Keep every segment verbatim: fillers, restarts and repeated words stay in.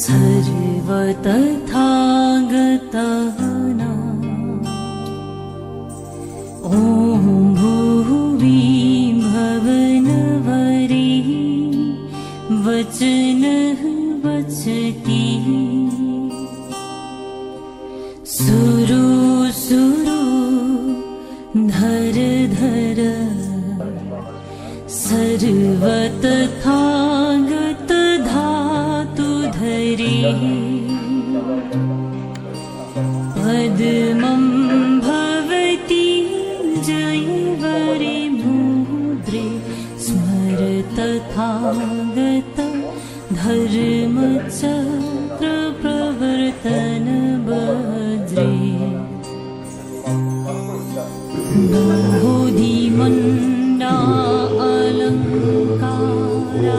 सर्वतथागतानां ॐ भुवि भवनवरी वचनः वचति। सुरो सुरो धर धर सर्वतथागतधातुधरे पद्मं भवति जयवरे मुद्रे स्मर तथागत धर्मचक्रप्रवर्तनवज्रे। बोधिमण्डा अलङ्कारालङ्कृते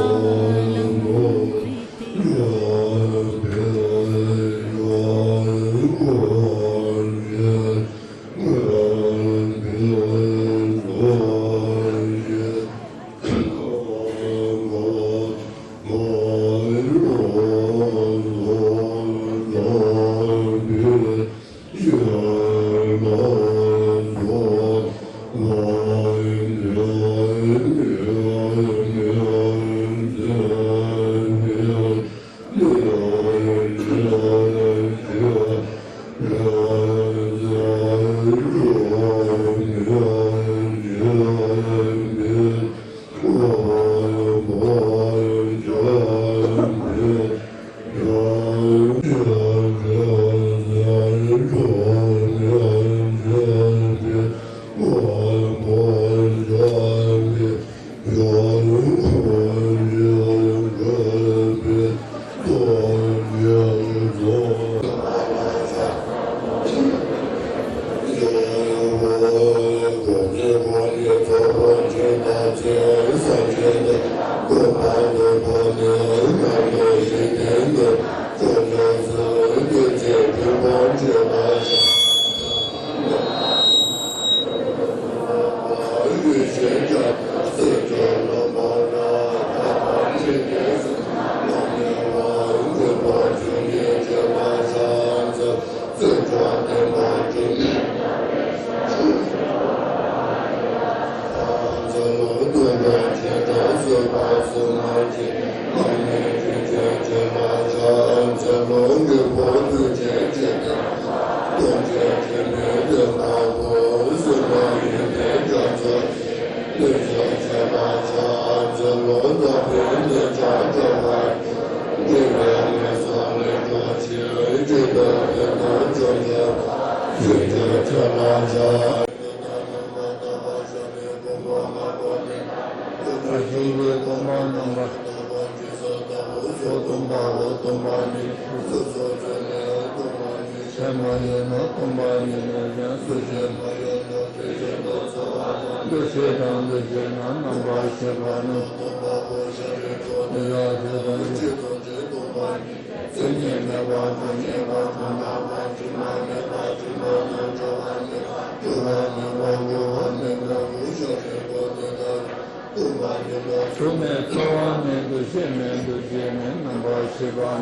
ཐུབ་མེད་རྩོལ་བ་མེད་འདུ་ཤེས་མེད་འདུ་བྱེད་མེད་རྣམ་པར་ཤེས་པ་མེད།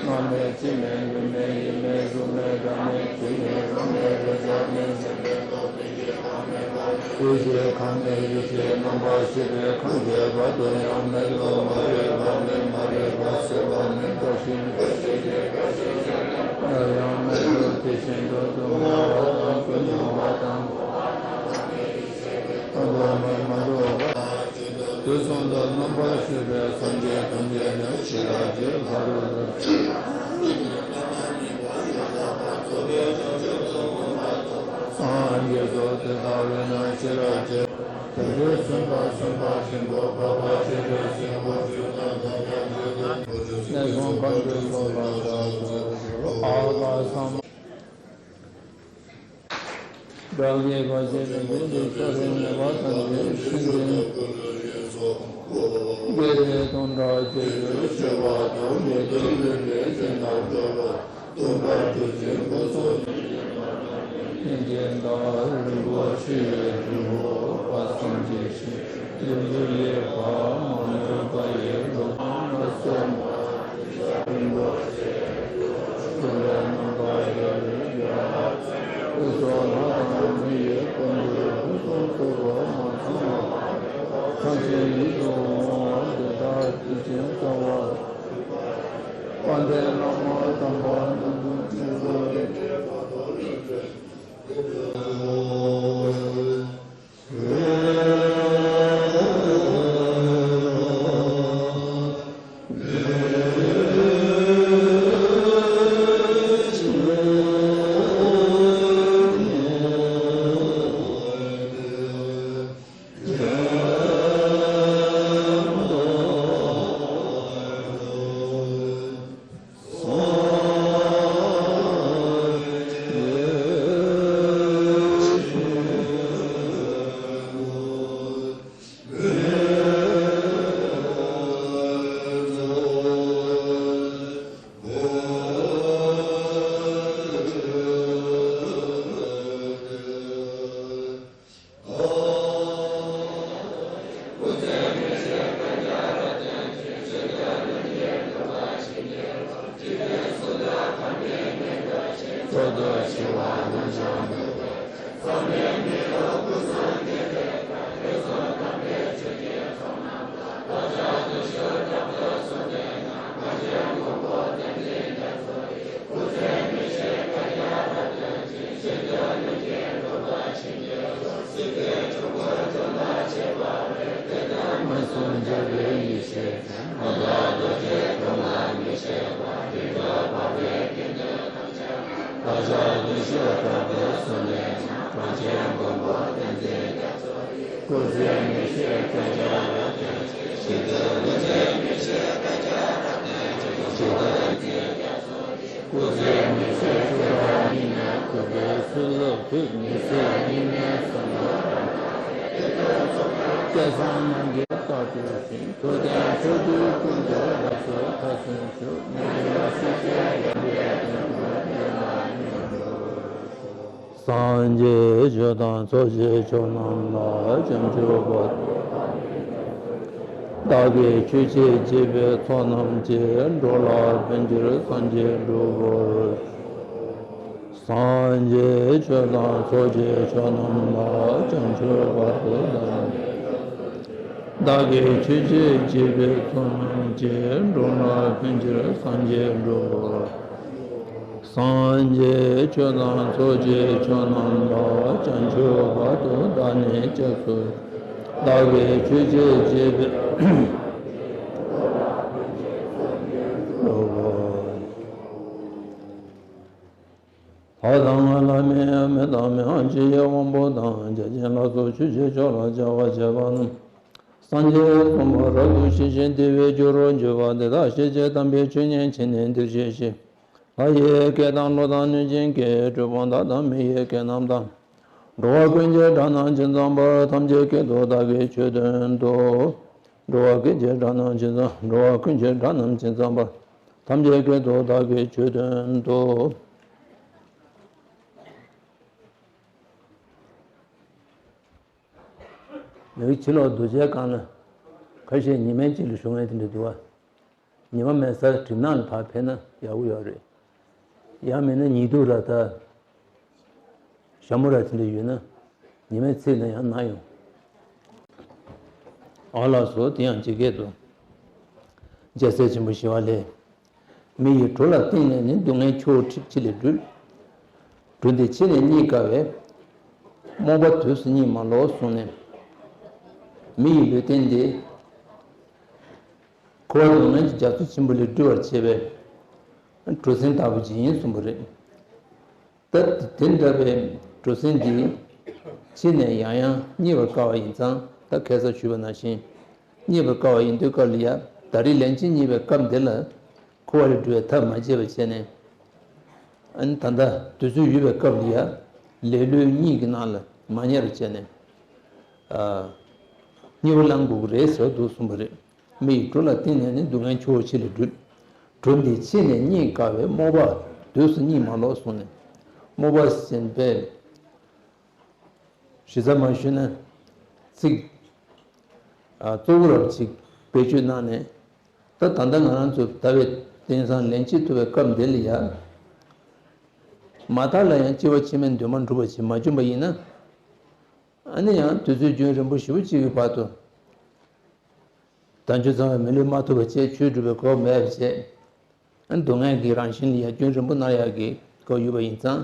སྔ་མེད་ཕྱི་མེད་འདུ་མེད་ཡིན་མེད་གཟུགས་མེད་སྒྲ་མེད་དྲི་མེད་རོ་མེད་རེག་བྱ་མེད་སེམས་མེད་རྟོག་མེད་སྐྱེ་བ་མེད་པ་མེད། འདུ་བྱེད་ཁམས་མེད་ཡིད་བྱེད་རྣམ་པར་ཤེས་པའི་ཁམས་ཀྱི་བར་དུ་ཡང་མེད་དོ། མ་རིག་པ་མེད་མ་རིག་པ་སེལ་བ་མེད། རྒ་ཤི་ཡང་མེད་དོ། དེ་བཞིན་དུ་སྡུག་བསྔལ་བ་དང་ཀུན་འབྱུང་བ་དང་། དུས་གསུམ་དུ་རྣམ་པར་ཤེས་པའི་སངས་རྒྱས་ཐམས་ཅད་ནི་ཤེས་རབ་ཀྱི་ལྷ་རུ་གྲུབ། སངས་རྒྱས་སོ། དེ་ལྟ་བས་ན་ཤེས་རབ་ཀྱི་དེ་དུས་སེམས་དཔའ་སེམས་དཔའ་ཆེན་པོ་འཕགས་པ་སྤྱན་རས་གཟིགས་སྐུ་བཅུ་གནས་གསུམ་གང་དུ་སོགས་པ་ཨ་ག་ས་མ། བདག་གིས་བར་ཆད་མེད་པའི་ཆོས་ཉན་པ་ཐམས་ཅད་ཤིན་ཏུ་བདེ་སྟོང་གྲགས་ཀྱི་ཆོས་སྤྱོད་པ་དང་། མི་མཐུན་ཕྱོགས་པའི་སྦྱིན་དང་སྤྱོད་པ། སྟོན་པ་རྒྱུད་ཀྱི་སྐུ་ཚོགས་ཉིད་ཀྱི་བདག་རིན་པོ་ཆེའི་རིན་པོ་དཔལ་བཟང་རྒྱས་ཤིང་ཡིད་འགྱུར་ཡོད་པ་མ་ནོར་བ་ཡི་ལོ་ན་སོ་མ། མི་ཡི་དཀོན་མཆོག་ཕུན་སུམ་ཚོགས་པ་མ་ཚང་བ། ཐམས་ཅད་ཡིད་དུ་འོང་བ་དེ་དག་རྒྱུད་ཆེན་གསང་བ། དཔལ་ལྡན་བླ་མ་དམ་པ་རྣམས་དང་ཕྱིན་སོགས་ཀྱི། སྐུ་ཚེ་མི་ཤིགས་སྐྱེ་བ་ཉིད་ནས་གུས་པས་ཚུལ་ལ་ཕུལ། མི་ཚེ་ཉིད་ནས་བསམ་པ་སྐལ་བཟང་རྣམས་ཀྱིས་རྟག་བསྐྱོད་ཅིང་། ཐུབ་བསྟན་ཕྱོགས་བཅུའི་ཀུན་ཏུ་རབ་གསལ་མཐར་ཕྱིན་ཤོག་ཉེ་ཞའི་སྲས་ཆེན་ཡོན་ཏན་ལྡན་པ་ཉིད་ལ་སྙོམས་འཇུག་སངས་རྒྱས་ཆོས་དང་ཚོགས་ཀྱི་མཆོག་རྣམས་ལ། བྱང་ཆུབ་བར་དུ་བདག་གིས་ཆོས་བྱེད་བགྱིས་པའི་ཚོགས་རྣམས་ཀྱིས། འགྲོ་ལ་ཕན་ཕྱིར་སངས་རྒྱས་འགྲུབ་པར། སངས་རྒྱས་ཆོས་དང་ཚོགས་ཀྱི་མཆོག་རྣམས་ལ། བྱང་ཆུབ་བར་དུ་བདག་ནི། བདག་གིས་ཆོས་བྱེད་བགྱིས་པའི་ཚོགས་རྣམས་ཀྱིས། འགྲོ་ལ་ཕན་ཕྱིར་སངས་རྒྱས་འགྲུབ་པར། སངས་རྒྱས་ཆོས་དང་ཚོགས་ཀྱི་མཆོག་རྣམས་ལ། བྱང་ཆུབ་བར་དུ་བདག་ནི་སྐྱབས་སུ། བདག་གིས་ཆོས་བྱེད་བགྱིས་པའི། ལྷ་དང་ལྷ་མིན་མི་དང་མི་དབང་ཆེ་བའི་དབང་པོ་དང་། བརྒྱ་བྱིན་ལ་སོགས་ཆོས་ཀྱི་མཆོག་ལ་སྦྱར་བར་བྱེད་པ་རྣམས། སངས་རྒྱས་གསུངས་པ་རབ་ཏུ་ཞི་ཞིང་བདེ་བའི་རྒྱུ་རུ་འགྱུར་བ་འདི་དག་ཤེས་བྱའི་དམ་པའི་ཆོས་ཉན་ཕྱིར་ནི་འདིར་གཤེགས་ཤིག་ལྷ་ཡི་སྐད་དང་ཀླུ་དང་གནོད་སྦྱིན་སྐད། གྲུལ་བུམ་དག་དང་མི་ཡི་སྐད་རྣམས་དང་། འགྲོ་བ་ཀུན་གྱི་སྒྲ་རྣམས་ཇི་ཙམ་པར། ཐམས་ཅད་སྐད་དུ་བདག་གིས་ཆོས་བསྟན་ཏོ། འགྲོ་བ་ཀུན་གྱི་སྒྲ་རྣམས་ཇི་ཙམ། འགྲོ་བ་ཀུན་གྱི་སྒྲ་རྣམས་ཇི་ཙམ་པར། ཐམས་ཅད་སྐད་དུ་བདག་གིས་ཆོས་བསྟན་ཏོ། ནུས་ཕྱི་ལོགས་རྡོ་རྗེ་སྒང་ལ་ཁ་ཤས་ཉི་མའི་དཀྱིལ་ལ་བཞུགས་མཁན་དེ་འདྲ་འདུག་བ། ཉི་མ་མེད་སར་གྲིབ་ནག་ལ་ཕར་ཕེབས་ན་ཡག་པོ་ཡོད་རེད། ཡང་མིན་ན་ཉི་གདུགས་ར་དང་ཞྭ་མོ་ར་དེ་འདྲ་ཡོད་ན་ཉི་མའི་ཚིག་ན་ཡང་ན་ཡོང་། ཨ་ལགས་སོ། དེ་ཡང་ཇི་སྐད་དུ། རྒྱལ་སྲས་ཆེན་པོ་ཞི་བ་ལྷས། མི་ཡི་གྲོགས་ལ་བརྟེན་ནས་ནི། སྡུག་བསྔལ་ཆུ་བོ་ཁྲི་ལས་སྒྲོལ། གྲོལ་འདི་ཕྱི་ནས་རྙེད་དཀའ་བས། རྨོངས་པ་དུས་སུ་གཉིད་མ་ལོག་གསུངས་ནས། མི་ཡི་ལུས་རྟེན་འདི། འཁོར་བ་སྡུག་བསྔལ་གྱི་རྒྱ་མཚོ་ཆེན་པོ་ལས་སྒྲོལ་བར་བྱེད་པའི་གྲུ་གཟིངས་ལྟ་བུ་ཅིག་ཡིན་གསུངས་པ་རེད། ད་དེ་འདྲ་བའི་གྲུ་གཟིངས་འདི་ཕྱི་ནས་ཡང་ཡང་རྙེད་པར་དཀའ་བ་ཡིན་ཙང་། ད་ཁ་སང་ཞུས་པ་ནང་བཞིན་རྙེད་པར་དཀའ་བ་ཡིན་དུས་སྐབས་ལ་ཡ། ད་རེས་ལན་གཅིག་རྙེད་པའི་སྐབས་འདི་ལ་འཁོར་བ་ལས་སྒྲོལ་བའི་ཐབས་མ་བྱས་པ་བྱས་ནས། ཨ་ནི་ད་ལྟ་དུས་ཚོད་ཡོད་པའི་སྐབས་ལ་ཡ། ལེ་ལོའི་གཉིད་ཀྱི་ནང་ལ་མ་ཉལ་བ་བྱས་ནས། ཨ། གཉིད་པ་བླང་དགོས་ཀྱི་རེད་ཟེར་འདུག་གསུངས་པ་རེད། མི་ཡི་གྲོགས་ལ་བརྟེན་ནས་ནི། སྡུག་བསྔལ་ཆུ་བོ་ཕྱི་ལས་སྒྲོལ། གྲུ་འདི་ཕྱི་ནས་རྙེད་དཀའ་བས། རྨོངས་པ་དུས་སུ་གཉིད་མ་ལོག་གསུངས་ནས། རྨོངས་པ་ཟེར་བའི་གཞི་རྩ་མ་ཞུས་ན་ཚིག་ཨ། གཙོ་བོ་རབ་ཅིག་བེད་སྤྱོད་གནང་ནས། ད་ད་ལྟ་ང་རང་ཚོ་ཟླ་བའི་དེང་སང་ལན་གཅིག་ཐུབ་པའི་སྐབས་འདི་ལ་ཡ། མ་དག་ལ་ཡང་སྐྱེ་བ་ཕྱི་མའི་འདུན་མ་འགྲུབ་པ་ཞིག་མ་བྱུང་བ་ཡིན་ན། ཨ་ནི་ཡང་དུས་ཚོད་རྒྱུན་རིང་པོ་ཞེ་པོ་ཅིག་གི་བར་དུ། དལ་འབྱོར་ཚང་བའི་མི་ལུས་མ་ཐོབ་པ་བཅས་ཆོས་སྒྲུབ་པའི་གོ་སྐབས་མེད་པ་བཅས། སྡུག་བསྔལ་གྱི་རང་བཞིན་ལ་ཡང་རྒྱུན་རིང་པོ་མནར་ཡག་གི་སྐབས་ཡོད་པ་ཡིན་ཙང་།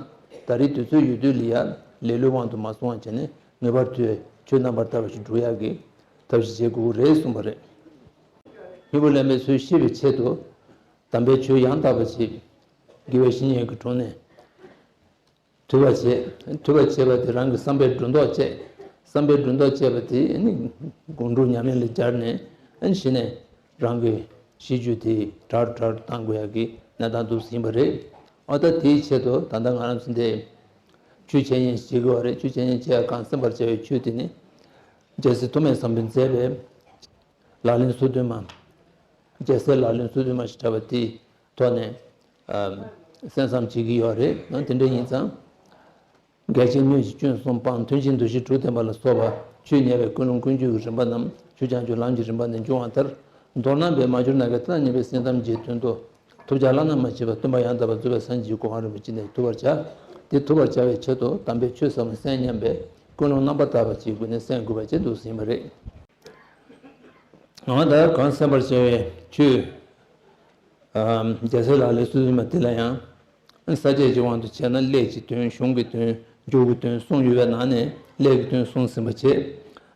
ད་རེས་དུས་ཚོད་ཡོད་དུས་ལ་ཡང་ལེ་ལོའི་དབང་དུ་མ་སོང་བ་བྱས་ནས། ངེས་པར་དུ་ཆོས་རྣམ་པར་དག་པ་ཞིག་སྒྲུབ་ཡག་གི་ཐབས་ཤེས་བྱེད་དགོས་ཀྱི་རེད་གསུངས་པ་རེད། སྨྱུ་གུ་ལེན་པའི་ཚུལ་ཤེས་པའི་ཆེད་དུ། དམ་པའི་ཆོས་ཡང་དག་པ་ཞིག་དགེ་བའི་བཤེས་གཉེན་གྱི་དྲུང་ནས། ཐོས་པ་བྱས། ཐོས་པ་བྱས་པ་དེ་རང་གི་བསམ་པའི་སྒྲོ་འདོགས་བཅད། བསམ་པའི་སྒྲོ་འདོགས་བཅད་པ་དེ་ནི་སྒོམ་སྒྲུབ་ཉམས་ལེན་ལ་སྦྱར་ནས། གཞི་ནས་རང་གི་གཤིས་རྒྱུད་དེ་དྲག་རུ་དྲག་རུ་གཏང་དགོས་ཡག་གི་གནས་སྟངས་འདུག་ཟིན་པ་རེད། ཨ། ད་དེའི་ཆེད་དུ་ད་ལྟ་ང་རང་ཚོ་འདི་ཆོས་འཆད་ཉན་བྱེད་དགོས་པ་རེད། ཆོས་འཆད་ཉན་བྱེད་ཡག་གང་གསན་པར་བྱ་བའི་ཆོས་དེ་ནི། རྒྱལ་སྲས་ཐོགས་མེད་བཟང་པོས་མཛད་པའི་ལག་ལེན་སོ་བདུན་མ། རྒྱལ་སྲས་ལག་ལེན་སོ་བདུན་མ་ཞེས་བྱ་བ་དེའི་ཐོག་ནས། ཨ། གསན་བསམ་བྱེད་ཀྱི་ཡོད་རེད། ཡང་དེ་འདྲ་ཡིན་ཙང་། འགལ་རྐྱེན་སྨོས་ཅི་སྐྱོན་གསུམ་སྤང་། མཐུན་རྐྱེན་འདུ་ཤེས་དྲུག་བསྟེན་པ་ལ་སོགས་པ། ཆོས་ཉན་པའི་ཀུན་སློང་ཀུན་སྤྱོད་ཀྱི་རིམ་པ་རྣམས་ཆོས་བྱང་ཆུབ་ལམ་གྱི་རིམ་པ་ནས་འབྱུང་བ་ལྟར། མདོར་ན་འབད་མ་གྱུར་ནམ་མཁའི་མཐའ་དང་མཉམ་པའི་སེམས་ཙམ་གྱི་དོན་དུ། ཐོབ་བྱ་བླ་ན་མ་མཆིས་པ་སྟོན་པ་ཡང་དག་པར་རྫོགས་པའི་སངས་རྒྱས་ཀྱི་གོ་འཕང་རིན་པོ་ཆེ་ནས་ཐོབ་པར་བྱ། དེ་ཐོབ་པར་བྱ་བའི་ཆེད་དུ་དམ་པའི་ཆོས་ཟབ་མོ་གསན་སྙམ་པའི་ཀུན་སློང་རྣམ་པར་དག་པ་ཅིག་སྒོ་ནས་གསན་དགོས་པ་བཅས་འདུག་ཟིན་པ་རེད། ང་ད་གང་གསན་པར་བྱ་བའི་ཆོས། ཨ། རྒྱལ་སྲས་ལག་ལེན་སོ་བདུན་མ་དེ་ལ་ཡང་། ས་བཅད་ཀྱི་དབང་དུ་བྱས་ན་ཀླད་ཀྱི་དོན། གཞུང་གི་དོན། མཇུག་གི་དོན་གསུངས་ཡོད་པའི་ནང་ནས་ཀླད་ཀྱི་དོན་གསུངས་ཟིན་པ་བྱས།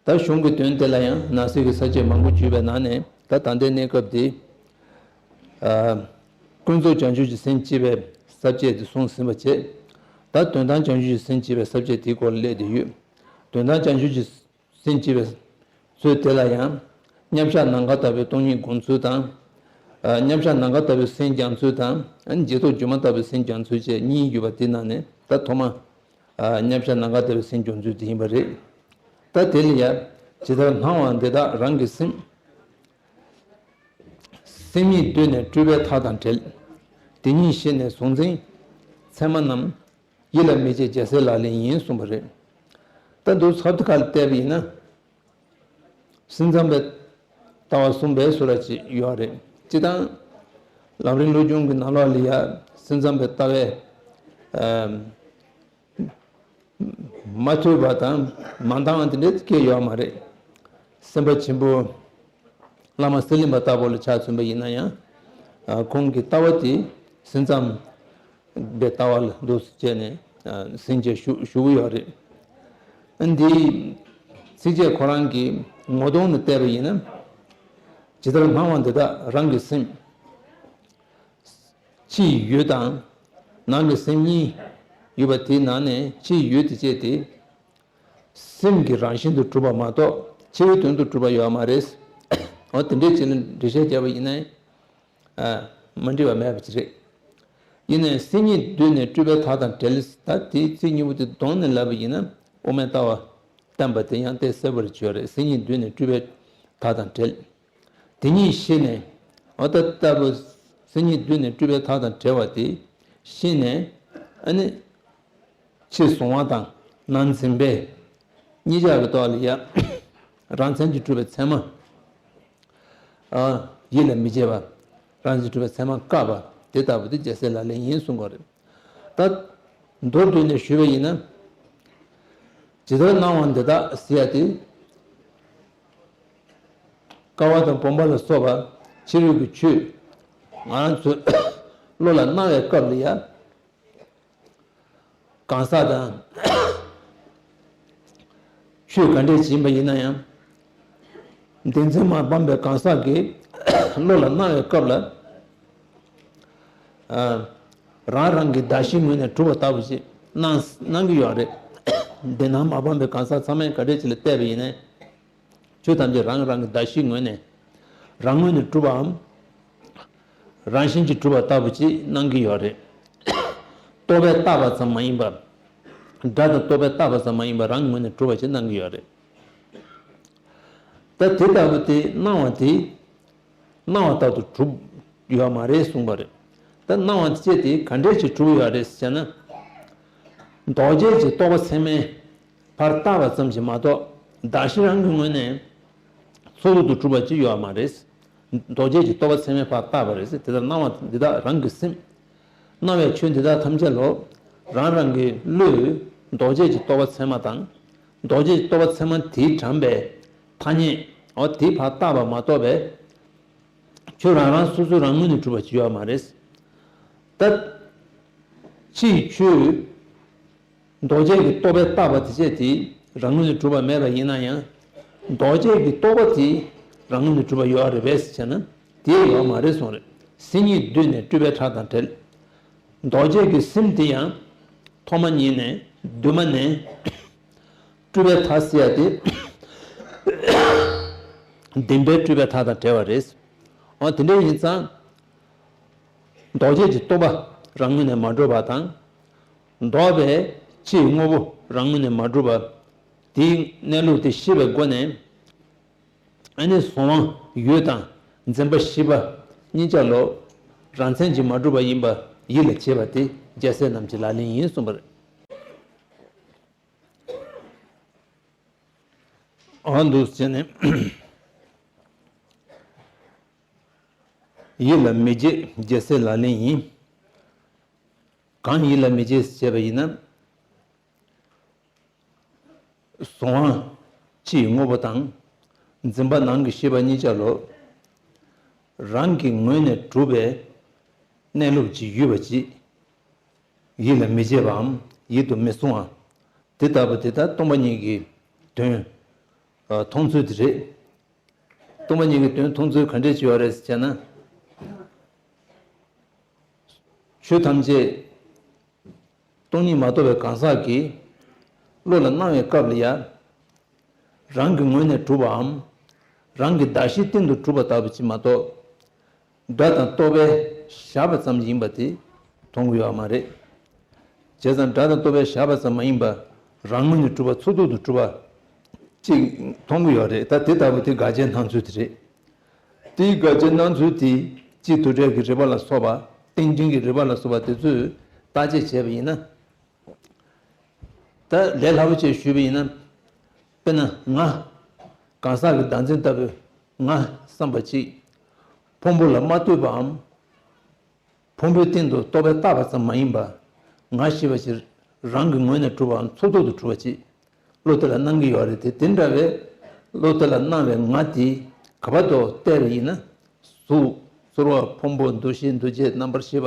ད་གཞུང་གི་དོན་དེ་ལ་ཡང་ནང་གསེས་ཀྱི་ས་བཅད་མང་པོ་ཅིག་ཡོད་པའི་ནང་ནས། ད་ད་ལྟའི་གནས་སྐབས་འདི། ཨ། ཀུན་རྫོབ་བྱང་ཆུབ་ཀྱི་སེམས་ཞེས་པའི་ས་བཅད་དེ་གསུངས་ཟིན་པ་བྱས། ད་དོན་དམ་བྱང་ཆུབ་ཀྱི་སེམས་ཞེས་པའི་ས་བཅད་དེའི་སྐོར་ལ་སླེབས་བསྡད་ཡོད། དོན་དམ་བྱང་ཆུབ་ཀྱི་སེམས་ཞེས་པའི་ཚུལ་དེ་ལ་ཡང་། མཉམ་གཞག་ནམ་མཁའ་ལྟ་བུའི་སྟོང་ཉིད་སྒོམ་ཚུལ་དང་། ཨ། མཉམ་གཞག་ནམ་མཁའ་ལྟ་བུའི་སེམས་སྦྱང་ཚུལ་དང་། ཨ། རྗེས་ཐོབ་སྒྱུ་མ་ལྟ་བུའི་སེམས་སྦྱང་ཚུལ་བཅས་གཉིས་ཡོད་པ་དེའི་ནང་ནས་ད་ཐོག་མ། ཨ། མཉམ་གཞག་ནམ་མཁའ་ལྟ་བུའི་སེམས་སྦྱོང་ཚུལ་དེ་ཡིན་པ་རེད། ད་དེ་ལ་ཡང་། ཇི་ལྟར་སྣང་བ་འདི་དག་རང་གི་སེམས། སེམས་ཉིད་དུས་ནས་སྤྲུལ་པའི་མཐའ་དང་བྲལ། དེ་ཉིད་ཤེས་ནས་གཟུང་འཛིན་མཚན་མ་རྣམས། ཡིད་ལ་མི་བྱེད་རྒྱལ་སྲས་ལག་ལེན་ཡིན་གསུངས་པ་རེད། ད་འདུག་ཚབ་ཏུ་ཁ་ལ་བལྟས་པ་ཡིན་ན། སེམས་ཙམ་པའི་ལྟ་བ་གསུངས་པའི་བཟོ་འདྲ་ཅིག་ཡོད་རེད། སྤྱིར་བཏང་། ལམ་རིམ་བློ་སྦྱོང་གི་ནང་ལོགས་ལ་ཡ་སེམས་ཙམ་པའི་ལྟ་བའི། ཨ། མ་ཐོས་པ་དང་མ་འདང་བ་དེ་འདྲ་སྐྱེ་ཡོད་མ་རེད། སེམས་དཔའ་ཆེན་པོ་བླ་མ་གསེར་གླིང་པ་ལྟ་བུ་ལ་ཆ་མཚོན་པ་ཡིན་ན་ཡང་། ཨ། ཁོང་གི་ལྟ་བ་དེ་སེམས་ཙམ་པའི་ལྟ་བ་ལ་འདུག་སེ་བྱས་ནས། ཨ། ཟིན་བྱས་བཞུགས་བཞུགས་ཀྱི་ཡོད་རེད། ཨ། འདིའི་ཚིགས་བཅད་ཁོ་རང་གི་ངོ་གདོང་ནས་བལྟས་པ་ཡིན་ན། ཇི་ལྟར་སྣང་བ་འདི་དག་རང་གི་སེམས། ཕྱིའི་ཡུལ་དང་ནང་གི་སེམས་གཉིས་ཡོད་པ་དེའི་ནང་ནས་ཕྱིའི་ཡུལ་དེ་བཅས་ཏེ། སེམས་ཀྱི་རང་བཞིན་དུ་གྲུབ་པ་མ་གཏོགས་ཕྱི་རོལ་དོན་དུ་གྲུབ་པ་ཡོད་མ་རེད། འོ་དེ་འདྲའི་ཅིག་ལ་འགྲེལ་བཤད་བརྒྱབ་པ་ཡིན་ན། ཨ། མ་འགྲིག་པ་མེད་པ་ཅིག་རེད། ཡིན་ནའི་སེམས་ཉིད་དུས་ནས་སྤྲུལ་པའི་མཐའ་དང་བྲལ། ད་དེའི་ཚིག་གཉིས་པོ་དེ་གདོང་ནས་ལབ་པ་ཡིན་ན། དབུ་མའི་ལྟ་བ་བསྟན་པ་དེ་ཡང་དེ་གསལ་པོར་བརྗོད་རེད། སེམས་ཉིད་དུས་ནས་སྤྲུལ་པའི་མཐའ་དང་བྲལ། དེ་ཉིད་ཤེས་ནས། འོ་ད་ལྟ་བུ་སེམས་ཉིད་དུས་ནས་སྤྲུལ་པའི་མཐའ་དང་བྲལ་བ་དེ་ཤེས་ནས། ཨ་ནི་ཕྱི་གཟུང་བ་དང་ནང་འཛིན་པས་གཉིས་ཆར་གྱི་ཐོག་ལ་ཡ། རང་མཚན་གྱིས་གྲུབ་པའི་མཚན་མ། ཨ། ཡིད་ལ་མི་བྱེད་པ། རང་མཚན་གྱིས་གྲུབ་པའི་མཚན་མ་བཀག་པ་དེ་ལྟ་བུ་དེ་རྒྱལ་སྲས་ལག་ལེན་ཡིན་གསུང་གི་རེད། ད་མདོར་བསྡུས་ནས་ཞུས་པ་ཡིན་ན། ཇི་ལྟར་སྣང་བ་འདི་དག་ཟེར་ཡ་དེ། ཀ་བ་དང་བུམ་པ་ལ་སོགས་པ་ཕྱི་རོལ་གྱི་ཆོས་ང་རང་ཚོའི་བློ་ལ་སྣང་བའི་སྐབས་ལ་ཡ། གང་ཟག་དང་། ཆོས་ག་འདྲས་ཡིན་པ་ཡིན་ན་ཡང་། བདེན་འཛིན་མ་སྤངས་པའི་གང་ཟག་གིས་བློ་ལ་སྣང་བའི་སྐབས་ལ། ཨ། རང་རང་གི་གདགས་གཞིའི་ངོས་ནས་གྲུབ་པ་ལྟ་བུ་ཞིག་སྣང་སྣང་གི་ཡོད་རེད། བདེན་སྣང་མ་སྤངས་པའི་གང་ཟག་ཚང་མས་ག་འདྲས་ཅིག་ལ་བལྟས་པ་ཡིན་ན། ཆོས་ཐམས་ཅད་རང་རང་གི་གདགས་གཞིའི་ངོས་ནས། རང་ངོས་ནས་གྲུབ་པའམ། རང་བཞིན་གྱིས་གྲུབ་པ་ལྟ་བུ་ཅིག་སྣང་གི་ཡོད་རེད། རྟོག་པས་བཏགས་པ་ཙམ་མ་ཡིན་པ། སྒྲ་དང་རྟོག་པས་བཏགས་པ་ཙམ་མ་ཡིན་པ་རང་ངོས་ནས་གྲུབ་པ་ཅིག་སྣང་གི་ཡོད་རེད། ད་དེ་ལྟ་བུ་དེ་སྣང་བ་དེ། སྣང་བ་ལྟར་དུ་གྲུབ་ཡོད་མ་རེད་གསུངས་པ་རེད། ད་སྣང་བ་དེ་དེ་ག་འདྲས་ཅིག་གྲུབ་ཡོད་རེད་ཟེར་ན། འདོགས་བྱེད་ཀྱི་རྟོག་པ་ཚད་མས་ཕར་བཏགས་པ་ཙམ་ཞིག་མ་གཏོགས་གདགས་གཞི་རང་གི་ངོས་ནས་ཚོགས་རྒྱུ་དུ་གྲུབ་པ་ཅིག་ཡོད་མ་རེད། འདོགས་བྱེད་ཀྱི་རྟོག་པ་ཚད་མས་ཕར་བཏགས་པ་རེད། དེ་ལྟར་སྣང་བ་འདི་དག་རང་གི་སེམས། སྣང་བའི་ཆོས་འདི་དག་ཐམས་ཅད་ལོ། རང་རང་གི་བློས་ལྡོག་བྱེད་ཀྱི་རྟོག་པ་ཚད་མ་དང་། ལྡོག་བྱེད་ཀྱི་རྟོག་པ་ཚད་མ་དེའི་དྲངས་པའི་ཐ་སྙད། འོ་དེ་ཕར་བཏགས་པ་མ་གཏོགས་པའི་ཁྱོད་རང་རང་སོ་སོའི་རང་ངོས་ནས་གྲུབ་པ་ཅིག་ཡོད་མ་རེད། ད་ཕྱིའི་ཆོས་ལྡོག་བྱེད་ཀྱི་རྟོག་པས་བཏགས་པ་དེ་བྱས་ཏེ་རང་ངོས་ནས་གྲུབ་པ་མེད་པ་ཡིན་ན་ཡང་། ལྡོག་བྱེད་ཀྱི་རྟོག་པ་དེ་རང་ངོས་ནས་གྲུབ་པ་ཡོད་རེད་པས་ཟེར་ན། དེ་ཡོད་མ་རེད་གསུངས་རེད། སེམས་ཉིད་གདོད་ནས་སྤྲོས་པའི་ཁྲག་དང་བྲལ། ལྡོག་བྱེད་ཀྱི་སེམས་དེ་ཡང་ཐོག་མ་ཉིད་ནས་གདོད་མ་ནས་སྤྲོས་པའི་མཐའ་ཟེར་ཡ་དེ་བདེན་པའི་སྤྲོས་པའི་མཐའ་དང་བྲལ་བ་རེད། འོ་དེ་འདྲ་ཡིན་ཙང་། ལྡོག་བྱེད་ཀྱི་རྟོག་པ་རང་ངོས་ནས་མ་གྲུབ་པ་དང་། ལྡོག་པའི་ཕྱིའི་དངོས་པོ་རང་ངོས་ནས་མ་གྲུབ་པ། དེའི་གནས་ལུགས་དེ་ཤེས་པའི་སྒོ་ནས། ཨ་ནི་གཟུང་བ་ཡུལ་དང་འཛིན་པ་བཞི་པ་གཉིས་ཆ་ལོ། རང་མཚན་གྱིས་མ་གྲུབ་པ་ཡིན་པ་ཡིད་ལ་བྱེད་པ་དེ་རྒྱལ་སྲས་རྣམས་ཀྱི་ལག་ལེན་ཡིན་གསུངས་པ་རེད། འོ་འདུག་བྱས་ནས། ཡིད་ལ་མི་བྱེད་རྒྱལ་སྲས་ལག་ལེན་ཡིན། གང་ཡིད་ལ་མི་བྱེད་ཅེས་བྱས་པ་ཡིན་ན། གཟུང་བ་ཕྱིའི་དངོས་པོ་དང་། འཛིན་པ་ནང་གི་ཤེས་པ་གཉིས་ཆ་ལོ། རང་གི་ངོས་ནས་གྲུབ་པའི་གནས་ལུགས་ཅིག་ཡོད་པ་ཅིག་ཡིད་ལ་མི་བྱེད་པའམ་ཡིད་དུ་མི་གསུང་བ། དེ་ལྟ་བུ་དེ་ལྟར་སྟོང་པ་ཉིད་ཀྱི་དོན་མཐོང་ཚུལ་དེ་རེད། སྟོང་པ་ཉིད་ཀྱི་དོན་མཐོང་ཚུལ་ག་འདྲས་ཅིག་ཡོད་རེད་ཟེར་ན། ཆོས་ཐམས་ཅད་སྟོང་ཉིད་མ་རྟོགས་པའི་གང་ཟག་གིས་བློ་ལ་སྣང་བའི་སྐབས་ལ་ཡང་། རང་གི་ངོས་ནས་གྲུབ་པའམ། རང་གི་གདགས་གཞིའི་སྟེང་དུ་གྲུབ་པ་ལྟ་བུ་ཅིག་མ་གཏོགས། སྒྲ་དང་རྟོག་པས་བཞག་པ་ཙམ་ཡིན་པ་དེ་མཐོང་གི་ཡོད་མ་རེད། བྱས་ཙང་སྒྲ་དང་རྟོག་པས་བཞག་པ་ཙམ་མ་ཡིན་པ། རང་ངོས་ནས་གྲུབ་པ་ཚུགས་ཐུབ་ཏུ་གྲུབ་པ་ཅིག་མཐོང་གི་ཡོད་རེད། ད་དེ་ལྟ་བུ་དེ་དགག་བྱའི་སྣང་ཚུལ་དེ་རེད། དེའི་དགག་བྱའི་སྣང་ཚུལ་དེ་སྤྱི་དོན་འགྲེལ་གྱི་རིགས་པ་ལ་སོགས་པ། རྟེན་འབྲེལ་གྱི་རིགས་པ་ལ་སོགས་པ་དེ་ཚོས་བརྟག་དཔྱད་བྱས་པ་ཡིན་ན། ད་ལས་སླ་པོ་བྱས་ཞུས་པ་ཡིན་ན། དཔེར་ན་ང་། གང་ཟག་གི་བདག་འཛིན་ལྟ་བུའི་ང་བསམ་པ་ཅིག་ཕུང་པོ་ལ་མ་ལྟོས་པའམ། ཕུང་པོའི་སྟེང་དུ་རྟོག་པས་བཏགས་པ་ཙམ་མ་ཡིན་པ། ང་ཞེས་པ་ཞིག་རང་གི་ངོས་ནས་གྲུབ་པའམ་ཚུགས་ཐུབ་ཏུ་གྲུབ་པ་ཅིག་བློ་དེ་ལ་སྣང་གི་ཡོད་རེད་དེ། དེ་འདྲ་བའི་བློ་དེ་ལ་སྣང་བའི་ང་དེ་ག་པར་དུ་བལྟས་པ་ཡིན་ན། གཟུགས། ཚོར་བ། ཕུང་པོ། འདུ་ཤེས། འདུ་བྱེད། རྣམ་པར་ཤེས་པ།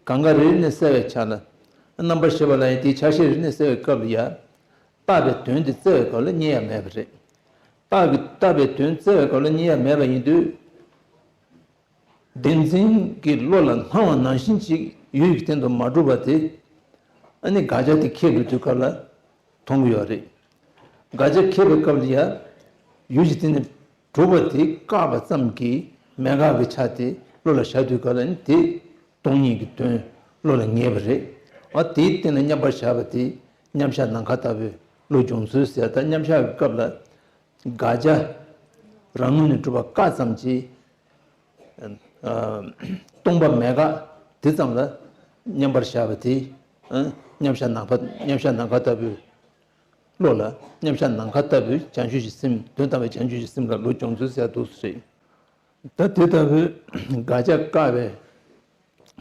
གང་ག་རེ་རེ་ནས་གསལ་བའི་ཆ་ལ། རྣམ་པར་ཤེས་པ་ལ་ཡང་དེའི་ཆ་ཤས་རེ་ནས་གསལ་བའི་སྐབས་ལ་ཡང་། བཏགས་པའི་དོན་དེ་བཙལ་བའི་སྐབས་ལ་རྙེད་ཡ་མེད་པ་རེད། བཏགས་ཀྱི་བཏགས་པའི་དོན་བཙལ་བའི་སྐབས་ལ་རྙེད་ཡ་མེད་པ་ཡིན་དུས། བདེན་འཛིན་གྱི་བློ་ལ་སྣང་བ་ནང་བཞིན་ཅིག་ཡུལ་གྱི་སྟེང་དུ་མ་གྲུབ་པ་དེ། ཨ་ནི་དགག་བྱ་དེ་ཁེགས་པའི་དུས་སྐབས་ལ་མཐོང་གི་ཡོད་རེད། དགག་བྱ་ཁེགས་པའི་སྐབས་ལ་ཡ། ཡུལ་གྱི་སྟེང་ནས་གྲུབ་པ་དེ་བཀག་པ་ཙམ་གྱིས་མེད་དགག་གི་ཆ་དེ་བློ་ལ་བཞག་དུས་སྐབས་ལ་ནི་དེ་སྟོང་ཉིད་ཀྱི་དོན་བློ་ལ་ངེས་པ་རེད། ཨ་དེའི་སྟེང་ལ་མཉམ་པར་བཞག་པ་དེ་མཉམ་བཞག་ནམ་མཁའ་ལྟ་བུའི་བློ་སྦྱོང་ཚུལ་ཟེར། ད་མཉམ་བཞག་གི་སྐབས་ལ་དགག་བྱ་རང་ངོས་ནས་གྲུབ་པ་བཀག་ཙམ་གྱིས། ཨ། སྟོང་པ་མེད་དགག་དེ་ཙམ་ལ་མཉམ་པར་བཞག་པ་དེ། ཨ། མཉམ་བཞག་ནམ་མཁའ། མཉམ་བཞག་ནམ་མཁའ་ལྟ་བུའི་བློ་ལ། མཉམ་བཞག་ནམ་མཁའ་ལྟ་བུའི་བྱང་ཆུབ་ཀྱི་སེམས། དོན་དམ་པའི་བྱང་ཆུབ་ཀྱི་སེམས་ལ་བློ་སྦྱོང་ཚུལ་ཟེར་འདུག་ཟེར། ད་དེ་ལྟ་བུའི་དགག་བྱ་བཀག་པའི་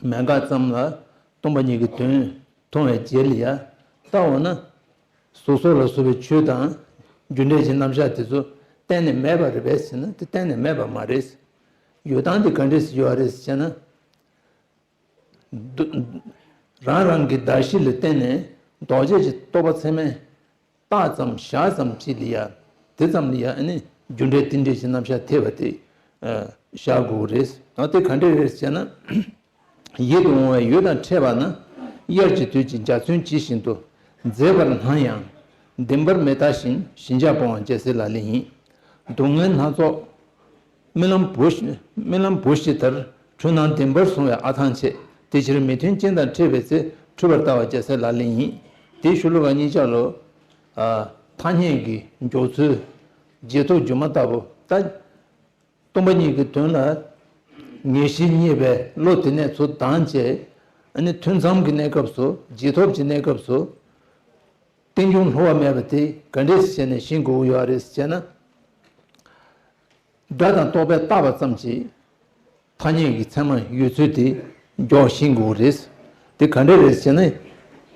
མེད་དགག་ཙམ་ལ་སྟོང་པ་ཉིད་ཀྱི་དོན་མཐོང་བའི་རྗེས་ལ་ཡ། ལྟ་འོ་ན། གཟུགས་སོགས་ལ་སོགས་པའི་ཆོས་དང་རྒྱུ་འབྲས་ཀྱི་རྣམ་གཞག་དེ་ཚོ་གཏན་ནས་མེད་པ་རེད་པས་ཟེར་ན། དེ་གཏན་ནས་མེད་པ་མ་རེད། ཡོད་སྟངས་དེ་ག་འདྲས་སེ་ཡོད་རེད་ཟེར་ན། རང་རང་གི་གདགས་གཞི་ལ་བརྟེན་ནས་ལྡོག་བྱེད་ཀྱི་རྟོག་པ་ཚད་མས་བཏགས་ཙམ་བཞག་ཙམ་ཅིག་ལ་ཡ། དེ་ཙམ་ལ་ཡ་ཨ་ནི་རྒྱུ་འབྲས་རྟེན་འབྲེལ་གྱི་རྣམ་གཞག་ཐེབས་པ་དེ་བཞག་དགོས་རེད། ཨ་དེ་ག་འདྲས་རེད་ཟེར་ན། ཡིད་དུ་འོང་བའི་ཡུལ་དང་ཕྲད་པ་ན། དབྱར་གྱི་དུས་ཀྱི་འཇའ་ཚོན་ཇི་བཞིན་དུ། མཛེས་པར་སྣང་ཡང་བདེན་པར་མི་ལྟ་ཞིང་། ཞི་འཇགས་སྤོང་བ་རྒྱལ་སྲས་ལག་ལེན་ཡིན། སྡུག་བསྔལ་སྣ་ཚོགས་རྨི་ལམ་བུ་བཞིན། རྨི་ལམ་བུ་བཞིན་ལྟར། འཁྲུལ་སྣང་བདེན་པར་བཟུང་བའི་ཨ་ཐང་ཆད། དེ་ཕྱིར་མི་མཐུན་རྐྱེན་དང་འཕྲད་པའི་ཚེ། འཁྲུལ་པར་ལྟ་བ་རྒྱལ་སྲས་ལག་ལེན་ཡིན། དེའི་ཤོ་ལོ་ཀ་གཉིས་ཆ་ལོ། ཨ། ཐ་སྙད་ཀྱི་འཇོག་ཚུལ། རྗེས་ཐོབ་སྒྱུ་མ་ལྟ་བུ། ད་སྟོང་པ་ཉིད་ཀྱི་དོན་ལ་ངེས་ཤེས་རྙེད་པའི་བློ་དེ་ནས་ཚུར་ལྡང་བྱས། ཨ་ནི་ཐུན་མཚམས་ཀྱི་གནས་སྐབས་སུ། རྗེས་ཐོབ་ཀྱི་གནས་སྐབས་སུ། རྟེན་འབྱུང་བསླུ་བ་མེད་པ་དེ་ག་འདྲས་བྱས་ནས་ཤེས་དགོས་ཀྱི་ཡོད་རེད་ཟེར་ན། སྒྲ་དང་རྟོག་པས་བཏགས་པ་ཙམ་གྱིས་ཐ་སྙད་ཀྱི་ཚད་མ་ཡོད་ཚུལ་དེ་མགྱོགས་ཤེས་དགོས་རེད། དེ་ག་འདྲས་རེད་ཟེར་ན།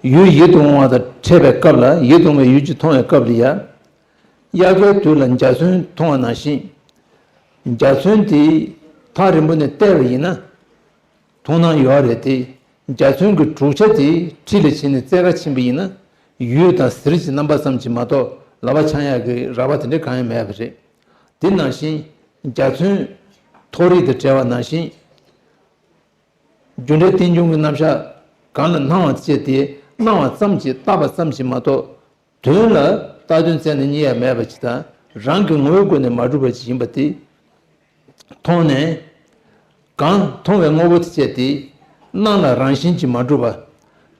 ཡུལ་ཡིད་དུ་འོང་བ་དང་འཕྲད་པའི་སྐབས་ལ། ཡིད་དུ་འོང་བའི་ཡུལ་གཅིག་མཐོང་བའི་སྐབས་ལ་ཡང་། དབྱར་ཁའི་དུས་ལ་འཇའ་ཚོན་མཐོང་བ་ནང་བཞིན། འཇའ་ཚོན་དེ་ཐག་རིང་པོ་ནས་བལྟས་པ་ཡིན་ན། མཐོང་སྣང་ཡོད་རེད་དེ། འཇའ་ཚོན་གྱི་གྲུབ་ཆ་དེ་འཁྲིས་ལ་ཕྱིན་ནས་བཙལ་ག་ཕྱིན་པ་ཡིན་ན། འོད་དང་ཟེར་གྱི་རྣམ་པ་ཙམ་གྱིས་མ་གཏོགས་ལག་པ་འཆང་ཡག་གི་རགས་པ་དེ་འདྲ་གང་ཡང་མེད་པ་རེད། དེ་ནང་བཞིན་འཇའ་ཚོན་མཐོ་རིས་དང་བྲལ་བ་ནང་བཞིན། རྒྱུ་འབྲས་རྟེན་འབྱུང་གི་རྣམ་གཞག་གང་ལ་སྣང་བ་བཅས་ཏེ། སྣང་བ་ཙམ་གྱིས་བཏགས་པ་ཙམ་གྱིས་མ་གཏོགས། དོན་ལ་བཏགས་དོན་བཙལ་ནས་རྙེད་ཡ་མེད་པ་ཅིག་དང་། རང་གི་ངོ་བོའི་སྒོ་ནས་མ་གྲུབ་པ་ཅིག་ཡིན་པ་དེ་མཐོང་ནས། གང་མཐོང་བའི་དངོས་པོ་དེ་བཅས་ཏེ། སྣང་ལ་རང་བཞིན་གྱིས་མ་གྲུབ་པ།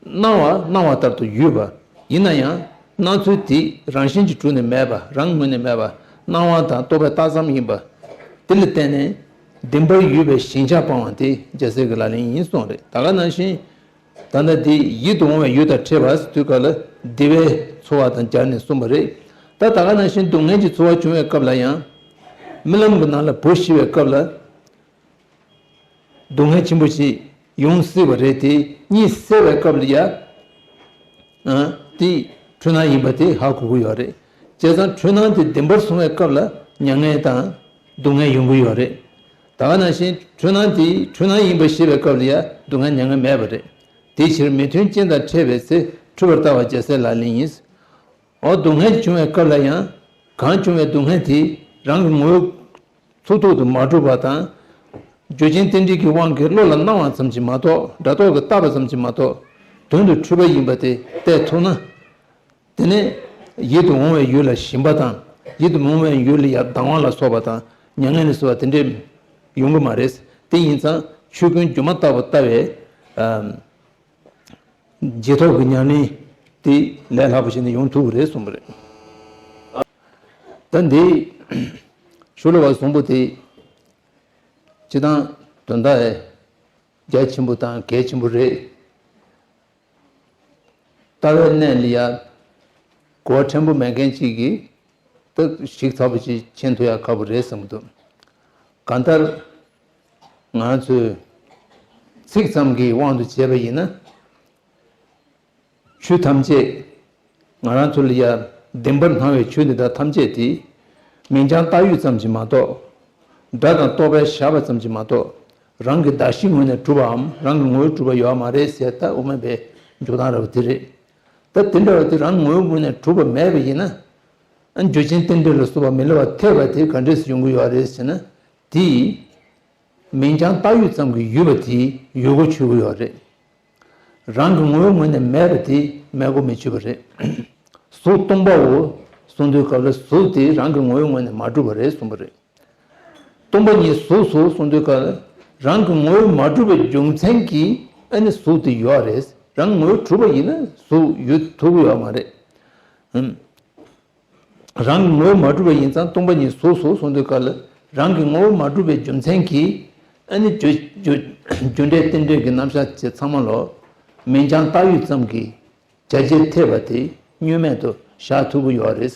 སྣང་བ་སྣང་བ་ལྟར་དུ་ཡོད་པ། ཡིན་ན་ཡང་སྣང་ཚུལ་དེ་རང་བཞིན་གྱིས་གྲུབ་ནས་མེད་པ། རང་ངོས་ནས་མེད་པ། སྣང་བ་དང་རྟོག་པའི་རྟགས་ཙམ་ཡིན་པ། དེ་ལ་བརྟེན་ནས་བདེན་པར་ཡོད་པའི་ཞེན་ཆགས་སྤང་བ་དེ་རྒྱལ་སྲས་ཀྱི་ལག་ལེན་ཡིན་གསུངས་རེད། ད་ག་ནང་བཞིན། ད་ལྟ་འདི་ཡིད་དུ་འོང་བའི་ཡུལ་དང་འཕྲད་པ་ཟེར་དུས་སྐབས་ལ་བདེ་བའི་ཚོར་བ་དང་སྦྱར་ནས་གསུངས་པ་རེད། ད་ད་ག་ནང་བཞིན་སྡུག་བསྔལ་གྱི་ཚོར་བ་བྱུང་བའི་སྐབས་ལ་ཡང་། རྨི་ལམ་གྱི་ནང་ལ་བུ་ཤི་བའི་སྐབས་ལ། སྡུག་བསྔལ་ཆེན་པོ་ཞིག་ཡོང་སྲིད་པ་རེད་དེ། གཉིད་སད་པའི་སྐབས་ལ་ཡང་། ཨ། དེ་འཁྲུལ་སྣང་ཡིན་པ་དེ་ཧ་གོ་གི་ཡོད་རེད། བྱས་ཙང་འཁྲུལ་སྣང་དེ་བདེན་པར་བཟུང་བའི་སྐབས་ལ་མྱ་ངན་དང་སྡུག་བསྔལ་ཡོང་གི་ཡོད་རེད། ད་ག་ནང་བཞིན་འཁྲུལ་སྣང་དེ་འཁྲུལ་སྣང་ཡིན་པ་ཤེས་པའི་སྐབས་ལ་ཡང་སྡུག་བསྔལ་མྱ་ངན་མེད་པ་རེད། དེའི་ཕྱིར་མི་མཐུན་རྐྱེན་དང་འཕྲད་པའི་ཚེ་འཁྲུལ་པར་ལྟ་བ་རྒྱལ་སྲས་ལག་ལེན་ཡིན། འོ་སྡུག་བསྔལ་བྱུང་བའི་སྐབས་ལ་ཡང་། གང་བྱུང་བའི་སྡུག་བསྔལ་དེ་རང་གི་ངོ་བོའི་ཚུགས་ཐུབ་ཏུ་མ་གྲུབ་པ་དང་། རྒྱུ་རྐྱེན་རྟེན་འབྲེལ་གྱི་དབང་གིས་བློ་ལ་སྣང་བ་ཙམ་གྱིས་མ་གཏོགས། སྒྲ་རྟོག་གིས་བཏགས་པ་ཙམ་གྱིས་མ་གཏོགས། དོན་དུ་འཁྲུལ་པ་ཡིན་པ་དེ་གཏད་ཐུབ་ན། དེ་ནས་ཡིད་དུ་འོང་བའི་ཡུལ་ལ་ཞེན་པ་དང་། ཡིད་དུ་མི་འོང་བའི་ཡུལ་ལ་ཡང་སྡང་བ་ལ་སོགས་པ་དང་། མྱ་ངན་ལ་སོགས་པ་དེ་འདྲས་ཡོང་གི་མ་རེད། དེ་ཡིན་ཙང་ཆོས་ཀུན་སྒྱུ་མ་ལྟ་བུ་ལྟ་བའི། ཨམ། རྗེས་ཐོབ་ཀྱི་ཉམས་ལེན་དེ་ལས་སླ་པོ་བྱས་ནས་ཡོང་ཐུབ་ཀྱི་རེད་གསུངས་པ་རེད། ད་འདི་ཤོ་ལོ་ཀ་གསུམ་པོ་དེ་སྤྱིར་བཏང་དོན་དག་རྒྱ་ཆེན་པོ་དང་གལ་ཆེན་པོ་རེད། ལྟ་བའི་གནས་ལ་ཡ་གོ་བ་ཕྲན་བུ་མེད་མཁན་གཅིག་གིས་ད་ཞིབ་ཚགས་པོ་ཅིག་མཁྱེན་ཐུབ་ཡ་ཁག་པོ་རེད་བསམ་གྱི་འདུག་གང་ལྟར་ང་ཚོས་ཚིག་ཙམ་གྱི་དབང་དུ་བྱས་པ་ཡིན་ན། ཆོས་ཐམས་ཅད་ང་རང་ཚོ་ལ་ཡ་བདེན་པར་སྣང་བའི་ཆོས་འདི་དག་ཐམས་ཅད་དེ་མིང་རྐྱང་བཏགས་ཡོད་ཙམ་གྱིས་མ་གཏོགས། སྒྲ་དང་རྟོག་པས་བཞག་པ་ཙམ་གྱིས་མ་གཏོགས། རང་གི་གདགས་གཞི་ངོས་ནས་གྲུབ་པའམ་རང་གི་ངོ་བོས་གྲུབ་པ་ཡོད་མ་རེད་ཟེར། ད་དབུ་མ་པའི་འཇོག་སྟངས་འདྲ་བ་དེ་རེད། ད་དེ་འདྲ་བ་དེ་རང་ངོ་བོའི་ངོས་ནས་གྲུབ་པ་མེད་པ་ཡིན་ན། ཨ། རྒྱུ་རྐྱེན་རྟེན་འབྲེལ་ལ་སོགས་པ་མི་སླུ་བ་ཐེབས་པ་དེ་ག་འདྲས་སུ་ཡོང་གི་ཡོད་རེད་ཟེར་ན། དེ་མིང་རྐྱང་བཏགས་ཡོད་ཙམ་གྱི་ཡོད་པ་དེ་ཡོད་གོ་ཆོད་ཀྱི་ཡོད་རེད། རང་གི་ངོ་བོའི་ངོས་ནས་མེད་པ་དེ་མེད་གོ་མི་ཆོད་པ་རེད། གཟུགས་སྟོང་པའོ་གསུངས་དུས་སྐབས་ལ་གཟུགས་དེ་རང་གི་ངོ་བོའི་ངོས་ནས་མ་གྲུབ་པ་རེད་གསུངས་པ་རེད། སྟོང་པ་ཉིད་གཟུགས་སོ་གསུངས་དུས་སྐབས་ལ་རང་གི་ངོ་བོས་མ་གྲུབ་པའི་རྒྱུ་མཚན་གྱིས་ཨ་ནི་གཟུགས་དེ་ཡོད་རེད། རང་ངོ་བོས་གྲུབ་པ་ཡིན་ན་གཟུགས་ཡོད་ཐུབ་ཀྱི་ཡོད་མ་རེད། ཨམ། རང་གི་ངོ་བོས་མ་གྲུབ་པ་ཡིན་ཙང་སྟོང་པ་ཉིད་གཟུགས་སོ་གསུངས་དུས་སྐབས་ལ་རང་གི་ངོ་བོས་མ་གྲུབ་པའི་རྒྱུ་མཚན་གྱིས་ཨ་ནི་རྒྱུ་རྒྱུ་རྒྱུ་འབྲས་རྟེན་འབྲེལ་གྱི་རྣམ་གཞག་ཅེས་ཚང་མ་ལོ་མིང་རྐྱང་བཏགས་ཡོད་ཙམ་གྱི་བྱ་བྱེད་ཐེབས་པ་དེ་བསྙོན་མེད་དུ་བཞག་ཐུབ་ཀྱི་ཡོད་རེད།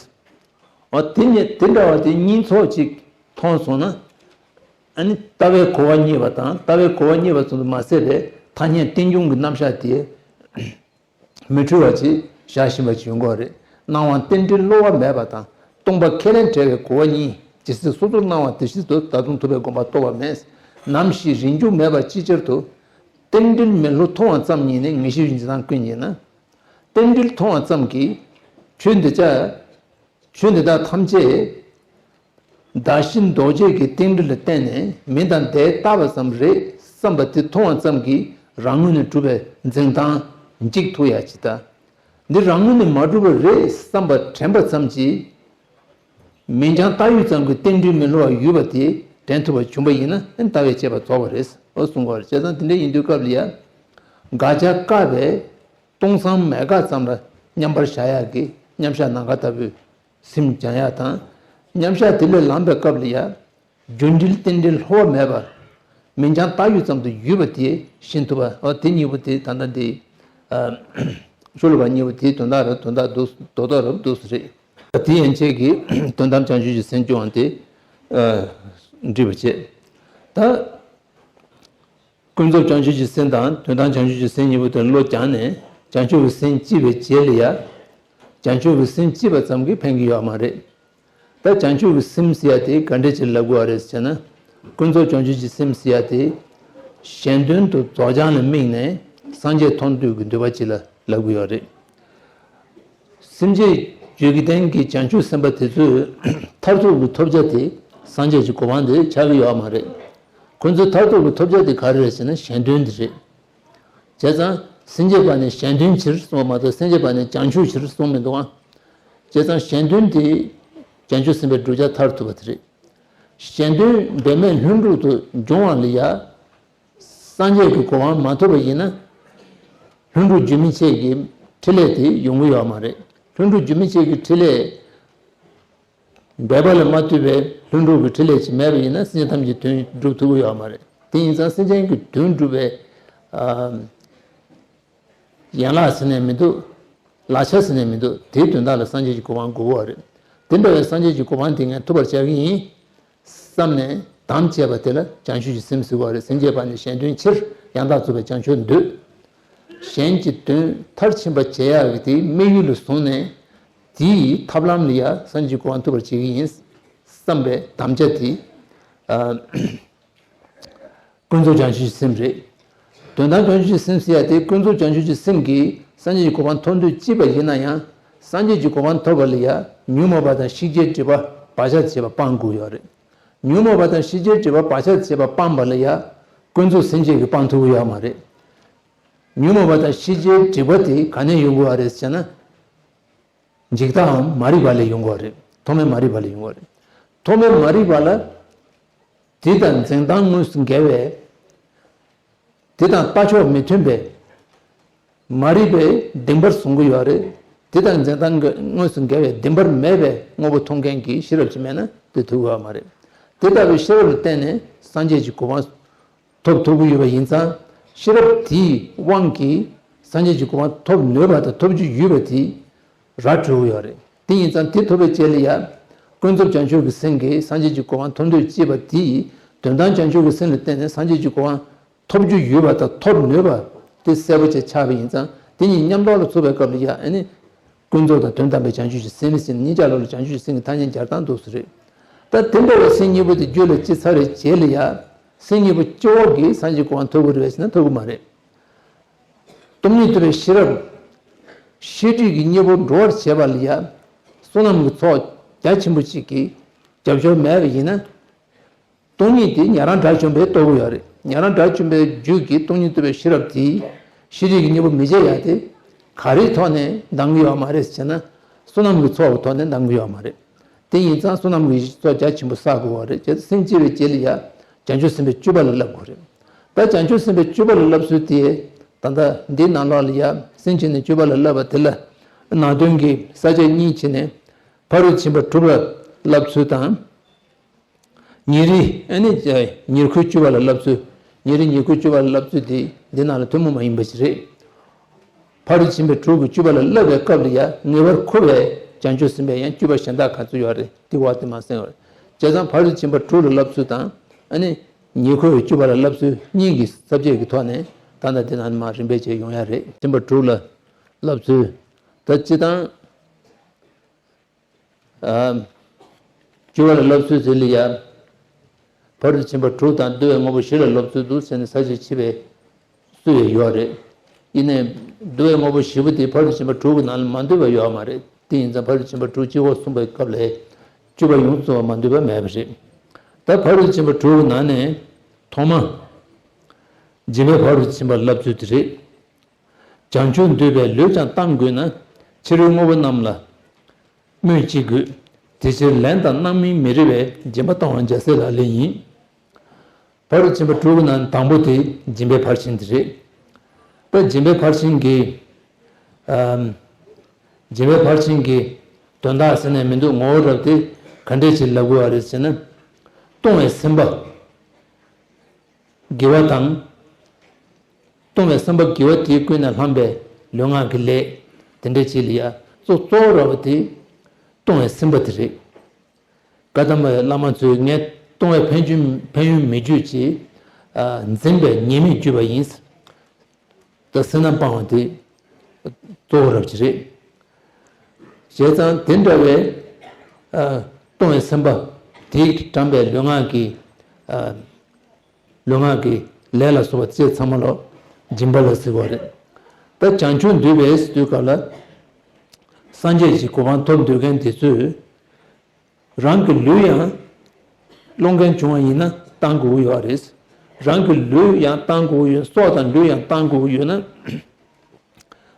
འོ་དེ་ནི་དེ་འདྲ་བ་དེ་གཉིས་ཚོགས་གཅིག་མཐོང་སོང་ན། ཨ་ནི་ལྟ་བའི་གོ་བ་རྙེད་པ་དང་ལྟ་བའི་གོ་བ་རྙེད་པ་ཙམ་དུ་མ་ཟད་པའི་ཐ་སྙད་རྟེན་འབྱུང་གི་རྣམ་གཞག་དེ་མི་འཁྲུལ་བ་ཅིག་བཞག་བཞིན་པ་ཅིག་ཡོང་གི་ཡོད་རེད། སྣང་བ་རྟེན་འབྲེལ་བསླུ་བ་མེད་པ་དང་སྟོང་པ་ཁས་ལེན་བྲལ་བའི་གོ་བ་གཉིས་ཇི་སྲིད་སོ་སོར་སྣང་བ་དེ་སྲིད་དུ་ད་དུང་ཐུབ་པའི་དགོངས་པ་རྟོགས་པ་མེད། ནམ་ཞིག་རིང་འཇུག་མེད་པ་ཅིག་ཅར་དུ། རྟེན་འབྲེལ་མི་བསླུ་མཐོང་བ་ཙམ་ཉིད་ནི་ངེས་ཤེས་ཡུལ་འཇིག་ཚང་ཀུན་ཉིད་ན། རྟེན་འབྲེལ་མཐོང་བ་ཙམ་གྱིས་ཆོས་འདི་ཅག་ཆོས་འདི་དག་ཐམས་ཅད་གདགས་གཞི་འདོགས་བྱེད་ཀྱི་རྟེན་འབྲེལ་ལ་བརྟེན་ནས་མིང་དང་བརྡས་བཏགས་པ་ཙམ་རེད་བསམ་པ་དེ་མཐོང་བ་ཙམ་གྱིས་རང་ངོས་ནས་གྲུབ་པའི་འཛིན་སྟངས་འཇིག་ཐུབ་ཡ་ཅིག་དང་། འདི་རང་ངོས་ནས་མ་གྲུབ་པ་རེད་བསམ་པ་དྲན་པ་ཙམ་གྱིས། མིང་རྐྱང་བཏགས་ཡོད་ཙམ་གྱི་རྟེན་འབྲེལ་མི་བསླུ་བ་ཡོད་པ་དེ་དྲན་ཐུབ་པ་བྱུང་བ་ཡིན་ན་ལྟ་བའི་དཔྱད་པ་རྫོགས་པ་རེད། འོ་གསུང་གི་ཡོད་རེད། བྱས་ཙང་དེ་འདྲ་ཡིན་དུས་སྐབས་ལ་ཡ། དགག་བྱ་བཀག་པའི་སྟོང་སང་མེད་དགག་ཙམ་ལ་མཉམ་པར་བཞག་ཡག་གི་མཉམ་བཞག་ནམ་མཁའ་ལྟ་བུའི་སེམས་སྦྱང་ཡག་དང་། མཉམ་བཞག་དེ་ལས་ལངས་པའི་སྐབས་ལ་ཡ། རྒྱུ་འབྲས་རྟེན་འབྲེལ་བསླུ་བ་མེད་པར། མིང་རྐྱང་བཏགས་ཡོད་ཙམ་དུ་ཡོད་པ་དེ་ཤེས་ཐུབ་པ། འོ་དེ་གཉིས་པོ་དེ་ད་ལྟ་འདི། ཨ། ཤོ་ལོ་ཀ་གཉིས་པོ་དེའི་དོན་དག་རེད། དོན་དག་རྡོག་རྡོག་རྡོག་རེད། འདུག་སེ་རེད། དེ་ཡན་ཆད་ཀྱི་དོན་དམ་བྱང་ཆུབ་ཀྱི་སེམས་སྐྱོང་བ་དེ། ཨ། འགྲིག་པ་བྱེད། ད། ཀུན་རྫོབ་བྱང་ཆུབ་ཀྱི་སེམས་དང་དོན་དམ་བྱང་ཆུབ་ཀྱི་སེམས་གཉིས་པོ་དེ་བློ་སྦྱངས་ནས། བྱང་ཆུབ་ཀྱི་སེམས་སྐྱེས་པའི་རྗེས་ལ་ཡ། བྱང་ཆུབ་ཀྱི་སེམས་སྐྱེས་པ་ཙམ་གྱིས་ཕན་གྱི་ཡོད་མ་རེད། ད་བྱང་ཆུབ་ཀྱི་སེམས་ཟེར་ཡ་དེ་ག་འདྲ་ཅིག་ལབ་དགོས་པ་རེད་ཟེར་ན། ཀུན་རྫོབ་བྱང་ཆུབ་ཀྱི་སེམས་ཟེར་ཡ་དེ། གཞན་དོན་དུ་རྫོགས་བྱང་ལ་དམིགས་ནས་སངས་རྒྱས་མཐོང་འདོད་ཀྱི་འདོད་པ་ཅིག་ལ་ལབ་དགོས་ཡོད་རེད། སེམས་ཅན་རྒྱུད་ཀྱི་སྟེང་གི་བྱང་ཆུབ་སེམས་དཔའ་དེ་ཚོས་མཐར་ཐུག་གི་ཐོབ་བྱ་དེ་སངས་རྒྱས་ཀྱི་གོ་འཕང་དེ་ཆགས་ཀྱི་ཡོད་མ་རེད། ཁོ་ཚོའི་མཐར་ཐུག་གི་ཐོབ་བྱ་དེ་ག་རེ་རེད་ཟེར་ན་གཞན་དོན་དེ་རེད། བྱས་ཙང་སེམས་ཅན་པ་ནི་གཞན་དོན་ཕྱིར་གསུངས་པ་མ་གཏོགས་སེམས་ཅན་པ་ནི་བྱང་ཆུབ་ཕྱིར་གསུངས་མི་འདུག་ཨང་། བྱས་ཙང་གཞན་དོན་དེ་བྱང་ཆུབ་སེམས་དཔའི་བསྒྲུབ་བྱ་མཐར་ཐུག་པ་དེ་རེད། གཞན་དོན་འབད་མེད་ལྷུན་གྲུབ་ཏུ་འབྱུང་བ་ལ་ཡ། སངས་རྒྱས་ཀྱི་གོ་འཕང་མ་ཐོབ་པ་ཡིན་ན། ལྷུན་གྲུབ་རྒྱུན་མི་འཆད་ཀྱི་ཕྲིན་ལས་དེ་ཡོང་གི་ཡོད་མ་རེད། ལྷུན་གྲུབ་རྒྱུན་མི་འཆད་ཀྱི་ཕྲིན་ལས་འབད་པ་ལས་མ་བཏུས་པའི་ལྷུན་གྲུབ་ཀྱི་ཕྲིན་ལས་ཅིག་མེད་པ་ཡིན་ན་སེམས་ཅན་ཐམས་ཅད་དོན་སྒྲུབ་ཐུབ་ཀྱི་ཡོད་མ་རེད། དེ་ཡིན་ཙང་སེམས་ཅན་གྱི་དོན་སྒྲུབ་པའི་ཨ། ཡན་ལག་ཟེར་ནས་མི་འདུག་ལག་ཆ་ཟེར་ནས་མི་འདུག་དེའི་དོན་དག་ལ་སངས་རྒྱས་ཀྱི་གོ་འཕང་དགོས་ཀྱི་ཡོད་རེད། དེ་འདྲ་བའི་སངས་རྒྱས་ཀྱི་གོ་འཕང་དེ་ངས་ཐོབ་པར་བྱ་གི་ཡིན། བསམ་ནས་དམ་བཅས་པ་དེ་ལ་བྱང་ཆུབ་ཀྱི་སེམས་ཟེར་བ་རེད། སེམས་ཅན་པ་ནི་གཞན་དོན་ཕྱིར་ཡང་དག་རྫོགས་པའི་བྱང་ཆུབ་འདོད། གཞན་གྱི་དོན་མཐར་ཕྱིན་པ་བྱེད་ཡག་གི་དེའི་དམིགས་ཡུལ་ལ་བཟུང་ནས། དེའི་ཐབས་ལམ་ལ་ཡ་སངས་རྒྱས་ཀྱི་གོ་འཕང་ཐོབ་པར་བྱེད་ཀྱི་ཡིན། བསམ་པའི་དམ་བཅའ་དེ། ཨ། ཀུན་རྫོབ་བྱང་ཆུབ་ཀྱི་སེམས་རེད། དོན་དམ་བྱང་ཆུབ་ཀྱི་སེམས་ཟེར་ཡ་དེ་ཀུན་རྫོབ་བྱང་ཆུབ་ཀྱི་སེམས་ཀྱིས་སངས་རྒྱས་ཀྱི་གོ་འཕང་ཐོབ་འདོད་ཅེས་པ་ཡིན་ན་ཡང་། སངས་རྒྱས་ཀྱི་གོ་འཕང་ཐོབ་པ་ལ་ཡ་ཉོན་མོངས་པ་དང་ཤེས་བྱའི་སྒྲིབ་པ་བག་ཆགས་བྱེད་པ་སྤང་དགོས་ཡོད་རེད། ཉོན་མོངས་པ་དང་ཤེས་བྱའི་སྒྲིབ་པ་བག་ཆགས་བྱེད་པ་སྤངས་པ་ལ་ཡ། ཀུན་རྫོབ་སེམས་བསྐྱེད་ཀྱིས་སྤང་ཐུབ་ཀྱི་ཡོད་མ་རེད། ཉོན་མོངས་པ་དང་ཤེས་བྱའི་སྒྲིབ་པ་དེ་ག་ནས་ཡོང་དགོས་པ་རེད་ཟེར་ན། འཇིག་ལྟའམ་མ་རིག་པ་ལས་ཡོང་གི་ཡོད་རེད། ཐོག་མའི་མ་རིག་པ་ལས་ཡོང་གི་ཡོད་རེད། ཐོག་མའི་མ་རིག་པ་ལ། དེ་དང་འཛིན་སྟངས་དངོས་སུ་འགལ་བའི། དེ་དང་ལྟ་ཕྱོགས་མི་མཐུན་པའི། མ་རིག་པའི་བདེན་པར་བཟུང་གི་ཡོད་རེད། དེ་དང་འཛིན་སྟངས་དངོས་སུ་འགལ་བའི་བདེན་པར་མེད་པའི་དངོས་པོ་མཐོང་མཁན་གྱི་ཤེས་རབ་ཅིག་མེད་ན་དེ་ཐུབ་ཀྱི་ཡོད་མ་རེད། དེ་ལྟ་བུའི་ཤེས་རབ་ལ་བརྟེན་ནས་སངས་རྒྱས་ཀྱི་གོ་འཕང་ཐོབ་ཐུབ་ཀྱི་ཡོད་པ་ཡིན་ཙང་། ཤེས་རབ་དེའི་དབང་གིས་སངས་རྒྱས་ཀྱི་གོ་འཕང་ཐོབ་ནུས་པ་དང་ཐོབ་རྒྱུ་ཡོད་པ་དེ་ར་འཕྲོད་ཀྱི་ཡོད་རེད། དེ་ཡིན་ཙང་དེ་ཐོབ་པའི་རྗེས་ལ་ཡང་། ཀུན་རྫོབ་བྱང་ཆུབ་ཀྱི་སེམས་ཀྱིས་སངས་རྒྱས་ཀྱི་གོ་འཕང་ཐོབ་འདོད་ཅེས་པ་དེ་ཡིས་དོན་དམ་བྱང་ཆུབ་ཀྱི་སེམས་ལ་བརྟེན་ནས་སངས་རྒྱས་ཀྱི་གོ་འཕང་ཐོབ་རྒྱུ་ཡོད་པ་དང་ཐོབ་ནུས་པ་དེ་གསལ་པོ་ཅིག་ཆགས་པ་ཡིན་ཙང་དེ་གཉིས་མཉམ་དུ་ལ་ཚུད་པའི་སྐབས་ལ་ཡང་ཨ་ནི། ཀུན་རྫོབ་དང་དོན་དམ་པའི་བྱང་ཆུབ་ཀྱི་སེམས་ཟེར་ནས་གཉིས་ཆ་ལོ་ལ་བྱང་ཆུབ་ཀྱི་སེམས་ཀྱི་ཐ་སྙད་སྦྱར་སྟངས་འདུག་སེ་རེད། ད་དེ་འདྲ་བའི་སེམས་གཉིས་པོ་དེ་རྒྱུད་ལ་སྐྱེས་ཚར་བའི་རྗེས་ལ་ཡང་སེམས་གཉིས་པོ་སྐྱེ་བོ་གིས་སངས་རྒྱས་གོ་འཕང་ཐོབ་ཀྱི་རེད་ཟེར་ན་ཐོབ་ཀྱི་མ་རེད། སྟོང་ཉིད་རྟོགས་པའི་ཤེས་རབ། ཤེས་སྒྲིབ་ཀྱི་གཉེན་པོ་འགྲོ་བར་བྱེད་པ་ལ་ཡང་བསོད་ནམས་ཀྱི་ཚོགས་རྒྱ་ཆེན་པོ་གཅིག་གིས་རྒྱབ་སྐྱོར་མེད་པ་ཡིན་ན། སྟོང་ཉིད་དེ་ཉན་རང་དགྲ་བཅོམ་པས་རྟོགས་ཀྱི་ཡོད་རེད། ཉན་རང་དགྲ་བཅོམ་པའི་རྒྱུད་ཀྱི་སྟོང་ཉིད་རྟོགས་པའི་ཤེས་རབ་དེས་ཤེས་སྒྲིབ་ཀྱི་གཉེན་པོ་མི་བྱེད་ཡ་དེ་ག་རེའི་ཐོག་ནས་འདང་གི་ཡོད་མ་རེད་ཟེར་ན། བསོད་ནམས་ཀྱི་ཚོགས་ཀྱི་ཐོག་ནས་འདང་གི་ཡོད་མ་རེད། དེ་ཡིན་ཙང་བསོད་ནམས་ཀྱི་ཡེ་ཤེས་ཚོགས་རྒྱ་ཆེན་པོ་བསགས་དགོས་པ་རེད། བྱས་ཙང་སེམས་བསྐྱེད་པའི་རྗེས་ལ་ཡ་བྱང་ཆུབ་སེམས་དཔའི་སྤྱོད་པ་ལ་བསླབ་དགོས་རེད། ད་བྱང་ཆུབ་སེམས་དཔའི་སྤྱོད་པ་ལ་བསླབ་ཚུལ་དེ་ད་ལྟ་འདིའི་ནང་ལོགས་ལ་ཡ་སེམས་བསྐྱེད་ནས་སྤྱོད་པ་ལ་བསླབ་པ་དེ་ལ་ནང་དོན་གྱི་ས་བཅད་གཉིས་ཕྱེ་ནས་ཕ་རོལ་ཏུ་ཕྱིན་པ་དྲུག་ལ་བསླབ་ཚུལ་དང་། ཉེ་རིང་ཨ་ནི་ཉེར་མཁོའི་སྤྱོད་པ་ལ་བསླབ་ཚུལ། ཉེ་རིང་ཉེར་མཁོའི་སྤྱོད་པ་ལ་བསླབ་ཚུལ་དེ་འདི་ནང་ལ་ཐུན་མོང་མ་ཡིན་པ་ཞིག་རེད། ཕ་རོལ་ཏུ་ཕྱིན་པ་དྲུག་གི་སྤྱོད་པ་ལ་བསླབ་པའི་སྐབས་ལ་ཡང་ངེས་པར་མཁོ་བའི་བྱང་ཆུབ་སེམས་དཔའི་ཡང་སྤྱོད་པ་གཞན་དག་ག་ཚོད་ཡོད་རེད་དེ་བ་དེ་མ་གསན་ཡོད་རེད། བྱས་ཙང་ཕ་རོལ་ཏུ་ཕྱིན་པ་དྲུག་ལ་བསླབ་ཚུལ་དང་ཨ་ནི་ཉེ་མཁོ་བའི་སྤྱོད་པ་ལ་བསླབ་ཚུལ་གཉིས་ཀྱི་ས་བཅད་ཀྱི་ཐོག་ནས་ད་ལྟ་འདི་ནང་མར་རིམ་པས་བྱས་ཡོང་ཡ་རེད། ཕྱིན་པ་དྲུག་ལ་བསླབ་ཚུལ། ད་སྤྱིར་བཏང་། ཨ། སྤྱོད་པ་ལ་བསླབ་ཚུལ་ཟེར་ལ་ཡ། ཕ་རོལ་ཏུ་ཕྱིན་པ་དྲུག་དང་བསྡུ་བའི་དངོས་པོ་བཞི་ལ་བསླབ་ཚུལ་འདུག་ཟེར་ནས་ས་བཅད་ཕྱེ་བའི་སྲོལ་ཡང་ཡོད་རེད། ཡིན་ནའི་བསྡུ་བའི་དངོས་པོ་བཞི་པོ་དེ་ཕ་རོལ་ཏུ་ཕྱིན་པ་དྲུག་གི་ནང་ལ་མ་འདུས་པ་ཡོད་མ་རེད། དེ་ཡིན་ཙང་ཕ་རོལ་ཏུ་ཕྱིན་པ་དྲུག་སྤྱི་བོར་གསུངས་པའི་སྐབས་ལ་སྤྱོད་པ་ཡོངས་སུ་རྫོགས་པ་མ་འདུས་པ་མེད་པ་རེད། ད་ཕ་རོལ་ཏུ་ཕྱིན་པ་དྲུག་གི་ནང་ནས་ཐོག་མ། སྦྱིན་པའི་ཕ་རོལ་ཏུ་ཕྱིན་པ་བསླབ་ཚུལ་དེ་རེད། བྱང་ཆུབ་འདོད་པས་ལུས་ཀྱང་གཏང་དགོས་ན། ཕྱི་རོལ་དངོས་པོ་རྣམས་ལ་སྨོས་ཅི་དགོས། དེ་ཕྱིར་ལན་དང་རྣམ་སྨིན་མི་རིགས་པའི། སྦྱིན་པ་གཏོང་བ་རྒྱལ་སྲས་ལག་ལེན་ཡིན། ཕ་རོལ་ཏུ་ཕྱིན་པ་དྲུག་གི་ནང་དང་པོ་དེ་སྦྱིན་པའི་ཕར་ཕྱིན་དེ་རེད། ད་སྦྱིན་པའི་ཕར་ཕྱིན་གྱི། ཨམ། སྦྱིན་པའི་ཕར་ཕྱིན་གྱི་དོན་དག་ཟེར་ནས་མི་འདུག་ངོ་བོ་རབ་དེ་ག་འདྲས་ཅིག་ལབ་དགོས་པ་རེད་ཟེར་ན། གཏོང་བའི་སེམས་པ། དགེ་བ་དང་། གཏོང་བའི་བསམ་པ་དགེ་བ་དེས་ཀུན་ནས་བསླངས་པའི་ལུས་ངག་གི་ལས་དེ་འདྲ་ཅིག་ལ་ཡ་གཙོ་གཙོ་བོ་ར་བ་དེ་གཏོང་བའི་སེམས་པ་དེ་རེད། བཀའ་གདམས་པའི་བླ་མ་ཚོས་ངས་གཏོང་བའི་ཕན་ཡོན་ཕན་ཡོན་མི་བརྗོད་ཅེས་འཛེམ་པའི་ཉེས་དམིགས་བརྗོད་པ་ཡིན། ད་བསོད་ནམས་སྤང་བ་དེ་ གཙོ་བོ་རབ་ཅིག་རེད། བྱས་ཙང་དེ་འདྲ་བའི་ཨ་གཏོང་བའི་སེམས་པ་དེས་དྲངས་པའི་ལུས་ངག་གི་ཨ་ལུས་ངག་གི་ལས་ལ་སོགས་པ་བཅས་ཚང་མ་ལ་སྦྱིན་པ་ལ་ཟེར་བ་རེད། ད་བྱང་ཆུབ་འདོད་པའི་དུས་སྐབས་ལ་སངས་རྒྱས་ཀྱི་གོ་འཕང་ཐོབ་འདོད་མཁན་དེ་ཚོས། རང་གི་ལུས་ཡང་སློང་མཁན་བྱུང་བ་ཡིན་ན་བཏང་དགོས་ཀྱི་ཡོད་རེད། རང་གི་ལུས་ཡང་བཏང་དགོས་ཀྱི་ཡོད། སྲོག་དང་ལུས་ཡང་བཏང་དགོས་ཀྱི་ཡོད་ན།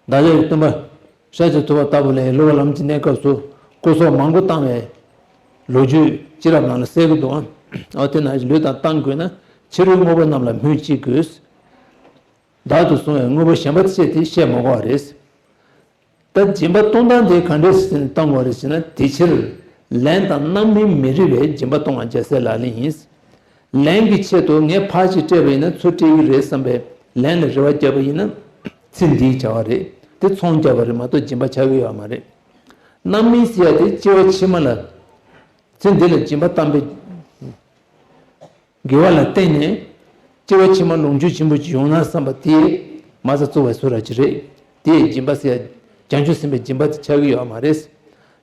བདག་ཅག་གི་སྟོན་པ་ཤཱཀྱ་ཐུབ་པ་ལྟ་བུ་ལས་སློབ་པ་ལམ་གྱི་གནས་སྐབས་སུ་སྐུ་སྲོག་མང་པོ་བཏང་བའི་ལོ་རྒྱུས་སྤྱི་རབས་ནང་ལ་གསལ་གྱི་འདུག་ཨང་། འོ་དེ་ན་ལུས་དང་བཏང་དགོས་ན་ཕྱི་རོལ་དངོས་པོ་རྣམས་ལ་སྨོས་ཅི་དགོས། བདག་ཏུ་བཟུང་བའི་དངོས་པོ་གཞན་པ་བཅས་དེ་བཤད་མ་དགོས་པ་རེད། ད་སྦྱིན་པ་གཏོང་སྟངས་དེ་ག་འདྲས་སེ་བཏང་དགོས་རེད་ཟེར་ན། དེ་ཕྱིར་ལན་དང་རྣམ་སྨིན་མི་རིགས་པའི་སྦྱིན་པ་གཏོང་བ་རྒྱལ་སྲས་ལག་ལེན་ཡིན། ལན་གྱི་ཆེད་དུ་ངས་ཕར་ཅིག་སྤྲད་པ་ཡིན་ན་ཚུར་སྤྲད་ཀྱི་རེད་བསམ་པའི་ལན་ལ་རེ་བ་བརྒྱབ་པ་ཡིན་ན་ཚེ་འདིའི་བྱ་བ་རེད། དེ་ཚོང་རྒྱག་པ་རེད་མ་གཏོགས་སྦྱིན་པ་ཆགས་ཀྱི་ཡོད་མ་རེད། རྣམ་སྨིན་ཟེར་ཡ་དེ་སྐྱེ་བ་ཕྱི་མ་ལ་ཚེ་འདི་ལ་སྦྱིན་པ་བཏང་པའི་དགེ་བ་ལ་བརྟེན་ནས་སྐྱེ་བ་ཕྱི་མ་ལོངས་སྤྱོད་ཆེན་པོ་ཅིག་ཡོང་ན་བསམ་པ་དེ་མ་རྩ་གཙོ་བའི་བཟོ་འདྲ་ཅིག་རེད། དེ་སྦྱིན་པ་ཟེར་ཡ་བྱང་ཆུབ་སེམས་དཔའི་སྦྱིན་པ་དེ་ཆགས་ཀྱི་ཡོད་མ་རེད།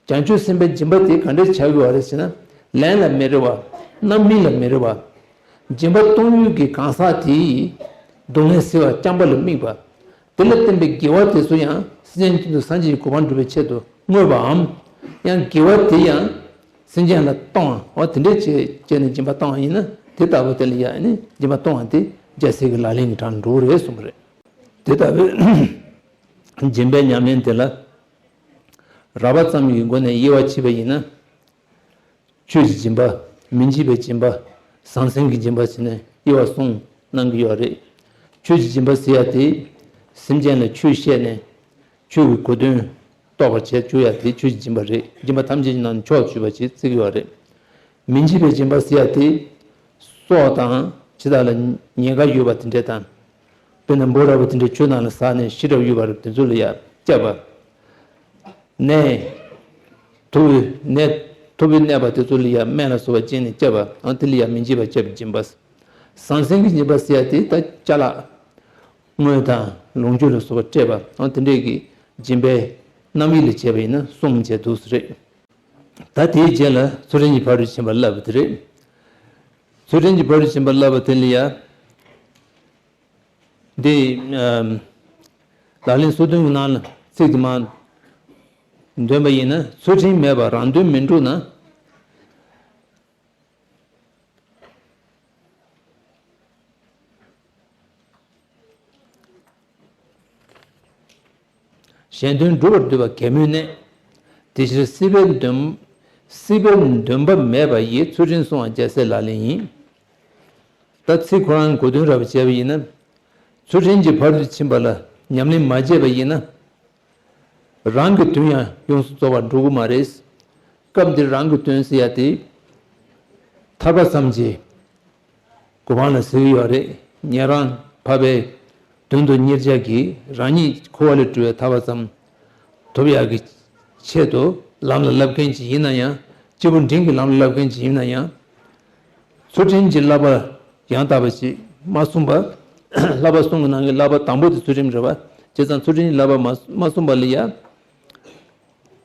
བྱང་ཆུབ་སེམས་དཔའི་སྦྱིན་པ་དེ་ག་འདྲས་ཆགས་ཀྱི་ཡོད་རེད་ཟེར་ན། ལན་ལ་མི་རེ་བ། རྣམ་སྨིན་ལ་མི་རེ་བ། སྦྱིན་པ་གཏོང་ཡུལ་གྱི་གང་ཟག་དེའི་སྡུག་བསྔལ་སེལ་བ་བྱམས་པ་ལ་དམིགས་པ། དེ་ལ་བརྟེན་པའི་དགེ་བ་དེ་ཚོ་ཡང་སེམས་ཅན་ཀུན་ཏུ་སངས་རྒྱས་ཀྱི་གོ་འཕང་སྒྲུབ་པའི་ཆེད་དུ་བསྔོས་པའམ། ཡང་དགེ་བ་དེ་ཡང་སེམས་ཅན་ལ་གཏོང་བ། འོ་དེ་འདྲས་བྱས་བྱས་ནས་སྦྱིན་པ་གཏོང་བ་ཡིན་ན། དེ་ལྟ་བུ་དེ་ལ་ཡང་ནི་སྦྱིན་པ་གཏོང་བ་དེ་རྒྱལ་སྲས་ཀྱི་ལག་ལེན་གྱི་གྲངས་འགྲོ་གི་རེད་གསུངས་པ་རེད། དེ་ལྟ་བུའི་སྦྱིན་པའི་ཉམས་ལེན་དེ་ལ་རགས་པ་ཙམ་གྱི་སྒོ་ནས་དབྱེ་བ་ཕྱེ་བ་ཡིན་ན། ཆོས་ཀྱི་སྦྱིན་པ། མི་འཇིགས་པའི་སྦྱིན་པ། ཟང་ཟིང་གི་སྦྱིན་པ་བྱས་ནས་དབྱེ་བ་གསུམ་གནང་གི་ཡོད་རེད། ཆོས་ཀྱི་སྦྱིན་པ་ཟེར་ཡ་དེ་སེམས་ཅན་ལ་ཆོས་བཤད་ནས་ཆོས་ཀྱི་གོ་དོན་རྟོགས་པར་བྱེད་བཅུག་ཡ་དེ་ཆོས་ཀྱི་སྦྱིན་པ་རེད། སྦྱིན་པ་ཐམས་ཅད་ཀྱི་ནང་ནས་མཆོག་ཏུ་གྱུར་པ་ཞེས་བརྩི་གི་ཡོད་རེད། མི་འཇིགས་པའི་སྦྱིན་པ་ཟེར་ཡ་དེ་སྲོག་དང་ཇི་ལྟར་ལ་ཉེན་ཁ་ཡོད་པ་དེ་འདྲ་དང་། དཔེར་ན་འབུ་ར་བ་དེ་འདྲ་ཆུ་ནང་ལ་ཟགས་ནས་ཤི་གྲབས་ཡོད་པ་རེད། དེ་ཚོ་ལ་ཡ་བསྐྱབས་པ། ནད་མཐུ་བོའི་ནད་མཐུ་བོའི་ནད་པ་དེ་ཚོ་ལ་ཡ་སྨན་ལ་སོགས་པ་བྱིན་ནས་བསྐྱབས་པ། ཨང་དེ་ལ་ཡ་མི་འཇིགས་པ་བསྐྱབ་པའི་སྦྱིན་པ། ཟང་ཟིང་གི་སྦྱིན་པ་ཟེར་ཡ་དེ་ད་ཅ་ལག་དངུལ་དང་ལོངས་སྤྱོད་ལ་སོགས་པ་སྤྲད་པ། ཨང་དེ་འདྲས་ཀྱི་སྦྱིན་པའི་རྣམ་དབྱེ་ལ་བྱས་པ་ཡིན་ན་གསུམ་བྱས་འདུག་སེ་རེད། ད་དེའི་རྗེས་ལ་ཚུལ་ཁྲིམས་ཀྱི་ཕ་རོལ་ཕྱིན་པ་བསླབ་པ་དེ་རེད། ཚུལ་ཁྲིམས་ཀྱི་ཕ་རོལ་ཕྱིན་པ་བསླབ་པ་དེ་ལ་ཡ། འདི་ཨམ། ལག་ལེན་སོ་བདུན་གྱི་ནང་ལ་ཚིག་དེ་མར་འདོན་པ་ཡིན་ན། ཚུལ་ཁྲིམས་མེད་པར་རང་དོན་མི་འགྲུབ་ན། གཞན་དོན་སྒྲུབ་པར་འདོད་པ་གད་མོའི་གནས། དེ་ཕྱིར་སྲིད་པའི་འདུན། སྲིད་པའི་འདུན་པ་མེད་པ་ཡིས། ཚུལ་ཁྲིམས་བསྲུང་བ་རྒྱལ་སྲས་ལག་ལེན་ཡིན། ད་ཚིག་ཁོ་རང་གོ་དོན་ར་བ་བྱས་པ་ཡིན་ན། ཚུལ་ཁྲིམས་ཀྱི་ཕ་རོལ་ཏུ་ཕྱིན་པ་ལ་ཉམས་ལེན་མ་བྱས་པ་ཡིན་ན། རང་གི་དོན་ཡང་ཡོངས་སུ་རྫོགས་པར་འགྲུབ་ཀྱི་མ་རེད། སྐབས་འདིར་རང་གི་དོན་ཟེར་ཡ་དེ་ཐར་པ་ཙམ་གྱི་གོ་འཕང་ལ་ཟེར་གྱི་ཡོད་རེད། ཉན་རང་འཕགས་པའི་དོན་དུ་གཉེར་བྱ་གི་རང་ཉིད་འཁོར་བ་ལས་གྲོལ་བའི་ཐར་པ་ཙམ་ཐོབ་ཡག་གི་ཆེད་དུ་ལམ་ལ་བསླབ་མཁན་ཅིག་ཡིན་ན་ཡང་། སྐྱེས་བུ་འབྲིང་གི་ལམ་ལ་བསླབ་མཁན་ཅིག་ཡིན་ན་ཡང་། ཚུལ་ཁྲིམས་ཀྱི་བསླབ་པ་ཡང་དག་པ་ཞིག་མ་བསྲུངས་པ། བསླབ་པ་གསུམ་གྱི་ནང་གི་བསླབ་པ་དང་པོ་དེ་ཚུལ་ཁྲིམས་རེད་པ། བྱས་ཙང་ཚུལ་ཁྲིམས་ཀྱི་བསླབ་པ་མ་མ་བསྲུངས་པ་ལ་ཡ།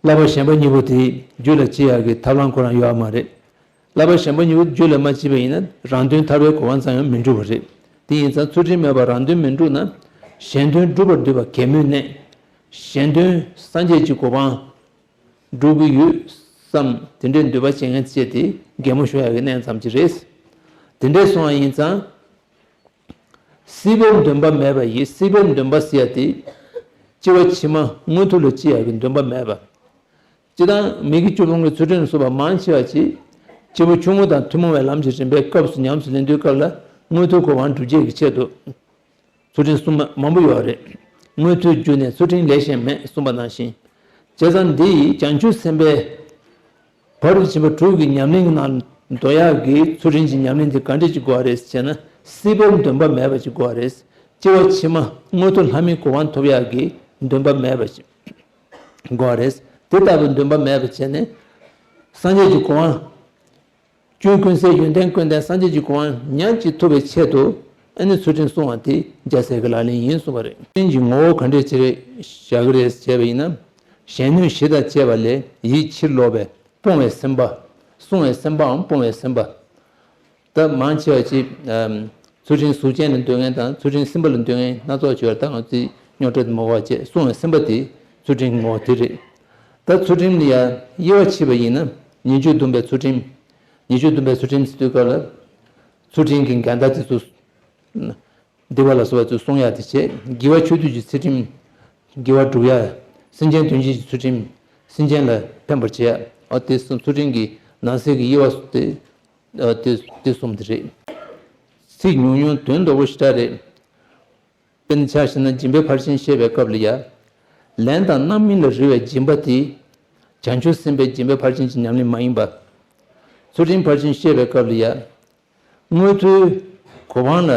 བསླབ་པ་གཞན་པ་གཉིས་པོ་དེ་རྒྱུད་ལ་སྐྱེ་ཡག་གི་ཐབས་ལམ་ཁོ་རང་ཡོད་མ་རེད། བསླབ་པ་གཞན་པ་གཉིས་པོ་རྒྱུད་ལ་མ་སྐྱེས་པ་ཡིན་ན་རང་དོན་ཐར་པའི་གོ་འཕང་ཙམ་ཡང་མི་འགྲུབ་པ་རེད། དེ་ཡིན་ཙང་ཚུལ་ཁྲིམས་མེད་པར་རང་དོན་མི་འགྲུབ་ན། གཞན་དོན་སྒྲུབ་པར་འདོད་པ་གད་མོའི་གནས། གཞན་དོན་སངས་རྒྱས་ཀྱི་གོ་འཕང་སྒྲུབ་ཀྱི་ཡོད་བསམ་དེ་འདྲའི་འདོད་པ་བྱེད་མཁན་བཅས་དེ་གད་མོ་ཤོར་ཡག་གི་གནས་ཙམ་ཅིག་རེད། དེ་འདྲའི་སོང་བ་ཡིན་ཙང་། སྲིད་པའི་འདུན་པ་མེད་པ་ཡིས། སྲིད་པའི་འདུན་པ་ཟེར་ཡ་དེ། སྐྱེ་བ་ཕྱི་མ་མངོན་མཐོ་ལ་སྐྱེ་ཡག་གི་འདུན་པ་མེད་པ། སྤྱིར་བཏང་མི་དགེ་བཅུ་སྤོང་གི་ཚུལ་ཁྲིམས་ལ་སོགས་པ་མང་ཆེ་བ་ཅིག་སྐྱེས་བུ་ཆུང་ངུ་དང་ཐུན་མོང་བའི་ལམ་གྱི་རིམ་པའི་སྐབས་སུ་ཉམས་སུ་ལེན་དུས་སྐབས་ལ་མངོན་མཐོའི་གོ་འཕང་སྒྲུབ་བྱེད་ཀྱི་ཆེད་དུ། ཚུལ་ཁྲིམས་སྲུང་མ་མང་པོ་ཡོད་རེད། མངོན་མཐོའི་རྒྱུ་ནི་ཚུལ་ཁྲིམས་ལས་གཞན་མེད་གསུངས་པ་ནང་བཞིན། བྱས་ཙང་འདི་ཡིས་བྱང་ཆུབ་སེམས་དཔའི་ཕ་རོལ་ཏུ་ཕྱིན་པ་དྲུག་གི་ཉམས་ལེན་གྱི་ནང་འདོད་ཡག་གི་ཚུལ་ཁྲིམས་ཀྱི་ཉམས་ལེན་དེ་ག་འདྲས་ཅིག་དགོས་པ་རེད་ཟེར་ན། སྲིད་པའི་འདུན་པ་མེད་པ་ཅིག་དགོས་པ་རེད། སྐྱེ་བ་ཕྱི་མ་མངོན་མཐོ་ལྷ་མིའི་གོ་འཕང་ཐོབ་ཡག་གི་འདུན་པ་མེད་པ་ཅིག་དགོས་པ་རེད། དེ་ལྟ་བུའི་འདུན་པ་མེད་པ་བྱས་ནས། སངས་རྒྱས་ཀྱི་གོ་འཕང་། སྐྱོན་ཀུན་ཟད་ཡོན་ཏན་ཀུན་ལྡན་སངས་རྒྱས་ཀྱི་གོ་འཕང་ཉག་གཅིག་ཐོབ་པའི་ཆེད་དུ། ཨ་ནི་ཚུལ་ཁྲིམས་བསྲུང་བ་དེ་རྒྱལ་སྲས་ཀྱི་ལག་ལེན་ཡིན་གསུངས་པ་རེད། ཚུལ་ཁྲིམས་ཀྱི་ངོ་བོ་ག་འདྲས་ཅིག་རེད་བཞག་གི་རེད་ཅེས་པ་ཡིན་ན། གཞན་གནོད་གཞི་དང་བཅས་པ་ལས་ཡིད་ཕྱིར་ལོག་པའི་སྤོང་བའི་སེམས་པ། བསྲུང་བའི་སེམས་པའམ་སྤོང་བའི་སེམས་པ། ད་མང་ཆེ་བ་ཅིག་ཚུལ་ཁྲིམས་གཟུགས་ཅན་ལ་འདོད་མཁན་དང་ཚུལ་ཁྲིམས་སེམས་པ་ལ་འདོད་མཁན་སྣ་ཚོགས་བྱུང་བ། ད་ང་ཚོས་རྙོག་དྲ་དེ་མ་གོ་བ་བྱས། བསྲུང་བའི་སེམས་པ་དེ་ཚུལ་ཁྲིམས་ངོ་བོ་དེ་རེད། ད་ཚུལ་ཁྲིམས་ལ་ཡང་དབྱེ་བ་ཕྱེ་བ་ཡིན་ན། ཉེས་སྤྱོད་སྡོམ་པའི་ཚུལ་ཁྲིམས། ཉེས་སྤྱོད་སྡོམ་པའི་ཚུལ་ཁྲིམས་ཟེར་དུས་སྐབས་ལ། ཚུལ་ཁྲིམས་ཀྱི་འགལ་ཟླ་དེ་ཚོ་སྡིག་པ་ལ་སོགས་པ་ཚོ་བསྲུང་ཡ་དེ་བྱས། དགེ་བ་ཆོས་སྡུད་ཀྱི་ཚུལ་ཁྲིམས། དགེ་བ་སྒྲུབ་ཡ། སེམས་ཅན་དོན་བྱེད་ཀྱི་ཚུལ་ཁྲིམས། སེམས་ཅན་ལ་ཕན་པར་བྱེད་ཡ། ཨ་དེ་གསུམ། ཚུལ་ཁྲིམས་ཀྱི་ནང་གསེས་ཀྱི་དབྱེ་བ་དེ། ཨ་དེ་དེ་གསུམ་དེ་རེད། ཚིག་ཉུང་ཉུང་དོན་རྡོག་པོ་ཞེ་དྲག་རེད། དཔེར་ན་ཆ་བཞག་ན་སྦྱིན་པའི་ཕར་ཕྱིན་བཤད་པའི་སྐབས་ལ་ཡ། ལན་དང་རྣམ་སྨིན་ལ་རེ་བའི་སྦྱིན་པ་དེ། བྱང་ཆུབ་སེམས་དཔའི་སྦྱིན་པའི་ཕར་ཕྱིན་གྱི་ཉམས་ལེན་མ་ཡིན་པ། ཚུལ་ཁྲིམས་ཕར་ཕྱིན་བཤད་པའི་སྐབས་ལ་ཡ། དངོས་མཐོའི་གོ་འཕང་ལ་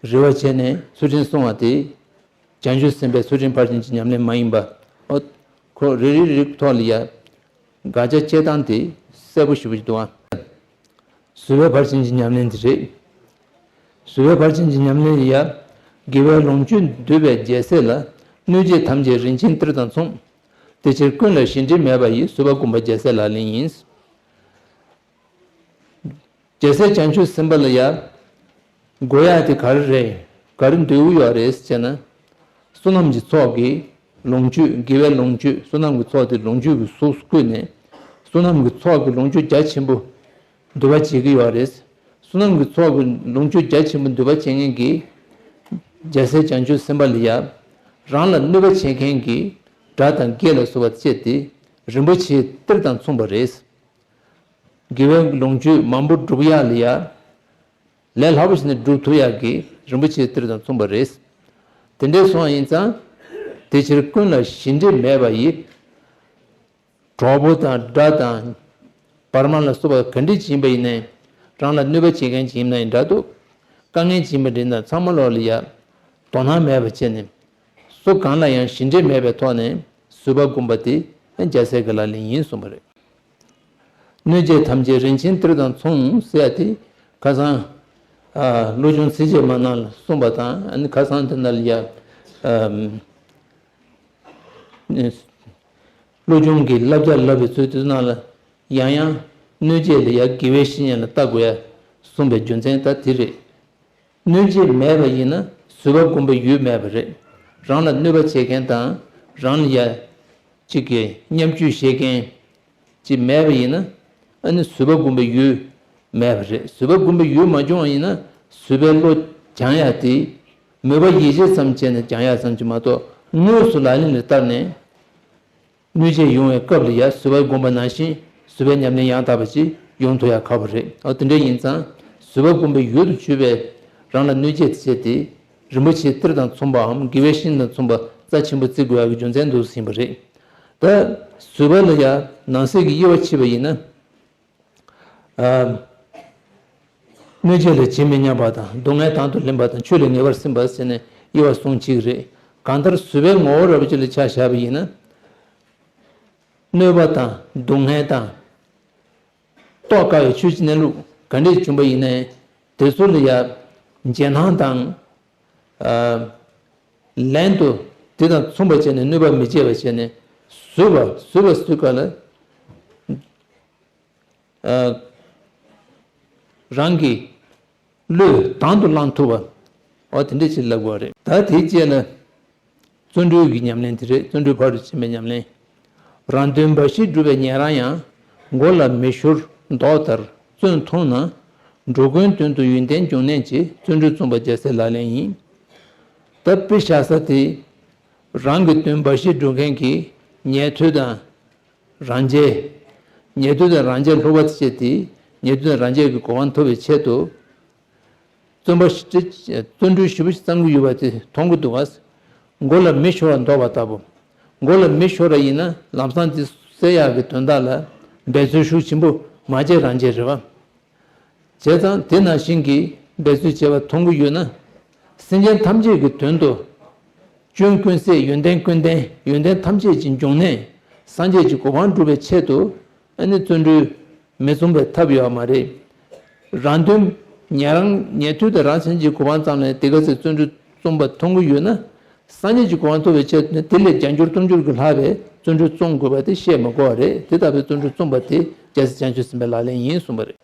རེ་བ་བྱས་ནས་ཚུལ་ཁྲིམས་བསྲུང་བ་དེ། བྱང་ཆུབ་སེམས་དཔའི་ཚུལ་ཁྲིམས་ཕར་ཕྱིན་གྱི་ཉམས་ལེན་མ་ཡིན་པ། ཨོ། ཁོ་རེ་རེ་རེ་ཐོག་ལ་ཡ། དགག་བྱ་བཅད་སྟངས་དེ་གསལ་པོ་ཞེ་པོ་ཅིག་འདུག་ཨ། བཟོད་པའི་ཕར་ཕྱིན་གྱི་ཉམས་ལེན་དེ་རེད། བཟོད་པའི་ཕར་ཕྱིན་གྱི་ཉམས་ལེན་ལ་ཡ། དགེ་བའི་ལོངས་སྤྱོད་འདུས་པའི་རྒྱལ་སྲས་ལ། གནོད་བྱེད་ཐམས་ཅད་རིན་ཆེན་གཏེར་དང་མཚུངས། དེ་ཕྱིར་ཀུན་ལ་གཞན་འདྲིས་མེད་པ་ཡི། བཟོད་པ་བསྒོམ་པ་རྒྱལ་སྲས་ལག་ལེན་ཡིན། རྒྱལ་སྲས་བྱང་ཆུབ་སེམས་དཔའ་ལ་ཡ། དགོས་ཡ་དེ་ག་རེ་རེད། ག་རེ་འདོད་ཀྱི་ཡོད་རེད་ཟེར་ན། བསོད་ནམས་ཀྱི་ཚོགས་ཀྱི་ལོངས་སྤྱོད། དགེ་བའི་ལོངས་སྤྱོད། བསོད་ནམས་ཀྱི་ཚོགས་དེ་ལོངས་སྤྱོད་ཀྱི་གཟུགས་སུ་བཀོད་ནས། བསོད་ནམས་ཀྱི་ཚོགས་ཀྱི་ལོངས་སྤྱོད་རྒྱ་ཆེན་པོ་འདུས་པ་བྱེད་ཀྱི་ཡོད་རེད། བསོད་ནམས་ཀྱི་ཚོགས་ཀྱི་ལོངས་སྤྱོད་རྒྱ་ཆེན་པོ་འདུས་པ་བྱེད་མཁན་གྱི་རྒྱལ་སྲས་བྱང་ཆུབ་སེམས་དཔའ་ལ་ཡ། རང་ལ་གནོད་པ་བྱེད་མཁན་གྱི་དགྲ་དང་བགེགས་ལ་སོགས་པ་བཅས་ཏེ་རིན་པོ་ཆེའི་གཏེར་དང་མཚུངས་པ་རེད། དགེ་བའི་ལོངས་སྤྱོད་མང་པོ་སྒྲུབ་ཡག་ལ་ཡ། ལས་སླ་པོ་ཞིག་ནས་སྒྲུབ་ཐུབ་ཡག་གི་རིན་པོ་ཆེའི་གཏེར་དང་མཚུངས་པ་རེད། དེ་འདྲའི་སོང་བ་ཡིན་ཙང་། དེ་ཕྱིར་ཀུན་ལ་གཞན་འདྲིས་མེད་པ་ཡི། གྲོགས་པོ་དང་དགྲ་དང་བར་མ་ལ་སོགས་པ་ག་འདྲ་ཅིག་ཡིན་པ་ཡིན་ནའི། རང་ལ་གནོད་པ་བྱེད་མཁན་ཅིག་ཡིན་ན་ཡང་འདྲ་འདུག་དཀའ་ངལ་ཅིག་ཡིན་པ་འདྲ་ན་ཚང་མ་ལོག་ལ་ཡ། དོ་སྣང་མེད་པ་བྱས་ནས། སུ་གང་ལ་ཡང་གཞན་འདྲིས་མེད་པའི་ཐོག་ནས་བཟོད་པ་བསྒོམ་པ་དེ་རྒྱལ་སྲས་ཀྱི་ལག་ལེན་ཡིན་གསུངས་པ་རེད། གནོད་བྱེད་ཐམས་ཅད་རིན་ཆེན་གཏེར་དང་མཚུངས་ཟེར་ཡ་དེ་ཁ་སང་། ཨ། བློ་སྦྱོང་ཚིགས་བཅད་མ་ནང་ལ་གསུངས་པ་དང་། ཨ་ནི་ཁ་སང་དེ་ནང་ལ་ཡ། ཨ། བློ་སྦྱོང་གི་བསླབ་བྱ་ལབ་པའི་ཚུལ་དེ་ནང་ལ་ཡང་ཡང་གནོད་བྱེད་ལ་ཡ་དགེ་བའི་བཤེས་གཉེན་ལ་བལྟ་དགོས་ཡ་གསུངས་པའི་རྒྱུ་མཚན་ད་དེ་རེད། གནོད་བྱེད་མེད་པ་ཡིན་ན་བཟོད་པ་བསྒོམ་པའི་ཡུལ་མེད་པ་རེད། རང་ལ་གནོད་པ་བྱེད་མཁན་དང་རང་ལ་ཡ་གཅིག་གི་བརྙས་བཅོས་བྱེད་མཁན་ཅིག་མེད་པ་ཡིན་ན། ཨ་ནི་བཟོད་པ་བསྒོམ་པའི་ཡུལ་མེད་པ་རེད། བཟོད་པ་བསྒོམ་པའི་ཡུལ་མ་བྱུང་བ་ཡིན་ན། བཟོད་པའི་བློ་སྦྱང་ཡ་དེ་མོས་པ་ཡིད་ཆེས་ཙམ་བྱས་ནས་སྦྱང་ཡ་ཙམ་གྱིས་མ་གཏོགས། དངོས་སུ་ལག་ལེན་ལ་བསྟར་ནས། གནོད་བྱེད་ཡོང་བའི་སྐབས་ལ་ཡ་བཟོད་པ་བསྒོམ་པ་ནང་བཞིན་བཟོད་པའི་ཉམས་ལེན་ཡང་དག་པ་ཅིག་ཡོང་ཐུབ་ཡ་ཁག་པོ་རེད། འོ་དེ་འདྲ་ཡིན་ཙང་། བཟོད་པ་བསྒོམ་པའི་ཡུལ་དུ་གྱུར་པའི་རང་ལ་གནོད་བྱེད་བྱེད་དེ། རིན་པོ་ཆེའི་གཏེར་དང་མཚུངས་པའམ་དགེ་བའི་བཤེས་གཉེན་དང་མཚུངས་པ་རྩ་ཆེན་པོ་བརྩི་དགོས་ཡ་གི་རྒྱུ་མཚན་འདུག་ཟིན་པ་རེད། ད་བཟོད་པ་ལ་ཡ་ནང་གསེས་ཀྱི་དབྱེ་བ་ཕྱེ་བ་ཡིན་ན། ཨ། གནོད་བྱེད་ལ་ཇི་མི་སྙམ་པ་དང་། སྡུག་བསྔལ་དང་དུ་ལེན་པ་དང་། ཆོས་ལ་ངེས་པར་སེམས་པ་ཟེར་ནས་དབྱེ་བ་གསུམ་ཕྱེ་གི་རེད། གང་ལྟར་བཟོད་པའི་ངོ་བོ་རབ་བྱེད་ལ་ཆ་བཞག་པ་ཡིན་ན། གནོད་པ་དང་སྡུག་བསྔལ་དང་། རྟོགས་དཀའ་བའི་ཆོས་ཀྱི་གནས་ལུགས་ག་འདྲས་བྱུང་བ་ཡིན་ནའི། དེ་ཚོ་ལ་ཡ་རྗེས་སྣང་དང་། ཨ། ལན་དུ་དེ་དང་མཚུངས་པ་བྱས་ནས་གནོད་པ་མི་བྱེད་པ་བྱས་ནས་བཟོད་པ། བཟོད་པ་ཟེར་དུས་སྐབས་ལ། ཨ། རང་གི་བློས་དང་དུ་བླང་ཐུབ་པ། འོ་དེ་འདྲ་ཅིག་ལབ་དགོས་རེད། ད་དེའི་རྗེས་ལ་བརྩོན་འགྲུས་ཀྱི་ཉམས་ལེན་དེ་རེད། བརྩོན་འགྲུས་ཕར་དུ་ཕྱིན་པའི་ཉམས་ལེན། རང་དོན་འབའ་ཞིག་སྒྲུབ་པའི་ཉན་རང་ཡང་། མགོ་ལ་མེ་ཤོར་མདོག་ལྟར་བརྩོན་ཐུང་ན། འགྲོ་ཀུན་དོན་དུ་ཡོན་ཏན་འབྱུང་གནས་ཀྱི། བརྩོན་འགྲུས་བརྩོན་པ་རྒྱལ་སྲས་ལག་ལེན་ཡིན། ད་དཔེ་བཞག་ས་དེ། རང་གི་དོན་འབའ་ཞིག་སྒྲུབ་མཁན་གྱི་ཉན་ཐོས་དང་། རང་རྒྱལ། ཉན་ཐོས་དང་རང་རྒྱལ་ལྷུག་པ་བྱས་ཏེ། ཉན་ཐོས་དང་རང་རྒྱལ་གྱི་གོ་འཕང་ཐོབ་པའི་ཆེད་དུ། བརྩོན་པ་ཞིག་བརྩོན་འགྲུས་ཞེ་པོ་ཞིག་བརྩམ་གྱི་ཡོད་པ་དེ་མཐོང་གི་འདུག་ག། མགོ་ལ་མེ་ཤོར་བ་མདོག་པ་ལྟ་བུ། མགོ་ལ་མེ་ཤོར་བ་ཡིན་ན་ལམ་སང་དེ་སེལ་ཡག་གི་དོན་དག་ལ་འབད་རྩོལ་ཤུགས་ཆེན་པོ་མ་བྱས་རང་བྱས་རེད་བ། བྱས་ཙང་དེ་ནང་བཞིན་གྱི་འབད་རྩོལ་བྱས་པ་མཐོང་གི་ཡོད་ན། སེམས་ཅན་ཐམས་ཅད་ཀྱི་དོན་དུ། སྐྱོན་ཀུན་ཟད་ཡོན་ཏན་ཀུན་ལྡན། ཡོན་ཏན་ཐམས་ཅད་ཀྱི་འབྱུང་གནས། སངས་རྒྱས་ཀྱི་གོ་འཕང་སྒྲུབ་པའི་ཆེད་དུ། ཨ་ནི་བརྩོན་འགྲུས་མི་བརྩམས་པའི་ཐབས་ཡོད་མ་རེད། རང་དོན་ ཉན་རང་ཉན་ཐོས་དང་རང་གཞན་གྱི་གོ་འཕང་ཙམ་ལས་དེ་ག་ཚོད་བརྩོན་འགྲུས་རྩོམ་པ་མཐོང་གི་ཡོད་ན། སངས་རྒྱས་ཀྱི་གོ་འཕང་ཐོབ་པའི་ཆེད་དུ་ནི་དེ་ལས་བརྒྱ་འགྱུར་སྟོང་འགྱུར་གྱིས་ལྷག་པའི་བརྩོན་འགྲུས་རྩོམ་དགོས་པ་དེ་བཤད་མི་དགོས་པ་རེད། དེ་ལྟ་བུའི་བརྩོན་འགྲུས་རྩོམ་པ་དེ་རྒྱལ་སྲས་བྱང་ཆུབ་སེམས་དཔའི་ལག་ལེན་ཡིན་གསུངས་པ་རེད།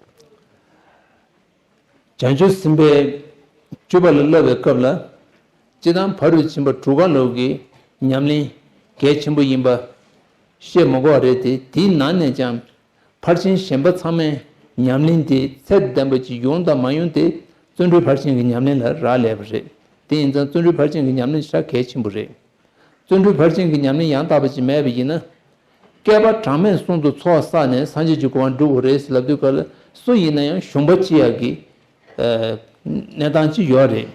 བྱང་ཆུབ་སེམས་དཔའི་སྤྱོད་པ་ལ་བསླབ་པའི་སྐབས་ལ། སྤྱིར་བཏང་ཕ་རོལ་ཕྱིན་པ་དྲུག་ཀ་ལོག་གི་ཉམས་ལེན་གལ་ཆེན་པོ་ཡིན་པ་བཤད་མ་དགོས་པ་རེད་དེ། དེའི་ནང་ནས་ཀྱང་ཕར་ཕྱིན་གཞན་པ་ཚང་མས་ཉམས་ལེན་དེ་ཚད་ལྡན་པ་ཅིག་ཡོང་དང་མ་ཡོང་དེ་བརྩོན་འགྲུས་ཕར་ཕྱིན་གྱི་ཉམས་ལེན་ལ་རག་ལས་པ་རེད། དེ་ཡིན་ཙང་བརྩོན་འགྲུས་ཕར་ཕྱིན་གྱི་ཉམས་ལེན་ཞེ་དྲག་གལ་ཆེན་པོ་རེད། བརྩོན་འགྲུས་ཕར་ཕྱིན་གྱི་ཉམས་ལེན་ཡང་དག་པ་ཅིག་མེད་པ་ཡིན་ན། བསྐལ་པ་གྲངས་མེད་གསུམ་དུ་ཚོགས་བསགས་ནས་སངས་རྒྱས་ཀྱི་གོ་འཕང་སྒྲུབ་དགོས་རེད་ཟེར་ལབ་དུས་སྐབས་ལ། སུ་ཡིན་ན་ཡང་ཞུམ་པ་སྐྱེ་ཡག་གི་ཨ་གནས་སྟངས་ཅིག་ཡོད་རེད།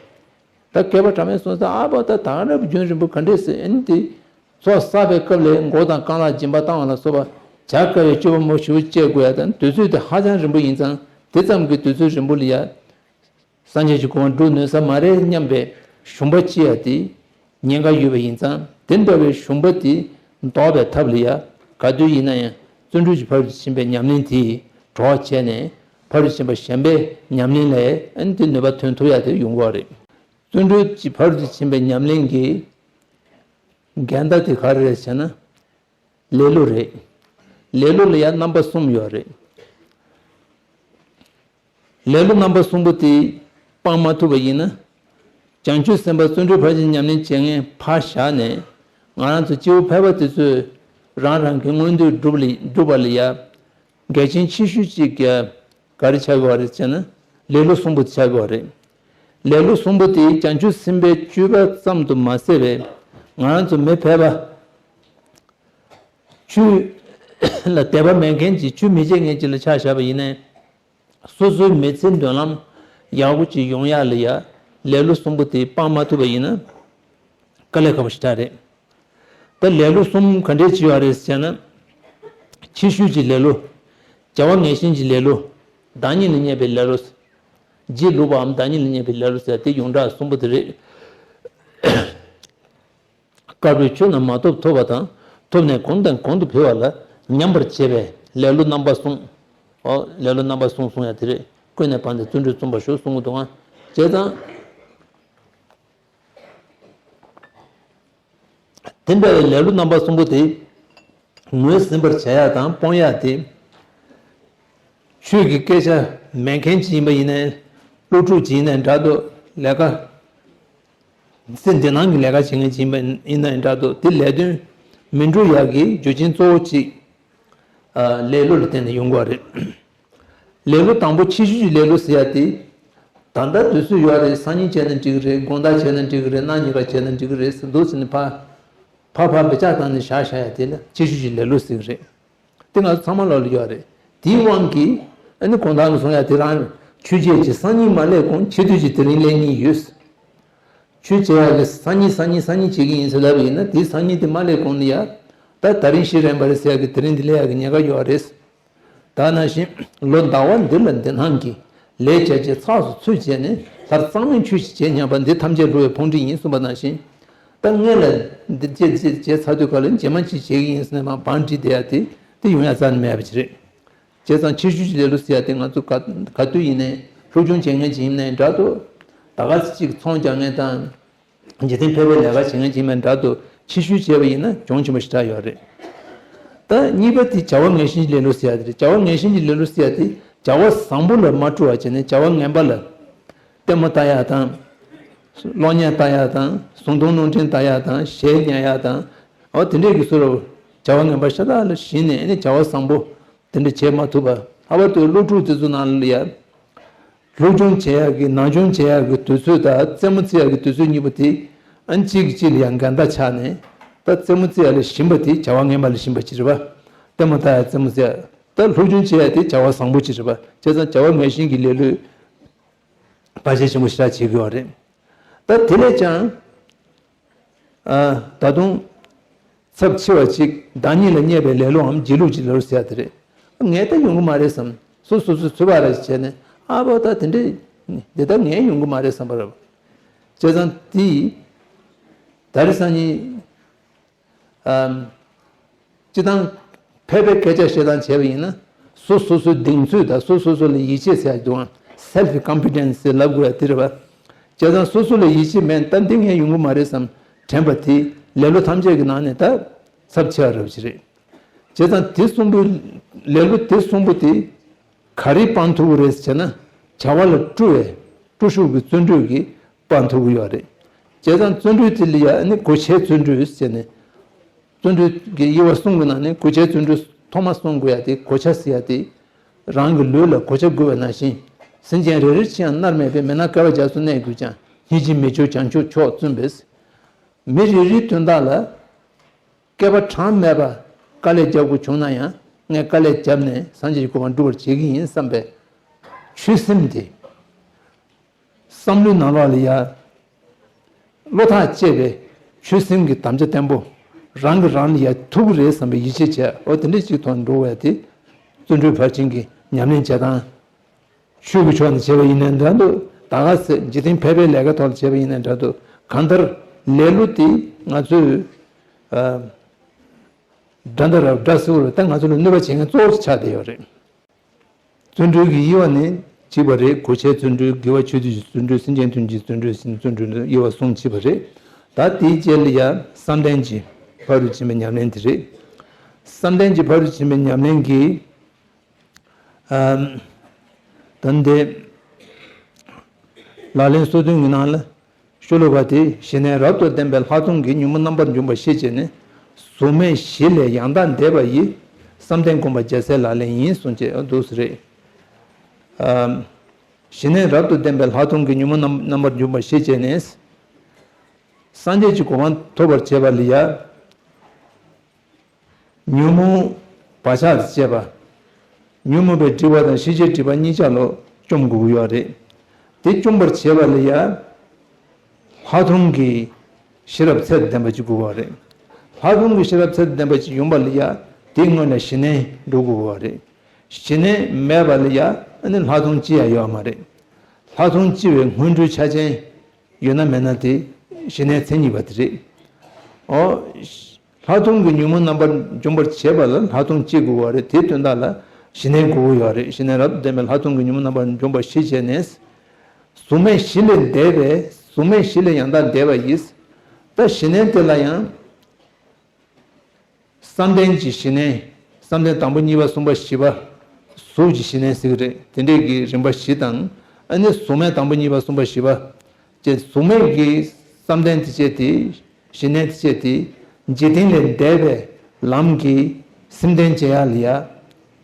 ད་བསྐལ་པ་གྲངས་མེད་གསུམ་ཟེར། ཨ་ཕ་ད་ད་ག་འདྲ་བའི་རྒྱུན་རིང་པོ་ག་འདྲས་ཟེར། ཨ་ནི་དེ་ཚོགས་བསགས་པའི་སྐབས་ལ་མགོ་དང་རྐང་ལག་སྦྱིན་པ་བཏང་བ་ལ་སོགས་པ་བྱ་དཀའ་བའི་སྤྱོད་པ་མང་པོ་ཞེ་པོ་སྤྱད་དགོས་ཡ་དང་། དུས་ཚོད་དེ་ཧ་ཅང་རིང་པོ་ཡིན་ཙང་དེ་ཙམ་གྱི་དུས་ཚོད་རིང་པོ་ལ་ཡ། སངས་རྒྱས་ཀྱི་གོ་འཕང་སྒྲུབ་ནུས་ས་མ་རེད་སྙམ་པའི་ཞུམ་པ་སྐྱེ་ཡ་དེ་ཉེན་ཁ་ཡོད་པ་ཡིན་ཙང་། དེ་འདྲ་བའི་ཞུམ་པ་དེ་ཟློག་པའི་ཐབས་ལ་ཡ་ག་དུས་ཡིན་ན་ཡང་བརྩོན་འགྲུས་ཀྱི་ཕ་རོལ་ཏུ་ཕྱིན་པའི་ཉམས་ལེན་དེ་གྲོགས་བྱས་ནས། ཕ་རོལ་ཏུ་ཕྱིན་པ་གཞན་པའི་ཉམས་ལེན་ལས་ཨ་ནི་དེ་ནུས་པ་ཐོན་ཐུབ་ཡ་དེ་ཡོང་གི་རེད། བརྩོན་འགྲུས་ཀྱི་ཕ་རོལ་ཏུ་ཕྱིན་པའི་ཉམས་ལེན་གྱི་འགལ་ཟླ་དེ་ག་རེ་རེད་ཟེར་ན། ལེ་ལོ་རེད། ལེ་ལོ་ལ་ཡང་རྣམ་པ་གསུམ་ཡོད་རེད། ལེ་ལོ་རྣམ་པ་གསུམ་པོ་དེ་སྤང་མ་ཐུབ་པ་ཡིན་ན། བྱང་ཆུབ་སེམས་དཔའ་བརྩོན་འགྲུས་ཕར་ཕྱིན་ཉམས་ལེན་བྱེད་མཁན་ཕར་བཞག་ནས། ང་རང་ཚོ་སྐྱེ་བོ་ཕལ་པ་དེ་ཚོས་རང་རང་གི་མངོན་འདོད་སྒྲུབ་ལ་སྒྲུབ་པ་ལ་ཡ་འགལ་རྐྱེན་ཆེ་ཤོས་གཅིག་ག་རེ་ཆགས་ཀྱི་ཡོད་རེད་ཟེར་ན། ལེ་ལོ་གསུམ་པོ་དེ་ཆགས་ཀྱི་ཡོད་རེད། ལེ་ལོ་གསུམ་པོ་དེ་བྱང་ཆུབ་སེམས་དཔའི་སྤྱོད་པ་ཙམ་དུ་མ་ཟད་པའི། ང་རང་ཚོ་མི་ཕལ་པ། ཆོས་ལ་དད་པ་མེད་མཁན་གྱི། ཆོས་མི་བྱེད་མཁན་གྱི་ལ་ཆ་བཞག་པ་ཡིན་ན། སོ་སོའི་མི་ཚེའི་མདུན་ལམ་ཡག་པོ་ཅིག་ཡོང་ཡག་ལ་ཡ་ལེ་ལོ་གསུམ་པོ་དེ་སྤང་མ་ཐུབ་པ་ཡིན་ན། དཀའ་ལས་ཁག་པོ་ཞེ་དྲག་རེད། ད་ལེ་ལོ་གསུམ་ག་འདྲས་ཅིག་ཡོད་རེད་ཟེར་ན། ཕྱི་ཤུལ་གྱི་ལེ་ལོ། བྱ་བ་ངན་ཞེན་གྱི་ལེ་ལོ། བདག་ཉིད་ལ་བརྙས་པའི་ལེ་ལོ། སྒྱིད་ལུག་པའམ་བདག་ཉིད་ལ་བརྙས་པའི་ལེ་ལོ་ཟེར་དེ་ཡོངས་གྲགས་གསུམ་པོ་དེ་རེད། དཀར་པོའི་ཆོས་རྣམས་མ་ཐོབ་ཐོབ་པ་དང་། ཐོབ་ནས་གོང་དང་གོང་དུ་འཕེལ་བ་ལ་ཉམས་པར་བྱེད་པའི་ལེ་ལོ་རྣམ་པ་གསུམ། འོ་ལེ་ལོ་རྣམ་པ་གསུམ་གསུང་ཡ་དེ་རེད། ཀུན་ནས་སྤངས་ཏེ་བརྩོན་འགྲུས་རྩོམ་པར་ཞུ་གསུང་གི་འདུག་ཨང་། བྱས་ཙང་། དེ་འདྲ་བའི་ལེ་ལོ་རྣམ་པ་གསུམ་པོ་དེ་ངོས་ཟིན་པར་བྱ་ཡ་དང་སྤོང་ཡ་དེ། ཆོས་ཀྱི་སྐད་ཆ་མེད་མཁན་ཅིག་ཡིན་པ་ཡིན་ནའི། སློབ་ཕྲུག་ཅིག་ཡིན་ནའི་འདྲ་འདུག་ལས་ཀ་སེམས་བདེ་སྣང་གི་ལས་ཀ་བྱེད་མཁན་ཅིག་ཡིན་པ་ཡིན་ནའི་འདྲ་འདུག་དེ་ལས་དོན་མི་འགྲུབ་ཡག་གི་རྒྱུ་རྐྱེན་གཙོ་བོ་གཅིག་ཨ་ལེ་ལོ་ལ་བརྟེན་ནས་ཡོང་གི་རེད། ལེ་ལོ་དང་པོ་ཕྱི་ཤུལ་གྱི་ལེ་ལོ་ཟེར་ཡ་དེ། ད་ལྟ་དུས་ཚོད་ཡོད་རེད། སང་ཉིན་བྱས་ན་འགྲིག་གི་རེད། དགོང་དག་བྱས་ན་འགྲིག་གི་རེད། གནངས་ཉིན་ཀ་བྱས་ན་འགྲིག་གི་རེད་ཟེར་འདུག་ཟེར་ནས་ཕར་ཕར་ཕར་འབད་བརྩོན་བཏང་ནས་བཞག་བཞག་ཡ་དེ་ལ་ཕྱི་ཤུལ་གྱི་ལེ་ལོ་ཟེར་གི་རེད། དེ་ང་ཚོ་ཚང་མ་ལོག་ལ་ཡོད་རེད། དེའི་དབང་གིས་ཨ་ནི་གོང་དག་ལ་གསུང་ཡ་དེ་རང་ཆོས་བྱེད་ཀྱི་སང་ཉིན་མ་སླེབས་གོང་ཆེ་དུས་ཀྱི་དེ་རིང་སླེབས་ཉེན་ཡོད། ཆོས་བྱེད་ཡག་གི་སང་ཉིན་སང་ཉིན་སང་ཉིན་བྱེད་ཀྱི་ཡིན་ཟེར་ལབ་པ་ཡིན་ན། དེའི་སང་ཉིན་དེ་མ་སླེབས་གོང་ནས་ཡ། ད་ད་རིང་ཤི་རན་པ་རེད་ཟེར་ཡག་གི་དེ་རིང་དེ་སླེབས་ཡག་གི་ཉེན་ཁ་ཡོད་རེད། ད་ནང་བཞིན་ལོ་ཟླ་བ་འདི་ལ་བདེ་སྣང་གི་ལས་བྱས་བྱས་ཚགས་སུ་ཚུད་བྱས་ནས། ལྷར་གཙང་མའི་ཆོས་ཤིག་བྱེད་སྙམ་པ་འདི་ཐམས་ཅད་འགྲོ་བའི་ཕུང་འདྲེན་ཡིན་གསུངས་པ་ནང་བཞིན། ད་སྔོན་ལ་འདི་བྱས་བྱས་བྱས་ཚར་དུས་ག་ལ་རྗེས་མ་ཅིག་བྱེད་ཀྱི་ཡིན་ཟེར་ནས་མར་བང་བསྒྲིགས་བསྡད་ཡ་དེ་དེ་ཡོང་ཡ་རྩ་ནས་མེད་པ་ཅིག་རེད། བྱས་ཙང་ཕྱི་ཤུལ་གྱི་ལེ་ལོ་ཟེར་ཡ་དེ་ང་ཚོ་ག་ག་དུས་ཡིན་ནའི་སློབ་སྦྱོང་བྱེད་མཁན་ཅིག་ཡིན་ནའི་འདྲ་འདུག་ད་ག་ཅིག་ཚོང་རྒྱག་མཁན་དང་། འཇིག་རྟེན་ཕལ་པའི་ལས་ཀ་བྱེད་མཁན་ཅིག་ཡིན་ནའི་འདྲ་འདུག་ཕྱི་ཤུལ་བྱས་པ་ཡིན་ན་གྱོང་ཆེན་པོ་ཞེ་དྲག་ཡོད་རེད། ད་གཉིས་པ་དེ་བྱ་བ་ངན་ཞེན་གྱི་ལེ་ལོ་ཟེར་ཡ་དེ་རེད། བྱ་བ་ངན་ཞེན་གྱི་ལེ་ལོ་ཟེར་ཡ་དེ་བྱ་བ་བཟང་པོ་ལ་མ་སྤྲོ་བ་བྱས་ནས་བྱ་བ་ངན་པ་ལ་ལྟད་མོ་ལྟ་ཡ་དང་། གློག་བརྙན་ལྟ་ཡ་དང་། གཟུངས་འདོན་རླུང་འཕྲིན་ལྟ་ཡ་དང་། གཞས་ཉན་ཡ་དང་། འོ་དེ་འདྲས་ཀྱི་བཟོ་འདྲ་བོ། བྱ་བ་ངན་པ་ཤ་སྟག་ལ་ཞེན་ནས་ཨ་ནི་བྱ་བ་བཟང་པོ་དེ་འདྲ་བྱེད་མ་ཐུབ་པ། ལྷག་པར་དུ་སློབ་ཕྲུག་དེ་ཚོ་ནང་ལ་ཡ། སློབ་སྦྱོང་བྱེད་ཡག་གི་ནང་སྦྱོང་བྱེད་ཡག་གི་དུས་ཚོད་དང་རྩེད་མོ་རྩེ་ཡག་གི་དུས་ཚོད་གཉིས་པོ་དེ་ཨ་ནི་གཅིག་གིས་གཅིག་ལ་ཡང་འགལ་ཟླ་ཆགས་ནས། ད་རྩེད་མོ་རྩེ་ཡག་ལ་ཞེན་པ་དེ་བྱ་བ་ངན་པ་ལ་ཞེན་པ་ཅིག་རེད་པ། ལྟད་མོ་ལྟ་ཡག་རྩེད་མོ་རྩེ་ཡག་ད་སློབ་སྦྱོང་བྱེད་ཡག་དེ་བྱ་བ་བཟང་པོ་ཅིག་རེད་པ། བྱས་ཙང་བྱ་བ་ངན་ཞེན་གྱི་ལེ་ལོས་བར་ཆད་ཆེན་པོ་ཞེ་དྲག་བྱེད་ཀྱི་ཡོད་རེད། ད་དེ་ལས་ཀྱང་། ཨ། ད་དུང་། ཚབས་ཆེ་བ་གཅིག་བདག་ཉིད་ལ་བརྙས་པའི་ལེ་ལོའམ་སྒྱིད་ལུག་གི་ལེ་ལོ་ཟེར་ཡ་དེ་རེད། ངས་ད་ཡོང་གི་མ་རེད་བསམ། སོ་སོ་སོས་ཚོད་དཔག་ར་ཞིག་བྱས་ནས། ཨ་ཕོ་ད་དེ་འདྲས། འདི་ལྟར་ངས་ཡོང་གི་མ་རེད་བསམ་པ་རེད། བྱས་ཙང་དེ། ད་རེས་སང་ཉིན། ཨམ། སྤྱིར་བཏང་ཕལ་པའི་སྐད་ཆ་བཤད་སྟངས་བྱས་པ་ཡིན་ན། སོ་སོ་སོའི་གདེང་ཚོད་དང་སོ་སོ་སོ་ལ་ཡིད་ཆེས་ཟེར་ཡ་འདུག་ཨང་། self confidence ཟེར་ལབ་དགོས་ཡ་དེ་རེད་པ། བྱས་ཙང་སོ་སོ་ལ་ཡིད་ཆེས་མེད། ད་འདི་ངས་ཡོང་གི་མ་རེད་བསམ་དྲན་པ་དེ་ལེ་ལོ་ཐམས་ཅད་ཀྱི་ནང་ནས་ད་ཚབས་ཆེ་བ་རེད་པ་ཅིག་རེད། བྱས་ཙང་དེ་གསུམ་པོ་ལེ་ལོ་དེ་གསུམ་པོ་དེ་ག་རེས་སྤང་ཐུབ་ཀྱི་རེད་ཟེར་ན། བྱ་བ་ལ་བཀྲུ་བའི་བཀྲུ་ཤུགས་ཀྱི་བརྩོན་འགྲུས་ཀྱིས་སྤང་ཐུབ་ཀྱི་ཡོད་རེད། བྱས་ཙང་བརྩོན་འགྲུས་དེ་ལ་ཡ་ཨ་ནི་གོ་ཆའི་བརྩོན་འགྲུས་ཟེར་ནས། བརྩོན་འགྲུས་ཀྱི་དབྱེ་བ་གསུམ་གྱི་ནང་ནས་གོ་ཆའི་བརྩོན་འགྲུས་ཐོག་མ་གསུང་དགོས་ཡ་དེ། གོ་ཆ་ཟེར་ཡ་དེ་རང་གི་ལུས་ལ་གོ་ཆ་བགོས་པ་ནང་བཞིན། སེམས་ཅན་རེ་རེར་ཅི་ཡང་མནར་མེད་པའི། མི་སྣང་སྐལ་བ་རྒྱ་མཚོ་གནས་གྱུར་ཀྱང་། སྙིང་རྗེ་མི་སྐྱོ་བྱང་ཆུབ་མཆོག་བཙུན་པས། མི་རེ་རེའི་དོན་དག་ལ་བསྐལ་པ་གྲངས་མེད་པ་དཀའ་ལས་རྒྱག་དགོས་བྱུང་ན་ཡང་། ངས་དཀའ་ལས་བརྒྱབ་ནས་སངས་རྒྱས་ཀྱི་གོ་འཕང་སྒྲུབ་པར་བྱེད་ཀྱི་ཡིན་བསམ་པའི་ཆོད་སེམས་དེ། བསམ་བློའི་ནང་ལོགས་ལ་ཡ་བློ་ཐག་བཅད་པའི་ཆོད་སེམས་ཀྱི་དམ་བཅའ་བརྟན་པོ། རང་གིས་རང་ལ་ཡ་ཐུབ་ཀྱི་རེད་བསམ་པའི་ཡིད་ཆེས་བྱས། འོ་དེ་འདྲ་ཅིག་ཐོག་འགྲོ་བས་དེ། བརྩོན་འགྲུས་ཕར་ཕྱིན་གྱི་ཉམས་ལེན་བྱེད་སྟངས། ཆོས་ཀྱི་ཕྱོགས་ནས་བྱས་པ་ཡིན་ནའི་འདྲ་འདུག་ད་ག་ཟེ་འཇིག་རྟེན་ཕལ་པའི་ལས་ཀ་ཐོག་ལ་བྱས་པ་ཡིན་ནའི་འདྲ་འདུག་གང་ལྟར་ལེ་ལོ་དེ་ང་ཚོས་ཨ་དགྲ་འདྲ་རབ་དགྲ་ཟེར་བ་རེད། ད་ང་ཚོ་ལ་གནོད་པ་བྱེད་མཁན་གཙོ་བོ་ཆགས་བསྡད་ཡོད་རེད། བརྩོན་འགྲུས་ཀྱི་དབྱེ་བ་ནི་གཅིག་པ་རེད། གོ་ཆའི་བརྩོན་འགྲུས། དགེ་བ་ཆོས་སྡུད་ཀྱི་བརྩོན་འགྲུས། སེམས་ཅན་དོན་གྱི་བརྩོན་འགྲུས་ཟེར་ནས་བརྩོན་འགྲུས་ནི་དབྱེ་བ་གསུམ་ཕྱེ་བ་རེད། ད་དེའི་རྗེས་ལ་ཡ་བསམ་གཏན་གྱི་ཕ་རོལ་ཕྱིན་པའི་ཉམས་ལེན་དེ་རེད། བསམ་གཏན་གྱི་ཕ་རོལ་ཕྱིན་པའི་ཉམས་ལེན་གྱི་ཨམ། ད་འདི་ལག་ལེན་སོ་བདུན་གྱི་ནང་ལ། ཤོ་ལོ་ཀ་དེ། ཞི་གནས་རབ་ཏུ་ལྡན་པའི་ལྷག་མཐོང་གིས་ཉོན་མོངས་རྣམ་པར་འཇོམས་པ་ཞེས་བྱས་ནས། གཟུགས་མེད་བཞི་ལས་ཡང་དག་འདས་པ་ཡི། བསམ་གཏན་སྒོམ་པ་རྒྱལ་སྲས་ལག་ལེན་ཡིན་གསུངས་བྱས་འདུག་སེ་རེད། ཨམ། ཞི་གནས་རབ་ཏུ་ལྡན་པའི་ལྷག་མཐོང་གིས་ཉོན་མོངས་རྣམ་རྣམ་པར་འཇོམས་པ་ཞེས་བྱས་ནས། སངས་རྒྱས་ཀྱི་གོ་འཕང་ཐོབ་པར་བྱེད་པ་ལ་ཡ། ཉོན་མོངས་བག་ཆགས་དང་བཅས་པ། ཉོན་མོངས་པའི་སྒྲིབ་པ་དང་ཤེས་བྱའི་སྒྲིབ་པ་གཉིས་ཆ་ལོ་བཅོམ་དགོས་ཀྱི་ཡོད་རེད། དེ་བཅོམ་པར་བྱེད་པ་ལ་ཡ། ལྷག་མཐོང་གི་ཤེས་རབ་ཚད་དུ་ལྡན་པ་ཅིག་དགོས་ཀྱི་ཡོད་རེད། ལྷག་མཐོང་གི་ཤེས་རབ་ཚད་དུ་ལྡན་པ་ཅིག་ཡོང་བ་ལ་ཡ། དེའི་སྔོན་ལ་ཞི་གནས་འགྲོ་དགོས་ཀྱི་ཡོད་རེད། ཞི་གནས་མེད་པ་ལ་ཡ་ཨ་ནི་ལྷག་མཐོང་སྐྱེ་ཡ་ཡོད་མ་རེད། ལྷག་མཐོང་སྐྱེ་བའི་སྔོན་འགྲོའི་ཆ་རྐྱེན་ཡོད་ན་མེད་ན་དེ་ཞི་གནས་མཚན་ཉིད་པ་དེ་རེད། ཨོ། ལྷག་མཐོང་གིས་ཉོན་མོངས་རྣམ་པར་འཇོམས་པར་བྱེད་པ་ལ་ལྷག་མཐོང་སྐྱེ་དགོས་པ་རེད། དེའི་དོན་དག་ལ་ཞི་གནས་དགོས་ཀྱི་ཡོད་རེད། ཞི་གནས་རབ་ཏུ་ལྡན་པའི་ལྷག་མཐོང་གིས་ཉོན་མོངས་རྣམ་པར་འཇོམས་པ་ཞེས་བྱས་ནས། གཟུགས་མེད་བཞི་ལས་འདས་པའི། གཟུགས་མེད་བཞི་ལས་ཡང་དག་འདས་པ་ཡི། ད་ཞི་གནས་དེ་ལ་ཡང་། བསམ་གཏན་གྱི་ཞི་གནས། བསམ་གཏན་དང་པོ་གཉིས་པ་གསུམ་པ་བཞི་པ། གཟུགས་ཀྱི་ཞི་གནས་ཟེར་གྱི་རེད། དེ་འདྲས་ཀྱི་རིམ་པ་བཞི་དང་། ཨ་ནི་གཟུགས་མེད་དང་པོ་གཉིས་པ་གསུམ་པ་བཞི་པ། ཅེས་གཟུགས་མེད་ཀྱི་བསམ་གཏན་དེ་བཅས་ཏེ། ཞི་གནས་དེ་བཅས་ཏེ། འཇིག་རྟེན་ལས་འདས་པའི་ལམ་གྱི་སེམས་རྟེན་བྱེད་ཡ་ལ་ཡ་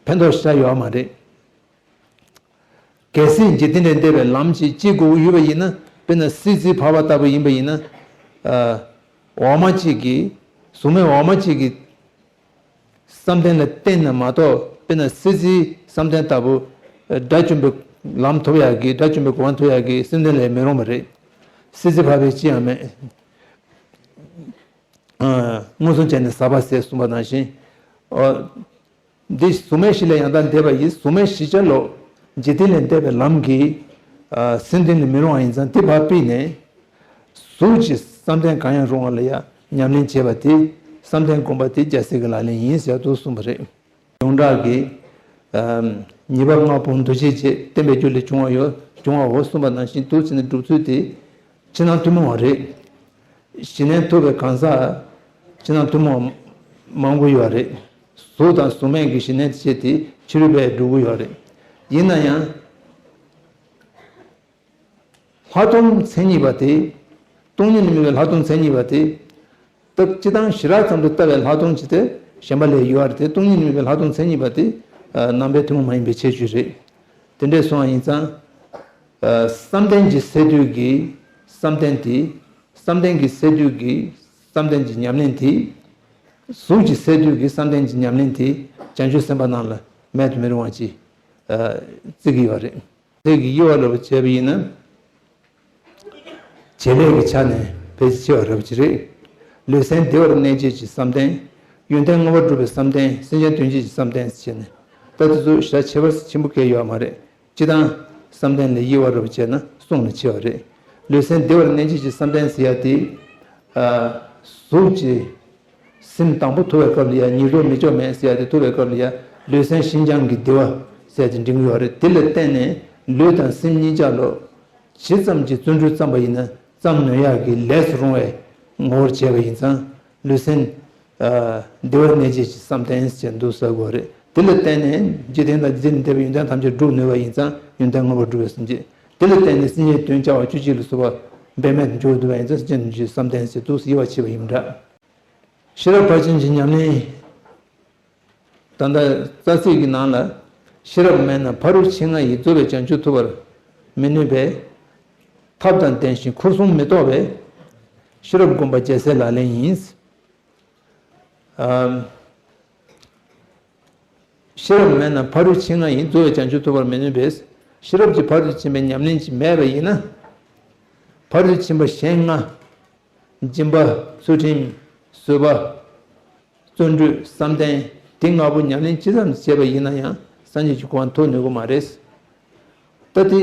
ཕན་ཐོགས་ཤ་ཡོད་མ་རེད། གལ་སྲིད་འཇིག་རྟེན་ལས་འདས་པའི་ལམ་ཞིག་སྐྱེ་དགོས་ཀྱི་ཡོད་པ་ཡིན་ན། དཔེར་ན་སྲིད་རྩེའི་འཕགས་པ་ལྟ་བུ་ཡིན་པ་ཡིན་ན། ཨ། འོག་མ་གཅིག་གིས། གཟུགས་མེད་འོག་མ་གཅིག་གིས་བསམ་གཏན་ལ་བརྟེན་ན་མ་གཏོགས། དཔེར་ན་སྲིད་རྩེའི་བསམ་གཏན་ལྟ་བུ་དགྲ་བཅོམ་པའི་ལམ་ཐོབ་ཡག་གི། དགྲ་བཅོམ་པའི་གོ་འཕང་ཐོབ་ཡག་གི་སེམས་རྟེན་ལས་མི་རུང་བ་རེད། སྲིད་རྩེ་འཕགས་པའི་ཅི་ཡང་མེད། ཨ། མངོན་སུམ་བྱས་ནས་ཟབ་པ་ཟེར་གསུངས་པ་ནང་བཞིན། ཨ། འདི་གཟུགས་མེད་བཞི་ལས་ཡང་དག་འདས་པ་ཡི། གཟུགས་མེད་བཞི་ཆ་ལོ། འཇིག་རྟེན་ལས་འདས་པའི་ལམ་གྱི། ཨ། སེམས་རྟེན་ལས་མི་རུང་བ་ཡིན་ཙང་། དེ་ཕར་ཕུད་ནས། གཟུགས་ཀྱི་བསམ་གཏན་གང་ཡང་རུང་བ་ལ་ཡང་ཉམས་ལེན་བྱེད་པ་དེ། བསམ་གཏན་སྒོམ་པ་དེ་རྒྱལ་སྲས་ཀྱི་ལག་ལེན་ཡིན་ཟེར་དུ་གསུངས་པ་རེད། ཡོངས་གྲགས་ཀྱི། ཨ། ཉེས་པ་ལྔ་སྤོང་འདུ་བྱེད་བྱེད། བསྟན་པའི་རྒྱུ་ལས་བྱུང་བ་ཡོད། བྱུང་བའོ་གསུངས་པ་ནང་བཞིན་དུ་བྱས་ནས་སྒྲུབ་ཚུལ་དེ། ཕྱི་ནང་ཐུན་མོང་བ་རེད། ཞི་གནས་ཐོབ་པའི་གང་ཟག་ཕྱི་ནང་ཐུན་མོང་མང་པོ་ཡོད་རེད། གཟུགས་དང་གཟུགས་མེད་ཀྱི་ཞི་གནས་བྱེད་དེ་ཕྱི་རོལ་པས་སྒྲུབ་ཀྱི་ཡོད་རེད། ཡིན་ན་ཡང་། ལྷག་མཐོང་མཚན་ཉིད་པ་དེ། སྟོང་ཉིད་ལ་དམིགས་པའི་ལྷག་མཐོང་མཚན་ཉིད་པ་དེ། སྟབས་སྤྱིར་བཏང་ཞི་རགས་ཙམ་དུ་ལྟ་བའི་ལྷག་མཐོང་ཅིག་དེ་གཞན་པ་ལས་ཡོད་རེད་དེ། སྟོང་ཉིད་ལ་དམིགས་པའི་ལྷག་མཐོང་མཚན་ཉིད་པ་དེ། ཨ། རྣམ་པའི་ཐུན་མོང་མ་ཡིན་པའི་ཁྱད་ཆོས་རེད། དེ་འདྲས་སོང་བ་ཡིན་ཙང་། ཨ། བསམ་གཏན་གྱི་སས་བསྡུས་ཀྱི་བསམ་གཏན་དེ། བསམ་གཏན་གྱི་སས་བསྡུས་ཀྱི་བསམ་གཏན་གྱི་ཉམས་ལེན་དེ། གཟུགས་ཀྱི་སས་བསྡུས་ཀྱི་བསམ་གཏན་གྱི་ཉམས་ལེན་དེ་བྱང་ཆུབ་སེམས་དཔའ་རྣམས་ལ་མེད་དུ་མི་རུང་བ་ཅིག་ཨ། བརྩི་གི་ཡོད་རེད། དེ་གི་དབྱེ་བ་ལ་བྱས་པ་ཡིན་ན། བྱེད་ལས་ཀྱི་ཆ་ནས་ཕལ་ཆེ་བ་རབ་ཅིག་རེད། ལུས་སེམས་བདེ་བར་གནས་བྱེད་ཀྱི་བསམ་གཏན། ཡོན་ཏན་མངོན་པར་སྒྲུབ་པའི་བསམ་གཏན། སེམས་ཅན་དོན་བྱེད་ཀྱི་བསམ་གཏན་ཟེར་ནས། ད་དེ་ཚོ་ཞེ་དྲག་ཁྱད་པར་ཆེན་པོ་གང་ཡོད་མ་རེད། སྤྱིར་བཏང་བསམ་གཏན་ལ་དབྱེ་བ་རབ་བྱས་ན་གསུམ་ལ་ཕྱེ་བ་རེད། ལུས་སེམས་བདེ་བར་གནས་བྱེད་ཀྱི་བསམ་གཏན་ཟེར་ཡ་དེ། ཨ། གཟུགས་ཀྱི་སེམས་དང་པོ་ཐོབ་པའི་སྐབས་ལ་ཡ་ཉེར་བསྡོགས་མི་ལྕོགས་མེད་ཟེར་ཡ་དེ་ཐོབ་པའི་སྐབས་ལ་ཡ་ལུས་སེམས་ཤིན་སྦྱངས་ཀྱི་བདེ་བ་ཟེར་ཡ་དེ་འབྲི་གི་ཡོད་རེད། དེ་ལ་བརྟེན་ནས་ ལུས་དང་སེམས་གཉིས་ཆ་ལ་ཇི་ཙམ་གྱིས་བརྩོན་འགྲུས་བརྩམས་པ་ཡིན་ན་བརྩམས་ནུས་ཡག་གི་ལས་སུ་རུང་བའི་ངོ་བོར་བྱས་པ་ཡིན་ཙང་། ལུས་སེམས་བདེ་བར་གནས་བྱེད་ཀྱི་བསམ་གཏན་ཞེས་འདུག་ཟེར་དགོས་རེད། དེ་ལ་བརྟེན་ནས་འཇིག་རྟེན་དང་འཇིག་རྟེན་འདས་པའི་ཡོན་ཏན་ཐམས་ཅད་སྒྲུབ་ནུས་པ་ཡིན་ཙང་ཡོན་ཏན་ལྔ་པོ་སྒྲུབ་པའི་སེམས་བསྐྱེད། དེ་ལ་བརྟེན་ནས་སེམས་ཅན་དོན་བྱ་བ་བཅུ་གཅིག་ལ་སོགས་པ་འབད་མེད་དུ་འཇུག་ཐུབ་པ་ཡིན་ཙང་སེམས་ཅན་དོན་བྱེད་ཀྱི་བསམ་གཏན་ཞེས་འདུག་ཟེར་དབྱེ་བ་ཕྱེ་བ་ཡིན་པ་འདྲ། ཤེས་རབ་ཕར་ཕྱིན་གྱི་ཉམས་ལེན། ད་ལྟ་རྩ་ཚིག་གི་ནང་ལ། ཤེས་རབ་མེད་ན་ཕ་རོལ་ཕྱིན་ལྔ་ཡི་རྫོགས་པའི་བྱང་ཆུབ་ཐོབ་པར་མི་ནུས་པས། ཐབས་དང་ལྡན་ཞིང་འཁོར་གསུམ་མི་རྟོག་པའི་ཤེས་རབ་བསྒོམ་པ་རྒྱལ་སྲས་ལག་ལེན་ཡིན། ཨམ། ཤེས་རབ་མེད་ན་ཕ་རོལ་ཕྱིན་ལྔ་ཡི་རྫོགས་པའི་བྱང་ཆུབ་ཐོབ་པར་མི་ནུས་པས། ཤེས་རབ་ཀྱིས་ཕ་རོལ་ཏུ་ཕྱིན་པའི་ཉམས་ལེན་ཅིག་མེད་པ་ཡིན་ན། ཕ་རོལ་ཏུ་ཕྱིན་པ་གཞན་ལྔ། སྦྱིན་པ། ཚུལ་ཁྲིམས། བཟོད་པ། བརྩོན་འགྲུས། བསམ་གཏན། འདི་ལྔ་པོ་ཉམས་ལེན་ཅི་ཙམ་བྱས་པ་ཡིན་ན་ཡང་སངས་རྒྱས་ཀྱི་གོ་འཕང་ཐོབ་ནུས་ཀྱི་མ་རེད། ད་དེ་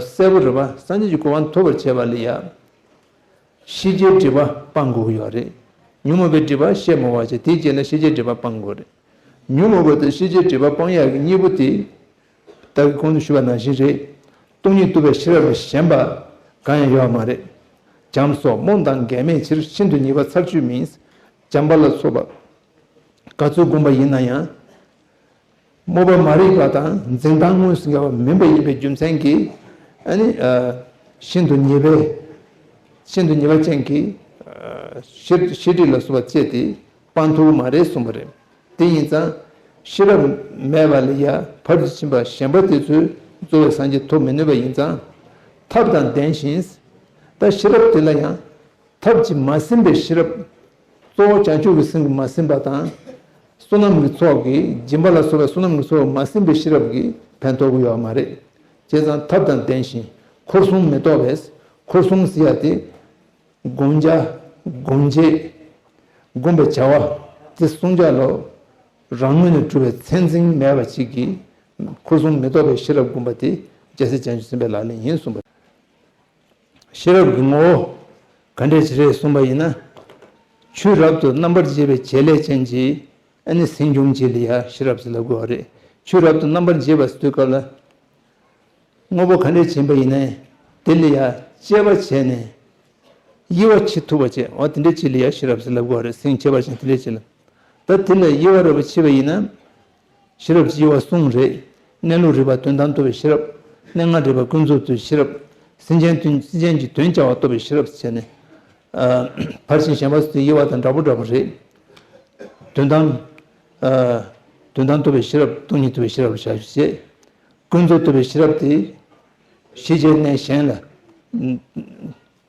གསལ་པོ་རེད་པ། སངས་རྒྱས་ཀྱི་གོ་འཕང་ཐོབ་པར་བྱེད་པ་ལ་ཡ། ཤེས་བྱའི་སྒྲིབ་པ་སྤང་དགོས་ཀྱི་ཡོད་རེད། ཉོན་མོངས་པའི་སྒྲིབ་པ་ཤེས་མ་དགོས་པ་བྱས། དེའི་རྗེས་ལ་ཤེས་བྱའི་སྒྲིབ་པ་སྤང་དགོས་རེད། ཉོན་མོངས་པ་དང་ཤེས་བྱའི་སྒྲིབ་པ་སྤང་ཡག་གི་གཉིས་པོ་དེ། ད་གིན་གོང་དུ་ཞུས་པ་ནང་བཞིན་རེད། སྟོང་ཉིད་རྟོགས་པའི་ཤེས་རབ་ལས་གཞན་པ་གང་ཡང་ཡོད་མ་རེད། བྱམས་སོགས་རྨོངས་དང་འགལ་མེད་ཕྱིར། ཤིན་ཏུ་ཉེས་པ་ཚར་གཅོད་མིན། བྱམས་པ་ལ་སོགས་པ་ག་ཚོད་བསྒོམས་པ་ཡིན་ན་ཡང་། རྨོངས་པ་མ་རིག་པ་དང་འཛིན་སྟངས་དངོས་སུ་འགལ་བ་མིན་པ་ཡིན་པའི་རྒྱུ་མཚན་གྱིས། ཨ་ནི། ཤིན་ཏུ་ཉེས་པའི། ཤིན་ཏུ་ཉེས་པ་ཅན་གྱི། ཤེས་ཤེས་སྒྲིབ་ལ་སོགས་པ་བཅས་ཏེ་སྤང་ཐུབ་ཀྱི་མ་རེད་གསུངས་པ་རེད། དེ་ཡིན་ཙང་། ཤེས་རབ་མེད་པ་ལ་ཡ་ཕར་ཕྱིན་པ་གཞན་པ་དེ་ཚོས་རྫོགས་པའི་སངས་རྒྱས་ཐོབ་མི་ནུས་པ་ཡིན་ཙང་། ཐབས་དང་ལྡན་ཞིང་། ད་ཤེས་རབ་དེ་ལ་ཡང་། ཐབས་ཀྱིས་མ་ཟིན་པའི་ཤེས་རབ། གཙོ་བོ་བྱང་ཆུབ་ཀྱི་སེམས་ཀྱིས་མ་ཟིན་པ་དང་། བསོད་ནམས་ཀྱི་ཚོགས་ཀྱིས། སྦྱིན་པ་ལ་སོགས་པའི་བསོད་ནམས་ཀྱི་ཚོགས་ཀྱིས་མ་ཟིན་པའི་ཤེས་རབ་ཀྱིས་ཕན་ཐོགས་ཀྱི་ཡོད་མ་རེད། བྱས་ཙང་ཐབས་དང་ལྡན་ཞིང་འཁོར་གསུམ་མི་རྟོག་པས། འཁོར་གསུམ་ཟེར་ཡ་དེ། བསྒོམ་བྱ། བསྒོམ་བྱེད། བསྒོམ་པའི་བྱ་བ་དེ་བསྲུང་བྱ་ལ། རང་ངོས་ནས་གྲུབ་པའི་མཚན་འཛིན་མེད་པ་ཅིག་གིས། འཁོར་གསུམ་མི་རྟོག་པའི་ཤེས་རབ་བསྒོམ་པ་དེ་རྒྱལ་སྲས་བྱང་ཆུབ་སེམས་དཔའི་ལག་ལེན་ཡིན་གསུངས་པ། ཤེས་རབ་ཀྱི་ངོ་བོ་ག་འདྲས་ཅིག་རེད་གསུངས་པ་ཡིན་ན། ཆོས་རབ་ཏུ་རྣམ་པར་འབྱེད་པའི་བྱེད་ལས་ཅན་གྱི། ཨ་ནི་སེམས་བྱུང་བྱེད་ལ་ཡ་ཤེས་རབ་ཟེར་ལབ་དགོས་པ་རེད། ཆོས་རབ་ཏུ་རྣམ་པར་འབྱེད་པ་ཟེར་དུས་སྐབས་ལ། དངོས་པོ་ག་འདྲས་ཅིག་ཡིན་པ་ཡིན་ནའི། དེ་ལ་ཡ་དཔྱད་པ་བྱས་ནས། དབྱེ་བ་ཕྱེ་ཐུབ་པ་བྱས། འོ་དེ་འདྲས་ཅིག་ལ་ཡ་ཤེས་རབ་ཟེར་ལབ་དགོས་པ་རེད། སེམས་ཁྱད་པར་ཅན་དེ་འདྲས་ཅིག་ལ། ད་དེ་ལ་དབྱེ་བ་རིག་པ་ཕྱེ་བ་ཡིན་ན། ཤེས་རབ་ཀྱི་དབྱེ་བ་གསུམ་རེད། གནས་ལུགས་རིག་པ་དོན་དམ་རྟོགས་པའི་ཤེས་རབ། གནས་ལྔ་རིག་པ་ཀུན་རྫོབ་ཏུ་ཤེས་རབ། སེམས་ཅན་དོན་སེམས་ཅན་གྱི་དོན་བྱ་བ་རྟོགས་པའི་ཤེས་རབ་ཟེར་ནས། ཨ། ཕར་ཕྱིན་གཞན་པ་སོགས་དེ་དབྱེ་བ་དང་འདྲ་པོ་འདྲ་པོ་རེད། དོན་དམ། ཨ། དོན་དམ་རྟོགས་པའི་ཤེས་རབ་སྟོང་ཉིད་རྟོགས་པའི་ཤེས་རབ་ལ་བྱ་ཞུ་བྱེད། ཀུན་རྫོབ་རྟོགས་པའི་ཤེས་རབ་དེ། ཤེས་བྱའི་གནས་གཞན་ལ།